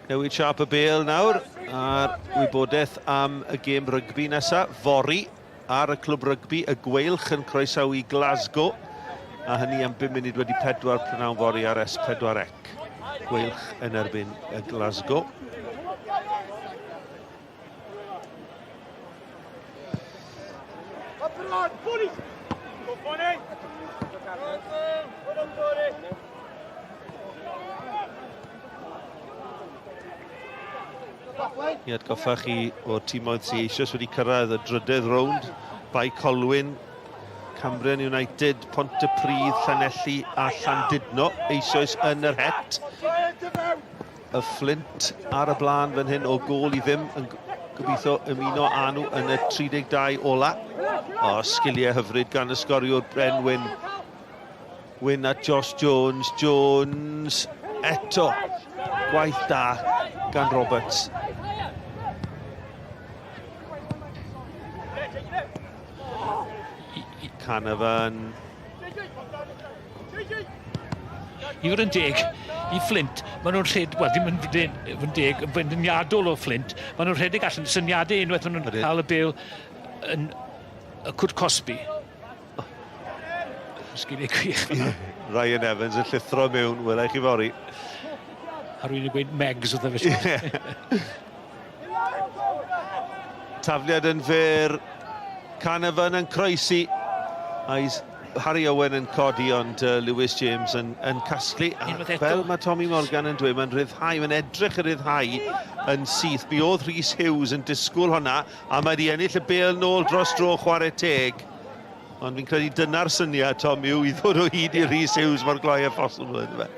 [SPEAKER 6] Newid siâp y bêl nawr a'r wybodaeth am y gêm rygbi nesaf. Fory ar y clwb rygbi, y Gweilch yn croesawu Glasgow, a hynny am 5 munud wedi 4 prynhawn fory ar S4C. Gweilch yn erbyn y Glasgow. I atgoffa chi o'r timoedd sydd eisoes wedi cyrraedd y drydedd rownd, Bae Colwyn, Cambrian United, Pontypridd, Llanelli a Llandudno eisoes yn yr het. Y Fflint ar y blaen fan hyn o gôl i ddim yn gobeithio ymuno â nhw yn y 32 ola. O, sgiliau hyfryd gan y sgoriwr Bren Wyn. Wyn at Josh Jones. Jones eto. Gwaith da gan Roberts. Canavan.
[SPEAKER 8] I fod yn deg i Flint, maen nhw'n rhed, wel ddim yn, yn deg, yn feirniadol o Flint, maen nhw'n rhedeg allan syniadau unwaith maen nhw'n cael y bêl yn y cwrt cosbi. Sgiliau gwych fan'na.
[SPEAKER 6] Ryan Evans yn llithro mewn, wela i chi fory.
[SPEAKER 8] A rwy'n gweud Megs wrtho fe.
[SPEAKER 6] Tafliad yn fyr. Canavan yn croesi. A's Harry Owen yn codi, ond uh, Lewis James yn, yn casglu. A fel mae Tommy Morgan yn dweud, mae'n rhyddhau, mae'n edrych yn rhyddhau yn syth. Mi oedd Rhys Hughes yn disgwyl hwnna, a mae wedi ennill y bêl nôl dros dro chwarae teg. Ond fi'n credu dyna'r syniad, Tom, yw i ddod o hyd i Rhys Hughes mor gloi â phosibl, yndyfe?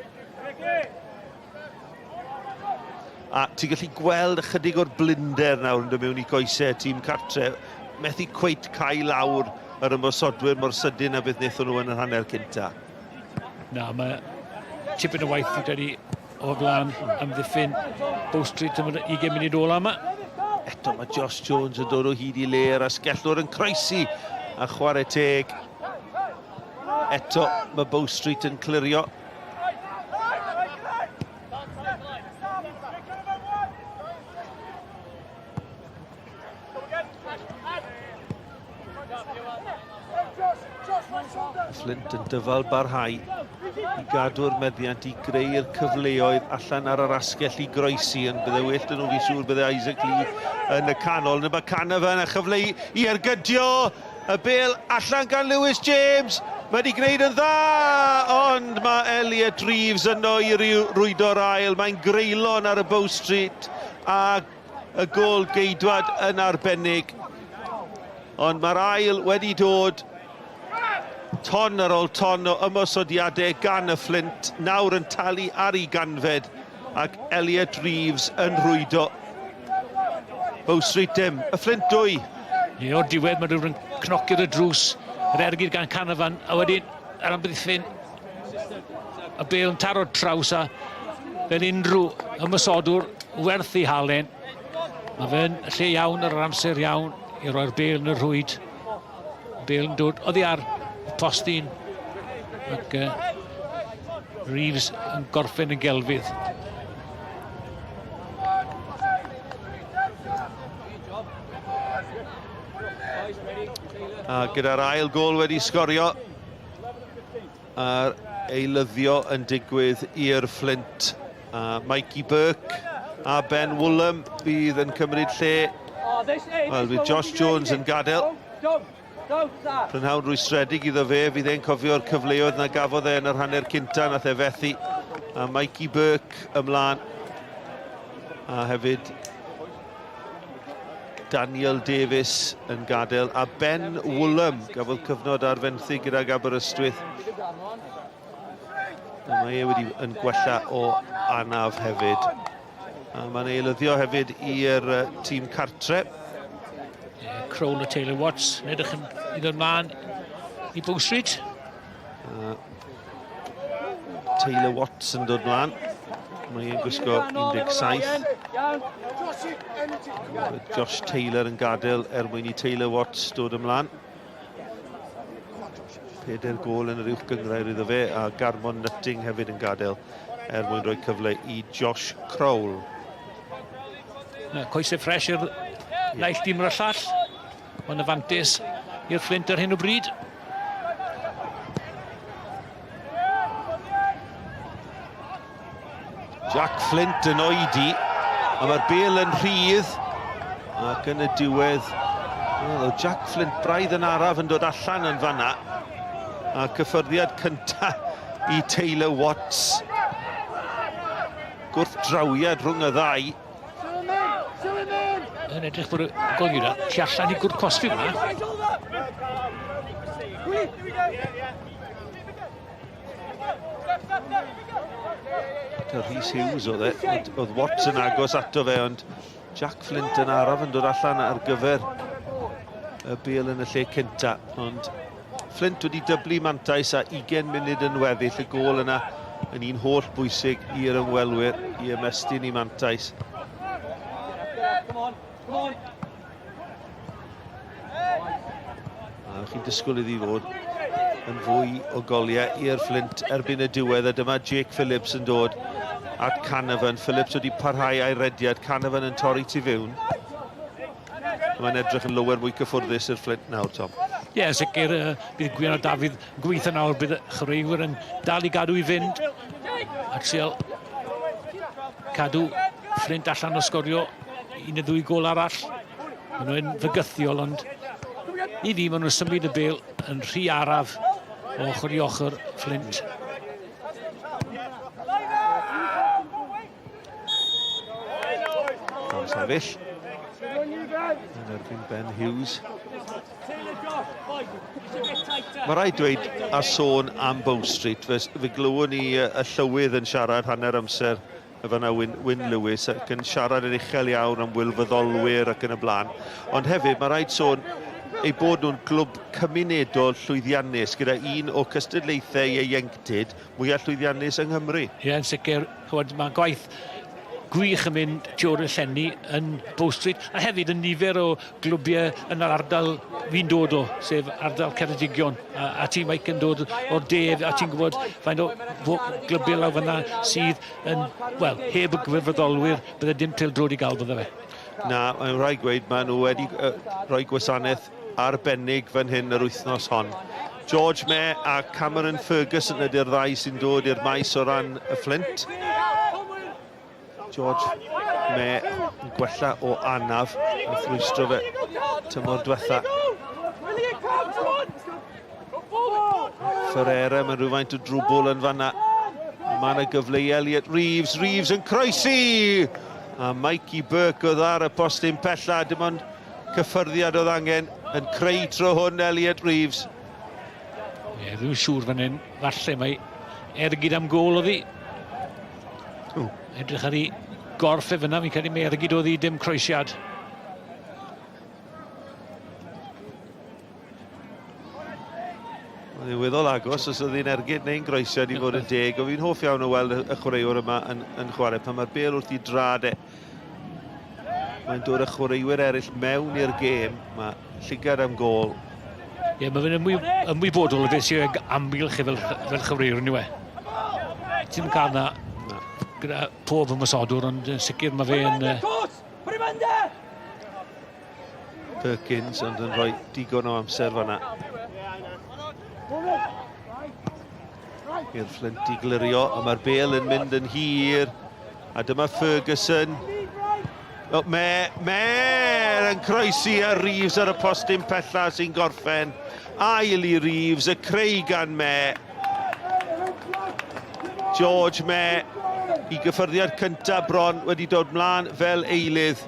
[SPEAKER 6] A ti'n gallu gweld ychydig o'r blinder nawr yn dod mewn i goesau tîm cartre. Methu cweit cael lawr yr ymosodwyr mor sydyn a beth wnaethon nhw yn yr hanner cynta.
[SPEAKER 8] Na, mae tipyn o waith i credu o flaen amddiffyn Bow Street am yr 20 munud ola yma.
[SPEAKER 6] Eto mae Josh Jones yn dod o hyd i le yr asgellwr yn croesi a chwarae teg. Eto mae Bow Street yn clirio. Flint yn dyfal barhau i gadw'r meddiant i greu'r cyfleoedd allan ar yr asgell i groesi yn bydde well dyn nhw fi siŵr bydde Isaac Lee yn y canol. Yna mae Canavan a chyfle i, i ergydio y bel allan gan Lewis James. Mae wedi gwneud yn dda, ond mae Elliot Reeves yno i rwydo'r ail. Mae'n greulon ar y Bow Street a y gôl geidwad yn arbennig. Ond mae'r ail wedi dod. Ton ar ôl ton o ymosodiadau gan y Fflint, nawr yn talu ar ei ganfed ac Elliot Reeves yn rhwydo. Bow Street dim, y Fflint 2.
[SPEAKER 8] Ie, o'r diwedd mae rhywun yn cnocio'r y drws, yr ergyd gan Canavan, a wedyn yr amddiffyn, y bel yn taro traws a fel unrhyw ymosodwr werth ei halen. Mae fe'n lle iawn ar yr amser iawn i roi'r bel yn y rhwyd. Bel yn dod oddi ar y postyn ac uh, Reeves yn gorffen yn gelfydd.
[SPEAKER 6] A gyda'r ail gol wedi sgorio, a'r eilyddio yn digwydd i'r Fflint. A Mikey Burke a Ben Woolham bydd yn cymryd lle. Wel, bydd Josh Jones yn gadael. Prynhawn rwystredig iddo fe, fydd e'n cofio'r cyfleoedd na gafodd e yn yr hanner cynta, nath e fethu. A Mikey Burke ymlaen. A hefyd Daniel Davies yn gadael a Ben Woolham gafodd cyfnod ar fenthyg gydag Aberystwyth. A mae e wedi yn gwella o anaf hefyd. A mae'n eilyddio hefyd i'r tîm cartre.
[SPEAKER 8] Crowell a Taylor Watts yn edrych yn i ddod mlaen i Bow Street.
[SPEAKER 6] Taylor Watts yn dod mlaen. Mae e'n gwisgo 17. Josh Taylor yn gadael er mwyn i Taylor Watts dod ymlaen. Pedair gol yn yr uwch gynghrair iddo fe a Garmon Nutting hefyd yn gadael er mwyn rhoi cyfle i Josh Crowell.
[SPEAKER 8] Coesau ffres i'r naill dîm o'r llall. Mae'n y fantes i'r Fflint ar hyn o bryd.
[SPEAKER 6] Jack Flint yn oedi, a mae'r bel yn rhydd, ac yn y diwedd, wel, oedd Jack Flint braidd yn araf yn dod allan yn fanna, a cyffyrddiad cynta i Taylor Watts. Gwrthdrawiad rhwng y ddau.
[SPEAKER 8] Yn edrych bod y gol gyda tu allan i gwrdd cosbi fyna.
[SPEAKER 6] Peter Rhys Hughes oedd e. Oedd Watts yn agos ato fe, ond Jack Flint yn araf yn dod allan ar gyfer y bel yn y lle cynta. Ond Flint wedi dyblu mantais a 20 munud yn weddill. Y gôl yna yn un holl bwysig i'r ymwelwyr i ymestyn i mantais. A chi'n disgwyl iddi fod yn fwy o goliau i'r Fflint erbyn y diwedd a dyma Jake Phillips yn dod at Canavan. Phillips wedi parhau a'i rediad, Canavan yn torri tu fewn. Mae'n edrych yn lower mwy cyffwrddus i'r Fflint nawr, Tom.
[SPEAKER 8] Ie, yeah, sicr, uh, bydd Gwion a Dafydd yn gweithio nawr, bydd y chwaraewyr yn dal i gadw i fynd. A trial cadw Fflint allan o sgorio un neu ddwy gol arall. Maen nhw'n fygythiol, ond i fi maen nhw'n symud y bel yn rhy araf o ochr i ochr Fflint.
[SPEAKER 6] Gan sefyll. Yn erbyn Ben Hughes. Mae rhaid dweud a sôn am Bow Street, fe, fe glywwn ni y llywydd yn siarad hanner amser y fanna Wyn, Wyn Lewis ac yn siarad yn uchel iawn am wylfyddolwyr ac yn y blaen. Ond hefyd mae rhaid sôn eu bod nhw'n glwb cymunedol llwyddiannus gyda un o cystadlaethau ieuenctid mwyaf llwyddiannus yng Nghymru.
[SPEAKER 8] Ie, yn sicr. Ch'mod, mae gwaith gwych yn mynd tu ôl i'r llenni yn Bow Street a hefyd yn nifer o glwbiau yn yr ardal fi'n dod o, sef ardal Ceredigion. A, a ti, Mike, yn dod o'r de, a ti'n gwybod faint o glybiau lawr fyna sydd yn, wel, heb y gwirfoddolwyr, bydde dim pêl-droed i gael bydde fe.
[SPEAKER 6] Na, mae'n rhaid gweud, maen nhw wedi uh, rhoi gwasanaeth arbennig fan hyn yr wythnos hon. George May a Cameron Ferguson ydy'r ddau sy'n dod i'r maes o ran y Fflint. George May yn gwella o anaf wrth rwystro fe tymor diwetha. Ferreira, mae'n rhywfaint o drwbl yn fanna. Mae yna gyfle i Elliot Reeves. Reeves yn croesi! A Mikey Burke oedd ar y postyn pella. Dim ond Cyffyrddiad oedd angen yn creu tro hwn Elliot Reeves.
[SPEAKER 8] Ie, ddim yn siŵr fan hyn. Falle mae ergyd am gôl oedd hi. Edrych ar ei gorff e fyna, fi'n credu mae ergyd oedd hi, dim croesiad.
[SPEAKER 6] Mae'n weddol agos os oedd hi'n ergyd neu'n groesiad i fod yn deg. O fi'n hoff iawn o weld y chwaraewr yma yn, yn chwarae pan mae'r bel wrth i drad e. Mae'n dod y chwaraewyr eraill mewn i'r gêm. Mae llygad am gôl.
[SPEAKER 8] Ie, yeah, mae fe'n ymwy, ymwybodol o beth sy'n amgylch e fel, fel chwaraewr yn yw e. Ti'n cael na gyda pob ymosodwr, ond yn sicr mae fe yn...
[SPEAKER 9] Put him under!
[SPEAKER 6] Perkins ond yn rhoi digon o amser fanna. I'r Fflint i glirio, a mae'r bel yn mynd yn hir. A dyma Ferguson. O, me, Mer yn croesi a Reeves ar y postyn pella sy'n gorffen. Ail i Reeves, y creu gan Me. George Me i gyffyrddiad cyntaf bron wedi dod mlaen fel eilydd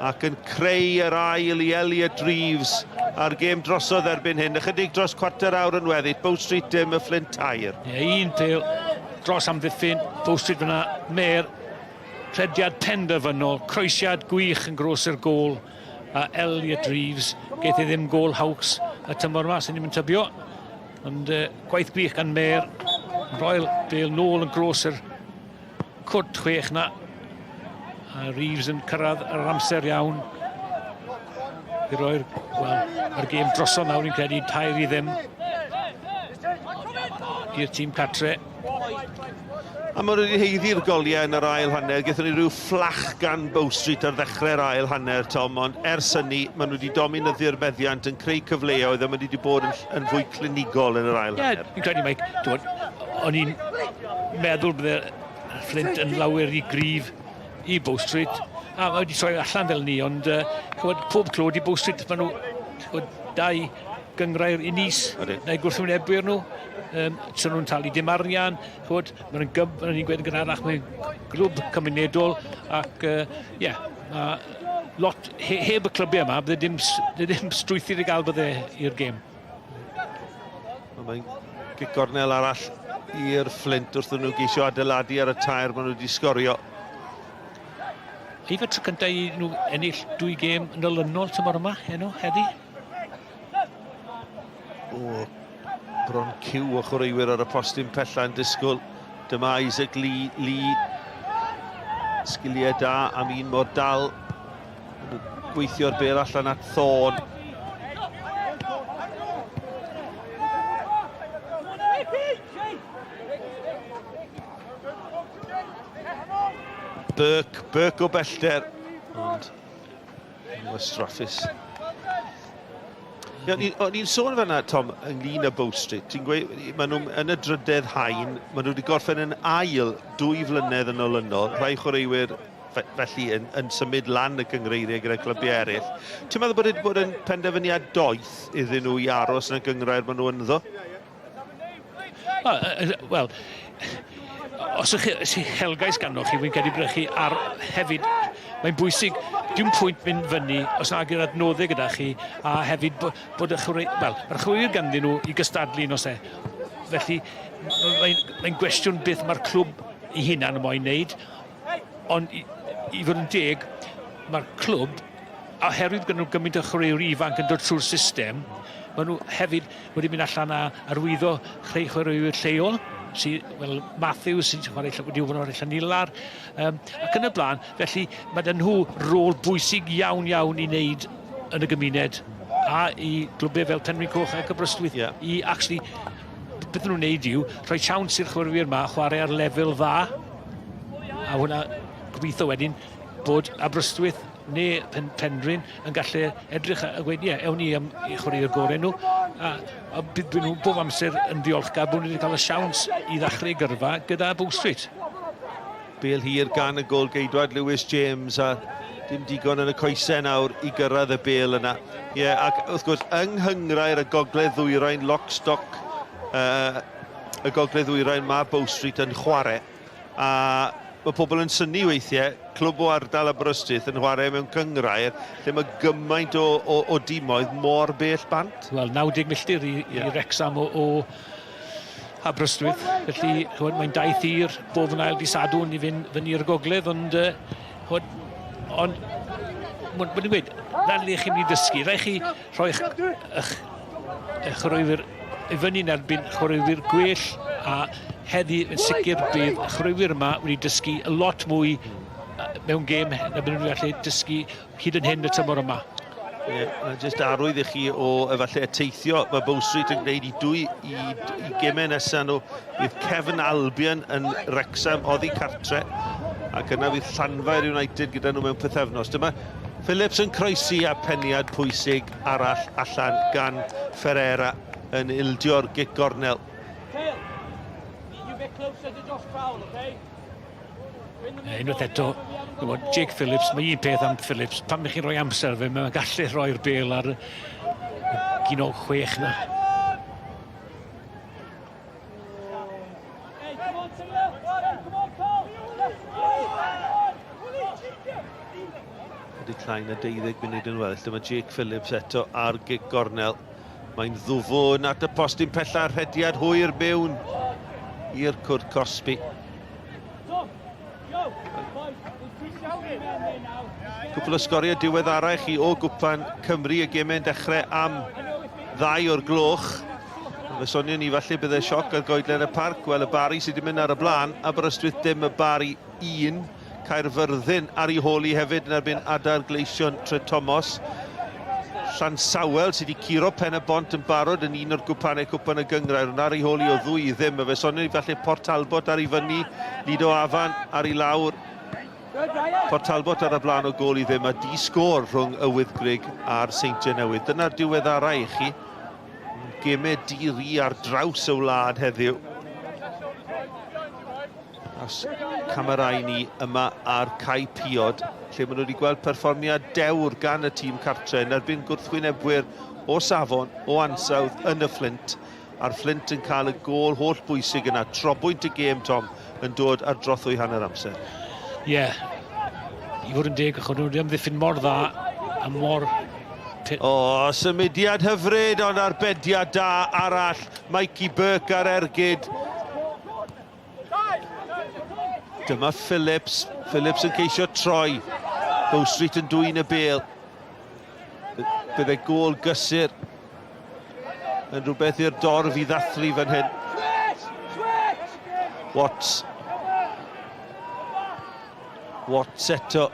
[SPEAKER 6] ac yn creu yr ail i Elliot Reeves a'r gêm drosodd erbyn hyn. Ychydig dros cwarter awr yn weddill. Bow Street dim, y Fflint tair.
[SPEAKER 8] Ie, un pêl dros amddiffyn. Bow Street fyna, Mair. Rhediad penderfynol, croesiad gwych yn gros i'r gôl. A Elliot Reeves, geith ei ddim gôl Hawks y tymor yma, sy'n ni'n tybio. Ond gwaith gwych gan Mair. Roel bêl nôl yn gros i'r cwrt chwech na. A Reeves yn cyrraedd ar yr amser iawn i roi'r, wel, mae'r gêm drosodd nawr i'n credu, 3-0 i'r tîm catre.
[SPEAKER 6] A maen nhw wedi haeddu'r goliau yn yr ail hanner. Gaethon ni rhyw fflach gan Bow Street ar ddechrau'r ail hanner, Tom, ond ers hynny, maen nhw wedi dominyddu'r meddiant yn creu cyfleoedd a maen nhw wedi bod yn, yn fwy clinigol yn yr ail
[SPEAKER 8] yeah,
[SPEAKER 6] hanner.
[SPEAKER 8] Fi'n credu, Mike, o'n i'n meddwl bydde Flint yn lawer i gryf i Bow Street, a mae wedi troi allan fel ni, ond chywed, pob clod i Bow Street, maen nhw chywed, dau gynghrair yn is neu gwrthwynebwyr nhw, so nhw'n talu dim arian, chywed, maen nhw'n gyb, maen nhw'n gweud yn gynharach, mae'n glwb cymunedol, ac ie, uh, yeah, mae lot, he, heb y clybiau yma, bydde dim, bydde dim strwythur i gael bydde i'r gêm.
[SPEAKER 6] Mae'n gic gornel arall i'r Fflint wrth nhw geisio adeiladu ar y tair maen nhw wedi sgorio.
[SPEAKER 8] Eifr tro cyntaf i nhw ennill dwy gêm yn olynol tymor yma, heno, heddi?
[SPEAKER 6] O, bron cyw o chwaraewyr ar y postyn pella yn disgwyl. Dyma Isaac Lee, Lee. Sgiliau da am un mor dal. Gweithio'r bel allan at Thorne. Burke, Burke o bellter. Ond, wastraffus. O'n i'n sôn fan'na, Tom, ynglyn â Bow Street. Ti'n gweud, maen nhw yn y drydedd haen, maen nhw wedi gorffen yn ail dwy flynedd yn olynol, rhai chwaraewyr felly yn, yn symud lan y cyngreiriau gyda clybiau eraill. Ti'n meddwl bod wedi bod yn penderfyniad doeth iddyn nhw i aros yn y gynghrair maen nhw ynddo?
[SPEAKER 8] Wel, os ych chi helgais ganddo chi, fi'n credu bod chi ar hefyd, mae'n bwysig, dim pwynt mynd fyny os nag yw'r adnoddau gyda chi, a hefyd bod y chwarae, wel, mae'r chwaraewyr ganddyn nhw i gystadlu nos e. Felly, mae'n mae gwestiwn beth mae'r clwb ei hunan yn moyn wneud, ond i, i fod yn deg, mae'r clwb, oherwydd gyda nhw gymaint o chwaraewyr ifanc yn dod trwy'r system, maen nhw hefyd wedi mynd allan a arwyddo chreu chwaraewyr lleol, sydd, wel, Matthews sy'n chwarae, wedi bod yn chwarae Llanilar, um, ac yn y blaen. Felly mae dyn nhw rôl bwysig iawn iawn i wneud yn y gymuned a i glwbiau fel Penrhyn Coch ac Aberystwyth yeah. i actually beth nhw'n wneud yw rhoi siawns i'r chwaraewyr yma chwarae ar lefel dda a hwnna gobeithio wedyn bod Aberystwyth neu Pen Penrhyn yn gallu edrych a gweud, ie, ewn ni am i chwaraewyr gorau nhw. A, a bydd nhw bob amser yn ddiolchgar bod nhw wedi cael y siawns i ddechrau gyrfa gyda Bow Street.
[SPEAKER 6] Bel hir gan y gôl-geidwad Lewis James a dim digon yn y coesau nawr i gyrraedd y bel yna. Ie, yeah, ac wrth gwrs, yng Nghynghrair y Gogledd Ddwyrain, Lockstock, uh, y Gogledd Ddwyrain, mae Bow Street yn chwarae. A Mae pobl yn synnu weithiau, clwb o ardal Aberystwyth yn chwarae mewn cynghrair lle mae gymaint o, o, o dimoedd mor bell bant.
[SPEAKER 8] Wel, 90 milltir i, yeah. i Wrecsam o, o Aberystwyth. Felly, chwod, mae'n daith hir bob yn ail di Sadwrn i fynd fyny i'r gogledd, ond, uh, chwod, ond mae'n ma gweud, fel le chi'n mynd i ddysgu, rhaid chi rhoi'ch eich, eich chwaraewyr i fyny yn erbyn chwaraewyr gwell a heddi yn sicr bydd y chwaraewyr yma wedi dysgu lot mwy mewn gêm na byd nhw'n gallu dysgu hyd yn hyn y tymor yma.
[SPEAKER 6] Ie, yeah, jyst arwydd i chi o efallai y teithio mae Bow Street yn gwneud i dwy i, i gemau nesaf nhw. Bydd Cefn Albion yn Wrexham oddi cartre ac yna fydd Llanfair United gyda nhw mewn pythefnos. Dyma Phillips yn croesi a peniad pwysig arall allan gan Ferreira yn ildio'r gic gornel.
[SPEAKER 8] Unwaith eto, gwybod, Jake Phillips, mae un peth am Phillips, pan chi'n rhoi amser fe, mae'n gallu rhoi'r bel ar y 16 na.
[SPEAKER 6] Ydy llai na 12 munud yn weddill. Dyma Jake Phillips eto ar gig gornel. Mae'n ddwfwn at y postyn pella rhediad hwyr mewn i'r cwrt cosbi. Cwpl o sgoriau diweddara i chi o Gwpan Cymru, y gemau'n dechrau am ddau o'r gloch. Fe sonion ni falle bydde sioc ar goedlen y parc. Wel, y Bari sydd wedi mynd ar y blaen. Aberystwyth dim, y Bari 1. Caerfyrddin ar ei hôl hi hefyd yn erbyn Adar Gleision Trethomas. Llansawel sydd wedi curo Pen y Bont yn barod yn un o'r gwpanau cwpan y gynghrair, ond ar ei hôl hi o ddwy i ddim. A fe sonion ni falle Port Talbot ar ei fyny, Lido Afan ar ei lawr. Port Talbot ar y blaen o gôl i ddim a di sgôr rhwng y Wyddgrug a'r Seintiau Newydd. Dyna'r diweddarau i chi. Gemau di-ri ar draws y wlad heddiw. As camerau ni yma ar Cae Piod, lle maen nhw wedi gweld perfformiad dewr gan y tîm cartre yn erbyn gwrthwynebwyr o safon, o ansawdd yn y Fflint. A'r Fflint yn cael y gôl holl bwysig yna, trobwynt y gêm, Tom, yn dod ar drothwy hanner amser.
[SPEAKER 8] Ie, yeah. i fod yn deg, achos nhw wedi amddiffyn mor dda a mor...
[SPEAKER 6] O, symudiad hyfryd, ond arbediad da arall. Mikey Burke ar ergyd. Dyma Phillips. Phillips yn ceisio troi. Bow Street yn dwyn y bel. Bydde gôl gysur yn rhywbeth i'r dorf i ddathlu fan hyn. Watts. Watts eto.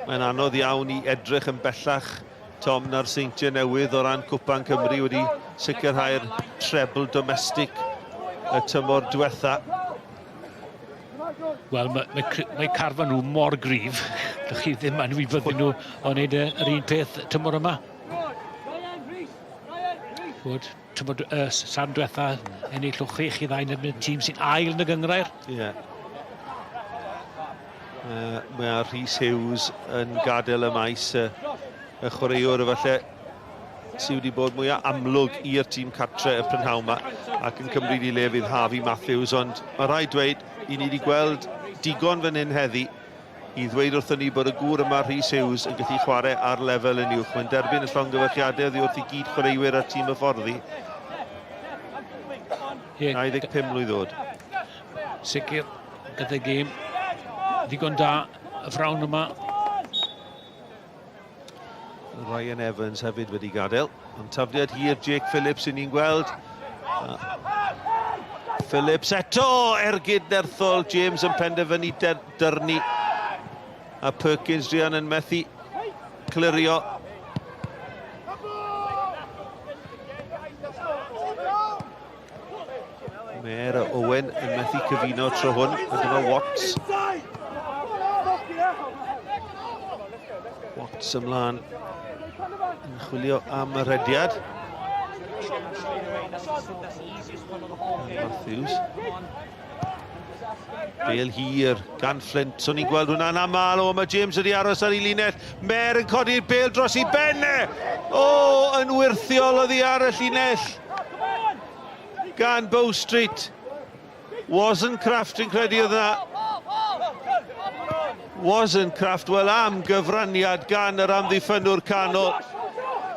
[SPEAKER 6] Mae'n anodd iawn i edrych yn bellach, Tom, na'r Seintiau Newydd o ran Cwpan Cymru wedi sicrhau'r treble domestic y tymor diwetha.
[SPEAKER 8] Wel, mae, mae, mae carfan nhw mor gryf. Dych chi ddim anwybyddu nhw o wneud yr un peth tymor yma. Chwod, tymor uh, san diwetha, ennill o 6 i ddau yn erbyn tîm sy'n ail yn y gynghrair.
[SPEAKER 6] Ie. Yeah. Uh, mae Rhys Hughes yn gadael y maes uh, y chwaraewr efallai sydd wedi bod mwyaf amlwg i'r tîm cartre y prynhawn yma ac yn cymryd i le fydd Harvey Matthews, ond mae rhaid dweud, i ni wedi gweld digon fan hyn heddi i ddweud wrthon ni bod y gŵr yma, Rhys Hughes, yn gallu chwarae ar lefel yn uwch. Mae'n derbyn y llongyfarchiadau oddi wrth i gyd chwaraewyr a'r tîm hyfforddi. 25 mlwydd oed.
[SPEAKER 8] Sicr, gyda gêm ddigon da y ffrawn yma.
[SPEAKER 6] Ryan Evans hefyd wedi gadael. Ond tafliad hir Jake Phillips i ni'n gweld. Phillips eto ergyd nerthol. James yn penderfynu dyrnu. A Perkins druan yn methu clirio. Mair a Owen yn methu cyfuno tro hwn, a dyma Watts. Watts ymlaen yn chwilio am y rhediad. Matthews. Bel hir gan Flint. So ni'n gweld hwnna'n aml. O, mae James wedi aros ar ei linell. Mer yn codi'r bel dros i ben e. O, yn wyrthiol oddi ar y llinell. Gan Bow Street. Wozencraft yn credu oedd yna. Wozencraft, wel am gyfraniad gan yr amddiffynnwr canol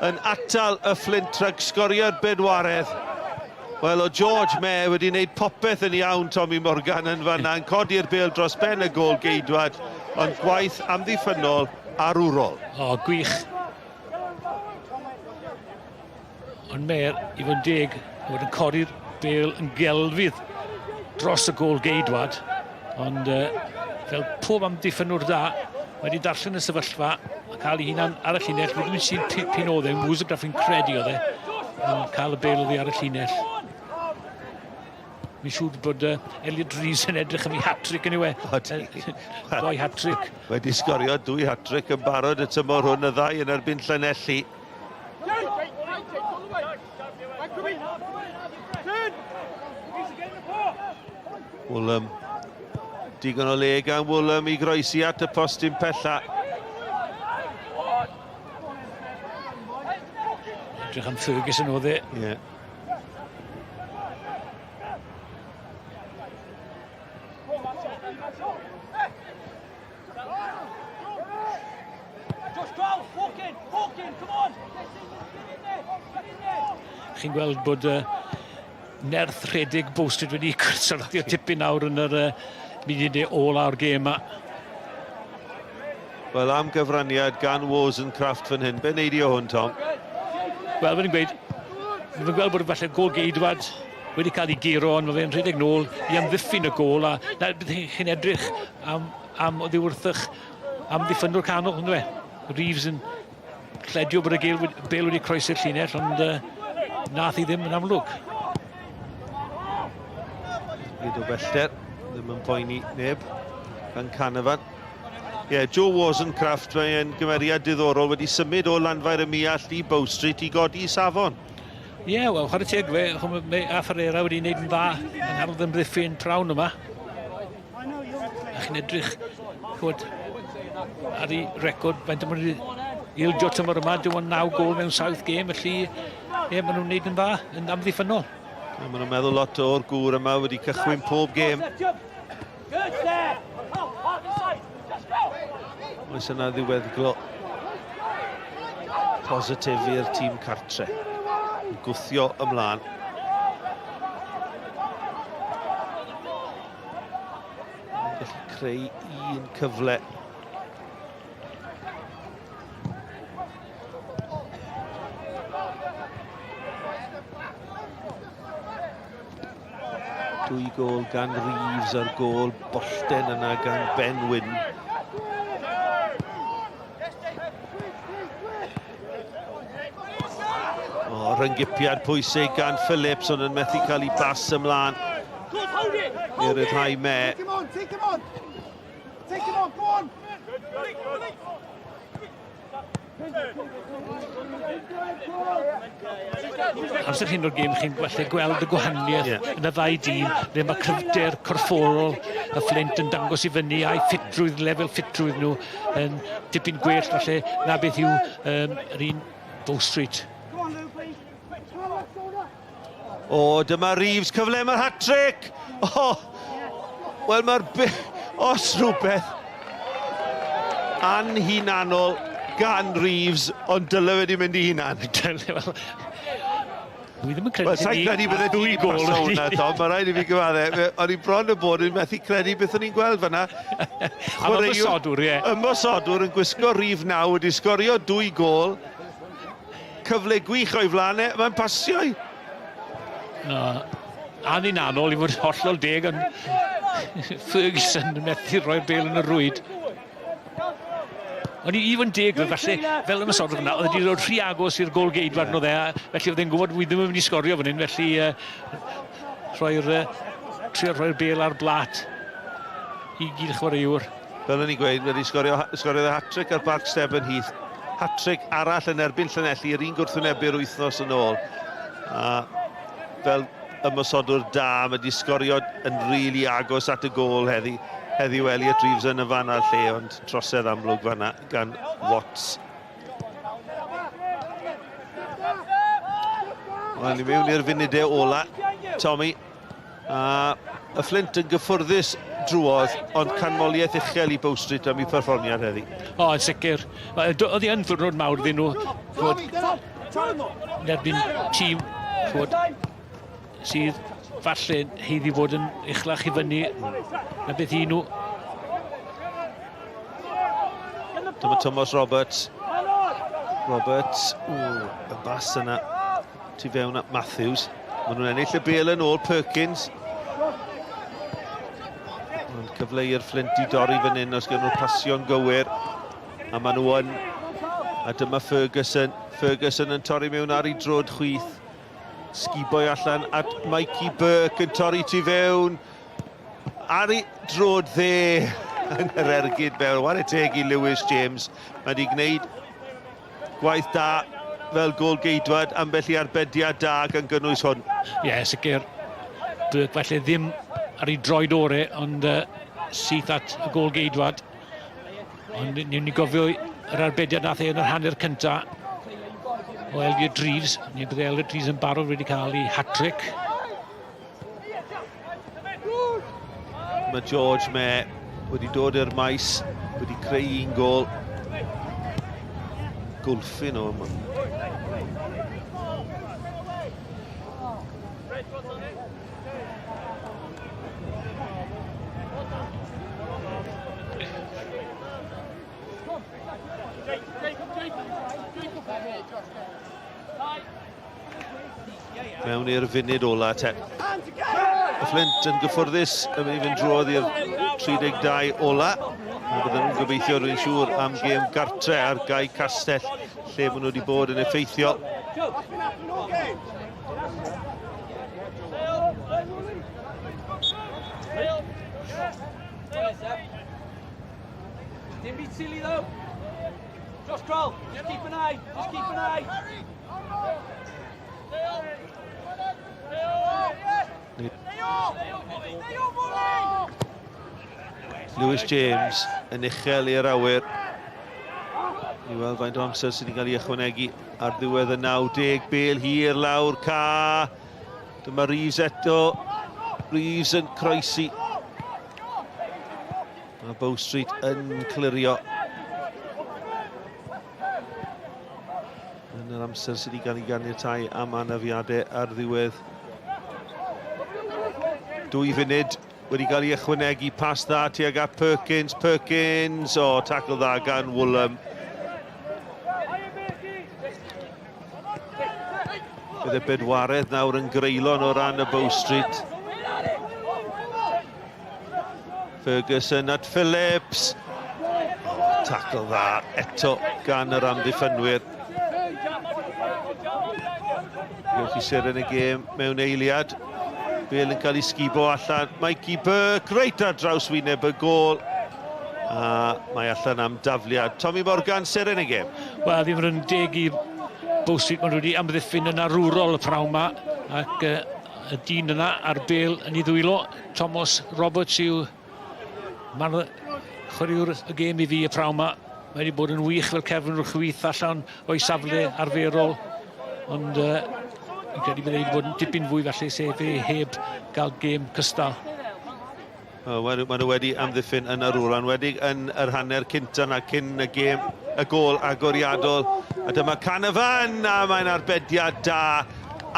[SPEAKER 6] yn atal y Flint rhag sgorio'r bedwaredd. Wel, o George Mayer wedi wneud popeth yn iawn Tommy Morgan yn fanna, yn codi'r bêl dros ben y gôl geidwad, ond gwaith amddiffynnol arwrol.
[SPEAKER 8] O, gwych. Ond Mayer, i fod yn deg, fod yn codi'r bêl yn gelfydd dros y gôl geidwad, ond uh, fel pob amddiffynnwr da, mae wedi darllen y sefyllfa a cael ei hunan ar y llinell. Fi ddim yn siŵr pyn oedd e, Wozencraft fi'n credu oedd e, yn cael y bêl oddi ar y llinell. Fi'n siŵr bod uh, Elliot Rees yn edrych am ei hat-trick yn yw e. Doi hat-trick.
[SPEAKER 6] Wedi sgorio dwy hat-trick yn barod y tymor hwn, y ddau yn erbyn Llanelli. Woolham. Digon o le gan Woolham i groesi at y postyn pella.
[SPEAKER 8] Edrych am Ferguson oedd e.
[SPEAKER 6] Ie. Yeah.
[SPEAKER 8] Chi'n gweld bod uh, nerth rhedeg Bow Street wedi syrthio tipyn nawr yn yr uh, munudau ola'r gêm yma.
[SPEAKER 6] Wel, am gyfraniad gan Wozencraft fan hyn. Be wneud i o hwn, Tom?
[SPEAKER 8] Wel, fe'n gweud, fi'n gweld bod falle gol geidwad wedi cael ei guro, ond mae fe'n rhedeg nôl i amddiffyn y gôl, a na, bydd chi'n edrych am, am oddi wrthych amddiffynwr canol, ynddo fe? Reeves yn lledio bod y gêl, bel wedi croesi'r llinell, ond uh, nath i ddim yn amlwg.
[SPEAKER 6] Nid o bellter, ddim yn poeni neb gan Canavan. Ie, yeah, Joe Wozencraft, mae'n gymeriad diddorol, wedi symud o Lanfair y Muallt i Bow Street i godi safon.
[SPEAKER 8] Ie, yeah, wel, chwarae teg fe, mae a Ferreira wedi gwneud yn dda yng nghanol ymddiffyn prawn yma. A chi'n edrych, chwod, ar ei record, faint o'n wedi ildio tymor yma, dim ond 9 gol mewn 7 gêm, felly ie, yeah, maen nhw'n gwneud yn dda, yn amddiffynnol.
[SPEAKER 6] Maen nhw'n meddwl lot o'r gŵr yma wedi cychwyn pob gêm. Oes yna ddiweddglo positif i'r tîm cartre. Yn gwthio ymlaen. Yn gallu creu un cyfle. Dwy gôl gan Reeves a'r gôl bollten yna gan Ben Wyn. O, rhyngipiad pwysig gan Phillips, ond yn methu cael ei bas ymlaen. I ryddhau Me. Take him on, take him on! Take him on, go on!
[SPEAKER 8] Amser hyn o'r gêm, chi'n gallu gweld y gwahaniaeth yeah. yn y ddau dîm, le mae cryfder corfforol y Flint yn dangos i fyny a'i ffitrwydd, lefel ffitrwydd nhw yn dipyn gwell falle na beth yw um, yr un Bow Street.
[SPEAKER 6] O, dyma Reeves, cyfle mae'r hat-trick! O, wel mae'r... Os rhywbeth anhunanol gan Reeves, ond dyle wedi mynd i hunan.
[SPEAKER 8] Dyle, wel... Dwi ddim yn credu...
[SPEAKER 6] Wel, sa'n credu bydde dwy gol hwnna, Tom, mae rhaid i fi gyfadde. O'n i bron y bod yn methu credu beth o'n i'n gweld fanna.
[SPEAKER 8] Am ymosodwr, ie.
[SPEAKER 6] Ymosodwr yn gwisgo rhif 9 wedi sgorio dwy gol. Cyfle gwych o'i flaen e, mae'n pasio i.
[SPEAKER 8] No, anunanol i fod hollol deg, ond Ferguson yn methu rhoi'r bel yn y rwyd. Ond i fod yn deg, fe falle, fel ymosodwr fyna, oedd wedi dod rhy agos i'r gol geidwad yeah. nhw dde, felly oedd e'n gwybod wi ddim yn mynd i sgorio fan hyn, felly uh, rhoi'r, uh, trio rhoi'r bel ar blat i gyd chwaraewr.
[SPEAKER 6] Fel o'n i'n gweud, wedi sgorio, sgoriodd y hat-trick ar Barc Steben Heath. Hat-trick arall yn erbyn Llanelli, yr un gwrthwynebu'r wythnos yn ôl. A fel ymosodwr da, mae wedi sgorio yn rili really agos at y gôl heddi. Heddiw Elliot Reeves yn y fan a'r lle, ond trosedd amlwg fanna gan Watts. Wel, i mewn i'r funudau ola, Tommy. A y Flint yn gyffwrddus drwodd, ond canmoliaeth uchel i Bow Street am eu perfformiad heddi.
[SPEAKER 8] O, yn sicr. Oedd hi yn ddiwrnod mawr iddyn nhw. Chwod, yn erbyn tîm chwod, sydd falle heiddi fod yn uchlach i fyny na beth i nhw.
[SPEAKER 6] Dyma Thomas Roberts. Roberts, ww, y bas yna tu fewn at Matthews. Maen nhw'n ennill y bel yn ôl Perkins. Ond cyfle i'r Flint i dorri fan hyn os gen nhw'r pasio'n gywir. A maen nhw yn. A dyma Ferguson. Ferguson yn torri mewn ar ei drod chwith. Sgiboi allan at Mikey Burke yn torri tu fewn. Ar ei drod dde yn yr ergyd mewn. Ware teg i Lewis James. Mae wedi gwneud gwaith da fel gôl-geidwad, ambell i arbediad da gan gynnwys hwn.
[SPEAKER 8] Ie, yeah, sicr. Burke falle ddim ar ei droed ore, ond uh, syth at y gôl-geidwad. Ond ni'n ni gofio yr arbediad nath e yn yr hanner cynta o Elliot Reeves. Ni bydde Elliot Reeves yn barod wedi cael ei hat-trick.
[SPEAKER 6] Mae George May wedi dod i'r maes, wedi creu un gol. Gwlffyn o yma. Mewn i'r funud ola te. Y Flint yn gyffwrddus yn mynd i fynd drwodd i'r 32 ola. A bydden nhw'n gobeithio, rwy'n siŵr, am gêm gartre ar Gae Castell, lle maen nhw wedi bod yn effeithiol.
[SPEAKER 9] Dim byd silly though. Josh Kroll, just keep an eye, just keep an eye.
[SPEAKER 6] Lewis James yn uchel i'r awyr. Ni weld faint o amser sydd wedi cael ei ychwanegu ar ddiwedd y 90. Bel hir lawr ca. Dyma Reeves eto. Reeves yn croesi. Mae Bow Street yn clirio. Yn yr amser sydd wedi cael ei ganiatau am anafiadau ar ddiwedd dwy funud wedi cael ei ychwanegu pas dda tuag at Perkins. Perkins, o, oh, tackle dda gan Woolham. Bydd y bedwaredd nawr yn greulon o ran y Bow Street. Ferguson at Phillips. Oh, tackle dda eto gan yr amddiffynwyr. Gewch chi seren y gêm mewn eiliad. Bale yn cael ei sgubo allan. Mikey Burke, reit ar draws wyneb y gôl. A mae allan am dafliad. Tommy Morgan, seren y gêm.
[SPEAKER 8] Wel, ddim yn deg i Bow Street, maen nhw wedi amddiffyn yn arwrol y prawn ma. Ac uh, y dyn yna a'r bel yn ei ddwylo, Thomas Roberts yw man chwaraewr y gêm i fi y prawn ma. Mae wedi bod yn wych fel cefn rhwch chwith allan o'i safle arferol, ond uh, fi'n credu bydd wedi bod yn dipyn fwy falle sef e heb gael gêm cystal.
[SPEAKER 6] Maen nhw wedi amddiffyn yn yr ôl, anwedig yn yr hanner cynta na cyn y gêm, y gôl agoriadol. A dyma Canavan, a mae'n arbediad da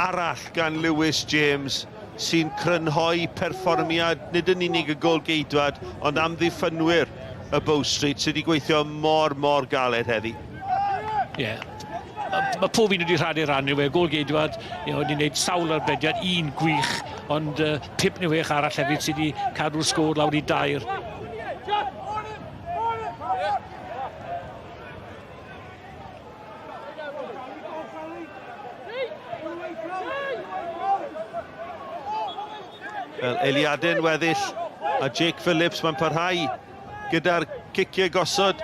[SPEAKER 6] arall gan Lewis James sy'n crynhoi perfformiad nid yn unig y gôl-geidwad, ond amddiffynwyr y Bow Street sydd wedi gweithio mor, mor galed heddi.
[SPEAKER 8] Ie. Yeah. Mae ma pob un wedi rhannu rhan yw e, gôl geidwad, you know, wedi gwneud sawl arbediad, un gwych, ond uh, pip neu wech arall hefyd sydd wedi cadw'r sgôr lawr i dair.
[SPEAKER 6] Wel, eiliadau'n weddill a Jake Phillips mae'n parhau gyda'r ciciau gosod.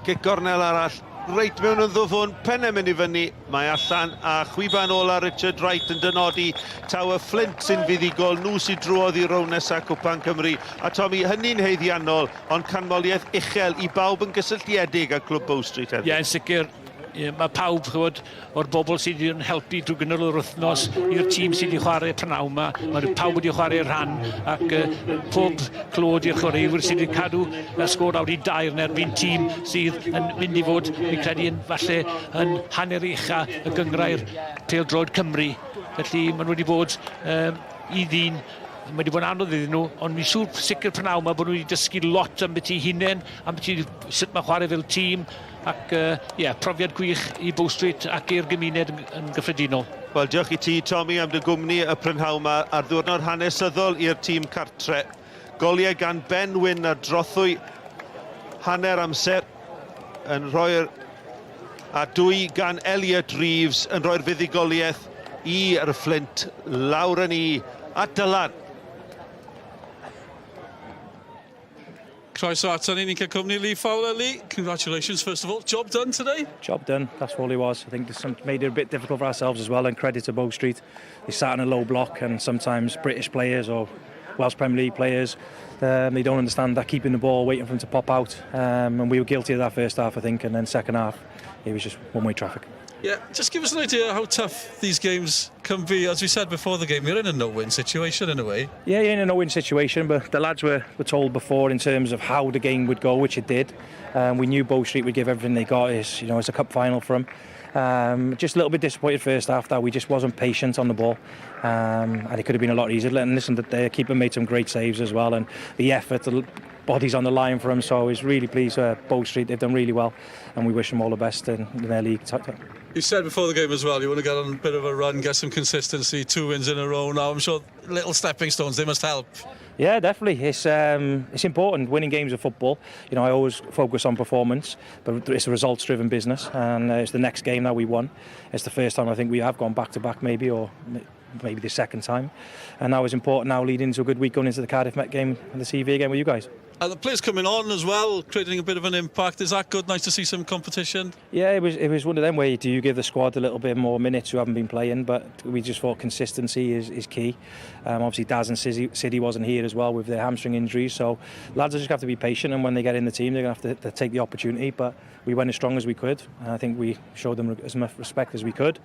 [SPEAKER 6] Cic gornel arall. reit mewn yn ddwfwn, pennau mynd i fyny, mae allan a chwiban ola Richard Wright yn dynodi taw y Fflint sy'n fuddugol, nhw sy'n drwodd i rownd nesaf Cwpan Cymru. A Tommy, hynny'n haeddiannol, ond canmoliaeth uchel i bawb yn gysylltiedig â Clwb Bow Street heddiw.
[SPEAKER 8] Ie, yn sicr. Ie, mae pawb, chywod, o'r bobl sydd wedi'n helpu drwy gynnyl yr wythnos i'r tîm sydd wedi chwarae prynawn yma. Mae pawb wedi chwarae rhan ac uh, pob clod i'r chwaraewyr sydd wedi cadw y sgôr lawr i dair yn erbyn tîm sydd yn mynd i fod, fi'n credu, yn falle yn hanner ucha y gyngrair pêl-droed Cymru. Felly maen nhw wedi bod um, i ddyn Mae wedi bod yn anodd iddyn nhw, ond mi'n siŵr sicr prynawn yma bod nhw wedi dysgu lot am beth i hunain, am beth i sut mae chwarae fel tîm, ac uh, yeah, profiad gwych i Bow Street ac i'r gymuned yn, yn gyffredinol.
[SPEAKER 6] Wel, diolch i ti, Tommy, am dy gwmni y prynhawn yma ar ddiwrnod hanesyddol i'r tîm cartre. Goliau gan Ben Wyn ar drothwy hanner amser yn rhoi'r a dwy gan Elliot Reeves yn rhoi'r fuddugoliaeth i'r Fflint lawr yn i a Dylan.
[SPEAKER 1] Croeso ato ni, ni'n cael cwmni Lee Fowler. Lee, congratulations first of all. Job done today?
[SPEAKER 5] Job done, that's all it was. I think this made it a bit difficult for ourselves as well, and credit to Bow Street. They sat in a low block, and sometimes British players or Welsh Premier League players, um, they don't understand that keeping the ball, waiting for them to pop out. Um, and we were guilty of that first half, I think, and then second half, it was just one-way traffic.
[SPEAKER 1] Yeah, just give us an idea how tough these games can be. As we said before the game, you're in a no-win situation in a way.
[SPEAKER 5] Yeah, you're in a no-win situation, but the lads were, were told before in terms of how the game would go, which it did. Um, we knew Bow Street would give everything they got. It's, you know, it's a cup final for them. Um, just a little bit disappointed first half that we just wasn't patient on the ball. Um, and it could have been a lot easier. And listen, the keeper made some great saves as well. And the effort, the bodies on the line for him. So I was really pleased. Uh, Bow Street, they've done really well. And we wish them all the best in, in their league.
[SPEAKER 1] You said before the game as well, you want to get on a bit of a run, get some consistency, two wins in a row now. I'm sure little stepping stones, they must help.
[SPEAKER 5] Yeah, definitely. It's um, it's important winning games of football. You know, I always focus on performance, but it's a results-driven business, and uh, it's the next game that we won. It's the first time I think we have gone back to back, maybe, or maybe the second time. And that was important now leading into a good week going into the Cardiff Met game and the CV again with you guys.
[SPEAKER 1] And the players coming on as well, creating a bit of an impact. Is that good? Nice to see some competition.
[SPEAKER 5] Yeah, it was it was one of them where do you give the squad a little bit more minutes who haven't been playing, but we just thought consistency is, is key. Um, obviously, Daz and City wasn't here as well with their hamstring injuries, so lads are just have to be patient, and when they get in the team, they're going to have to, to take the opportunity. But we went as strong as we could, and I think we showed them as much respect as we could.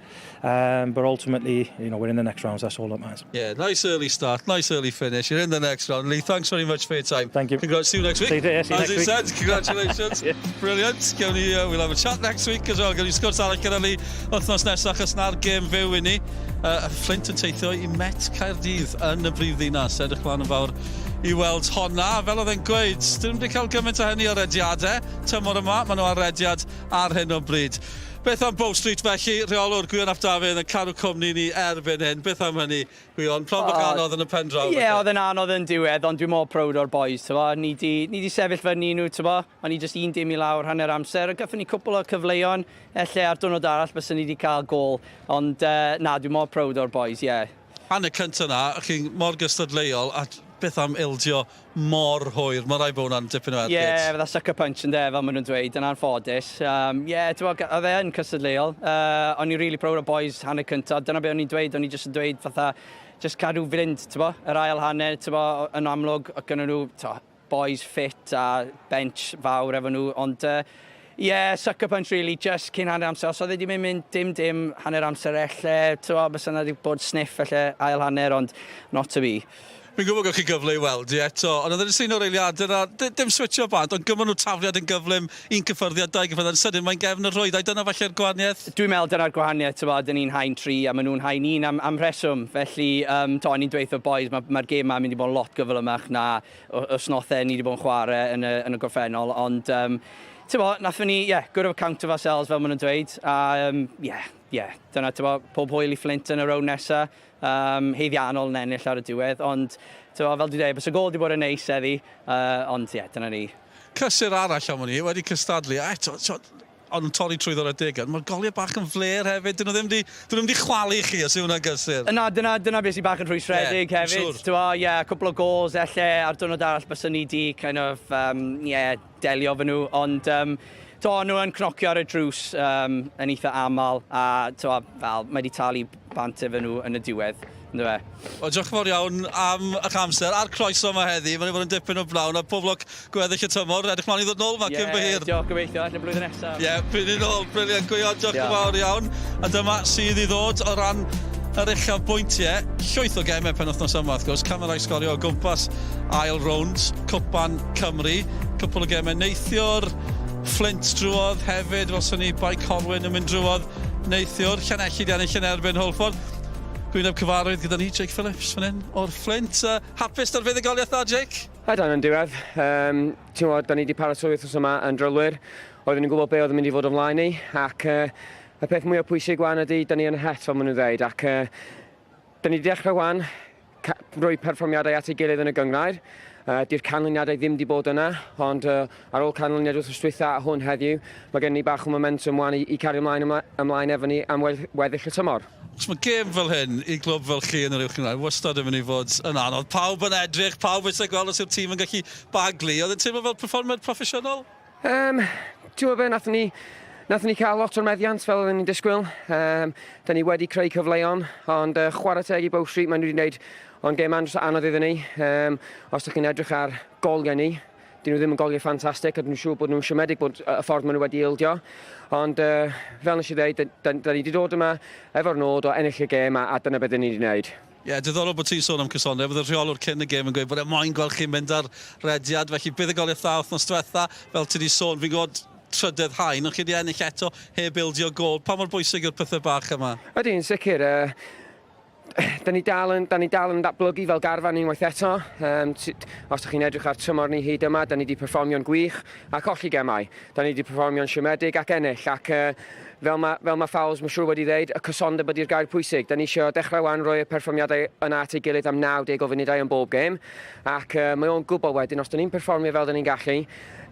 [SPEAKER 5] Um, but ultimately, you know, we're in the next round, so that's all that matters.
[SPEAKER 1] Yeah, nice early start, nice early finish. You're in the next round. Lee, thanks very much for your time.
[SPEAKER 5] Thank you.
[SPEAKER 1] Congrats, see you next week.
[SPEAKER 5] See you, yeah, see you
[SPEAKER 1] As
[SPEAKER 5] next
[SPEAKER 1] he
[SPEAKER 5] week.
[SPEAKER 1] said, congratulations. yeah. Brilliant. Gewn ni, uh, we'll have a chat next week as well. Gewn ni sgwrs arall gyda ni wythnos nesaf, achos na'r gêm fyw i ni. Uh, Flint yn teithio i Met Caerdydd yn y brif ddinas. Edrych mlaen yn fawr i weld honna. Fel oedd e'n gweud, dyn nhw'n wedi cael gymaint o hynny o rediadau tymor yma. Maen nhw ar rediad ar hyn o bryd. Beth am Bow Street felly, rheolwr Gwion ap Dafydd yn cadw cwmni ni erbyn hyn. Beth am hynny, Gwion? Prop bach anodd yn y pen draw.
[SPEAKER 3] Ie, yeah, oedd yn anodd yn diwedd, ond dwi'n mor proud o'r boys, tyfo. Ni di, ni di sefyll fyny nhw, tyfo. O'n i jyst un dim i lawr hanner amser. A gathon ni cwpl o cyfleon, elle ar diwrnod arall bysen ni di cael gol. Ond uh, na, dwi'n mor proud o'r boys, ie. Yeah.
[SPEAKER 1] Hanner cynta na, chi'n mor gystadleuol, a beth am ildio mor hwyr? Mae rhaid bod hwnna'n dipyn o ergyd.
[SPEAKER 3] Ie, yeah, fydda sucker punch yn de, fel maen nhw'n dweud, yn anffodus. Um, yeah, ti'n oedd e yn cystadleuol. Uh, o'n i'n really proud o boys hanner cynta. Dyna be o'n i'n dweud, o'n i jyst yn dweud fatha, just cadw fynd, ti'n bo, yr ail hanner, ti'n bo, yn amlwg, oedd gynnu nhw, to, boys fit a bench fawr efo nhw, ond uh, yeah, sucker punch really, just cyn hanner amser. Os oedd e wedi mynd, mynd dim dim hanner amser elle, ti'n bysa yna wedi bod sniff elle ail hanner, ond not to be.
[SPEAKER 1] Fi'n gwybod gewch chi gyfle i weld i eto, ond oedd e'n un o'r eiliadau yna, dim switcho bant, ond gymryd nhw tafliad yn gyflym, un cyffyrddiad, dau gyffyrddiad, yn sydyn mae'n gefn y rhwyd, ai dyna falle'r gwahaniaeth?
[SPEAKER 3] Dwi'n meddwl dyna'r gwahaniaeth, ti'n bod, dyn ni'n haen tri a maen nhw'n haen un am, am rheswm. Felly, um, to, o'n i'n dweud wrth boys, mae'r ma, ma gêm ma'n mynd i bod yn lot gyflymach na wythnosau ni wedi bod yn chwarae yn y, yn y gorffennol, ond um, ti'n bo, nathon ni, yeah, good of account of ourselves, fel maen nhw'n dweud, a um, yeah, yeah, dyna, ti'n bo, pob hwyl i Flint yn y rown nesa, um, heiddiannol yn ennill ar y diwedd, ond ti'n bo, fel dwi'n dweud, bys y gol wedi bod yn neis heddi, uh, ond ie, yeah, dyna ni.
[SPEAKER 1] Cysur arall am hwn i, wedi cystadlu, a eto, Ond yn torri trwyddo ar adegau. Mae'r goliau bach yn fler hefyd. Dyn nhw ddim 'di, dyn nhw ddim 'di chwalu chi, os yw hwnna'n gysur.
[SPEAKER 3] Na, dyna, dyna beth sy'n bach yn rhwystredig yeah, hefyd. Siwr. Ie, yeah, cwpl o gols elle ar diwrnod arall byswn ni 'di kind of, um, yeah, delio fy nhw. Ond, um, To, nhw yn cnocio ar y drws um, yn eitha aml, a to, fel, mae wedi talu bant efo nhw yn y diwedd, ynddo fe.
[SPEAKER 1] Wel, diolch yn fawr iawn am eich amser a'r croeso yma heddi. Mae'n bod yn dipyn o blawn a pob lwc gweddill y tymor. Edrych mlaen i ddod nôl yma yeah, cyn bo hir.
[SPEAKER 3] Diolch, gobeithio, allan blwyddyn nesaf.
[SPEAKER 1] Ie, yeah, bydd ni'n ôl. Briliant, gwion, diolch yn fawr iawn. A dyma sydd i ddod o ran yr uchaf bwyntiau. Llwyth o gemau penwythnos yma, wrth gwrs. Camerau sgorio o gwmpas ail rownd Cwpan Cymru. Cwpl o gemau neithiwr. Flint drwodd hefyd, fel swn i, Bae Colwyn yn mynd drwodd neithiwr. Llanelli di ennill yn erbyn Hwlffordd. Gwyneb cyfarwydd gyda ni, Jake Phillips fan hyn o'r Flint. Uh, hapus da'r fuddugoliaeth na, Jake?
[SPEAKER 12] Ydan, yn diwedd. Um, ti'n gwybod, da ni wedi paratoi wythnos yma yn drylwyr. Oeddwn ni'n gwybod be oedd yn mynd i fod o flaen ni, ac uh, y peth mwyaf pwysig wan ydy, da ni yn het, fel maen nhw'n dweud, ac uh, da ni wedi dechrau wan, rhoi perfformiadau at ei gilydd yn y gynghrair. Uh, Di'r canlyniadau ddim wedi bod yna, ond uh, ar ôl canlyniad wythnos dwytha a hwn heddiw, mae gen ni bach o momentum wan i, i cario ymlaen, ymlaen efo ni am weddill y tymor.
[SPEAKER 1] Os mae gêm fel hyn i glwb fel chi yn yr Uwch Gynghrair wastad yn mynd i fod yn anodd. Pawb yn edrych, pawb eisiau gweld os yw'r tîm yn gallu baglu. Oedd e'n teimlo fel perfformiad proffesiynol?
[SPEAKER 12] Um, ti'n gwybod be, nathon ni, nathon ni cael lot o'r meddiant fel oedden ni'n disgwyl. Um, da ni wedi creu cyfleon, ond uh, chwarae teg i Bow Street, maen nhw wedi gwneud ond gêm andros o anodd iddyn ni. Um, os ydych chi'n edrych ar goliau ni, dyn nhw ddim yn goliau ffantastig, a dwi'n siŵr bod nhw'n siomedig bod y ffordd maen nhw wedi ildio. Ond uh, fel nes i ddeud, da, da, da ni wedi dod yma efo'r nod o ennill y gêm, a, a dyna beth ni wedi gwneud.
[SPEAKER 1] Ie, yeah, diddorol bod ti'n sôn am cysondeb. Oedd y rheolwr cyn y gêm yn gweud bod e moyn gweld chi'n mynd ar rediad, felly buddugoliaeth dda wythnos diwetha, fel ti wedi sôn, fi'n gwybod trydedd haen, ond chi wedi ennill eto heb ildio gôl. Pa mor bwysig yw'r pethau bach yma?
[SPEAKER 12] Ydy, yn sicr. Uh, da ni dal yn, da ni dal yn datblygu fel garfan unwaith eto. Um, os ydych chi'n edrych ar tymor ni hyd yma, da ni wedi perfformio'n gwych a colli gemau. Da ni wedi perfformio'n siomedig ac ennill. Ac uh, fel mae, fel mae Fowles, mae'n siŵr wedi dweud, y cysondeb ydy'r gair pwysig. Da ni eisiau dechrau wan roi y perfformiadau yna at ei gilydd am 90 o funudau yn bob gêm. Ac uh, mae o'n gwybod wedyn, os da ni'n perfformio fel da ni'n gallu,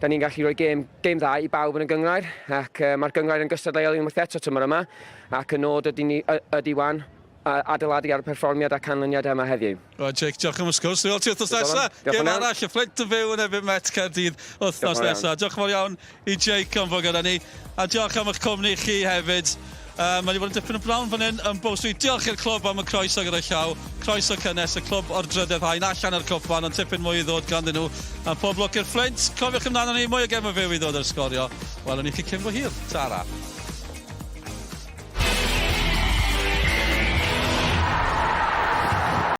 [SPEAKER 12] da ni'n gallu rhoi gêm, gêm dda i bawb yn y gynghrair. Ac uh, mae'r gynghrair yn gystadleuol unwaith eto tymor yma. Ac y nod ydy, ni, ydy wan, adeiladu ar y perfformiad a canlyniad yma heddiw.
[SPEAKER 1] Right, Jake, diolch am y sgwrs. Dwi'n ti wythnos nesaf. Gêm arall, y Fflint yn fyw yn erbyn Met Caerdydd wythnos nesaf. Diolch yn fawr iawn i Jake am fod gyda ni. A diolch am eich cwmni chi hefyd. Uh, mae wedi bod yn dipyn o brawn fan hyn yn Bow Street. Diolch i'r clwb am y croeso gyda llaw. Croeso cynnes, y clwb o'r drydedd haen allan o'r cwpan, ond tipyn mwy i ddod ganddyn nhw. A pob lwc i'r Fflint. Cofiwch amdano ni, mwy o gemau fyw i ddod ar sgorio. Welwn ni chi cyn bo hir. Tara.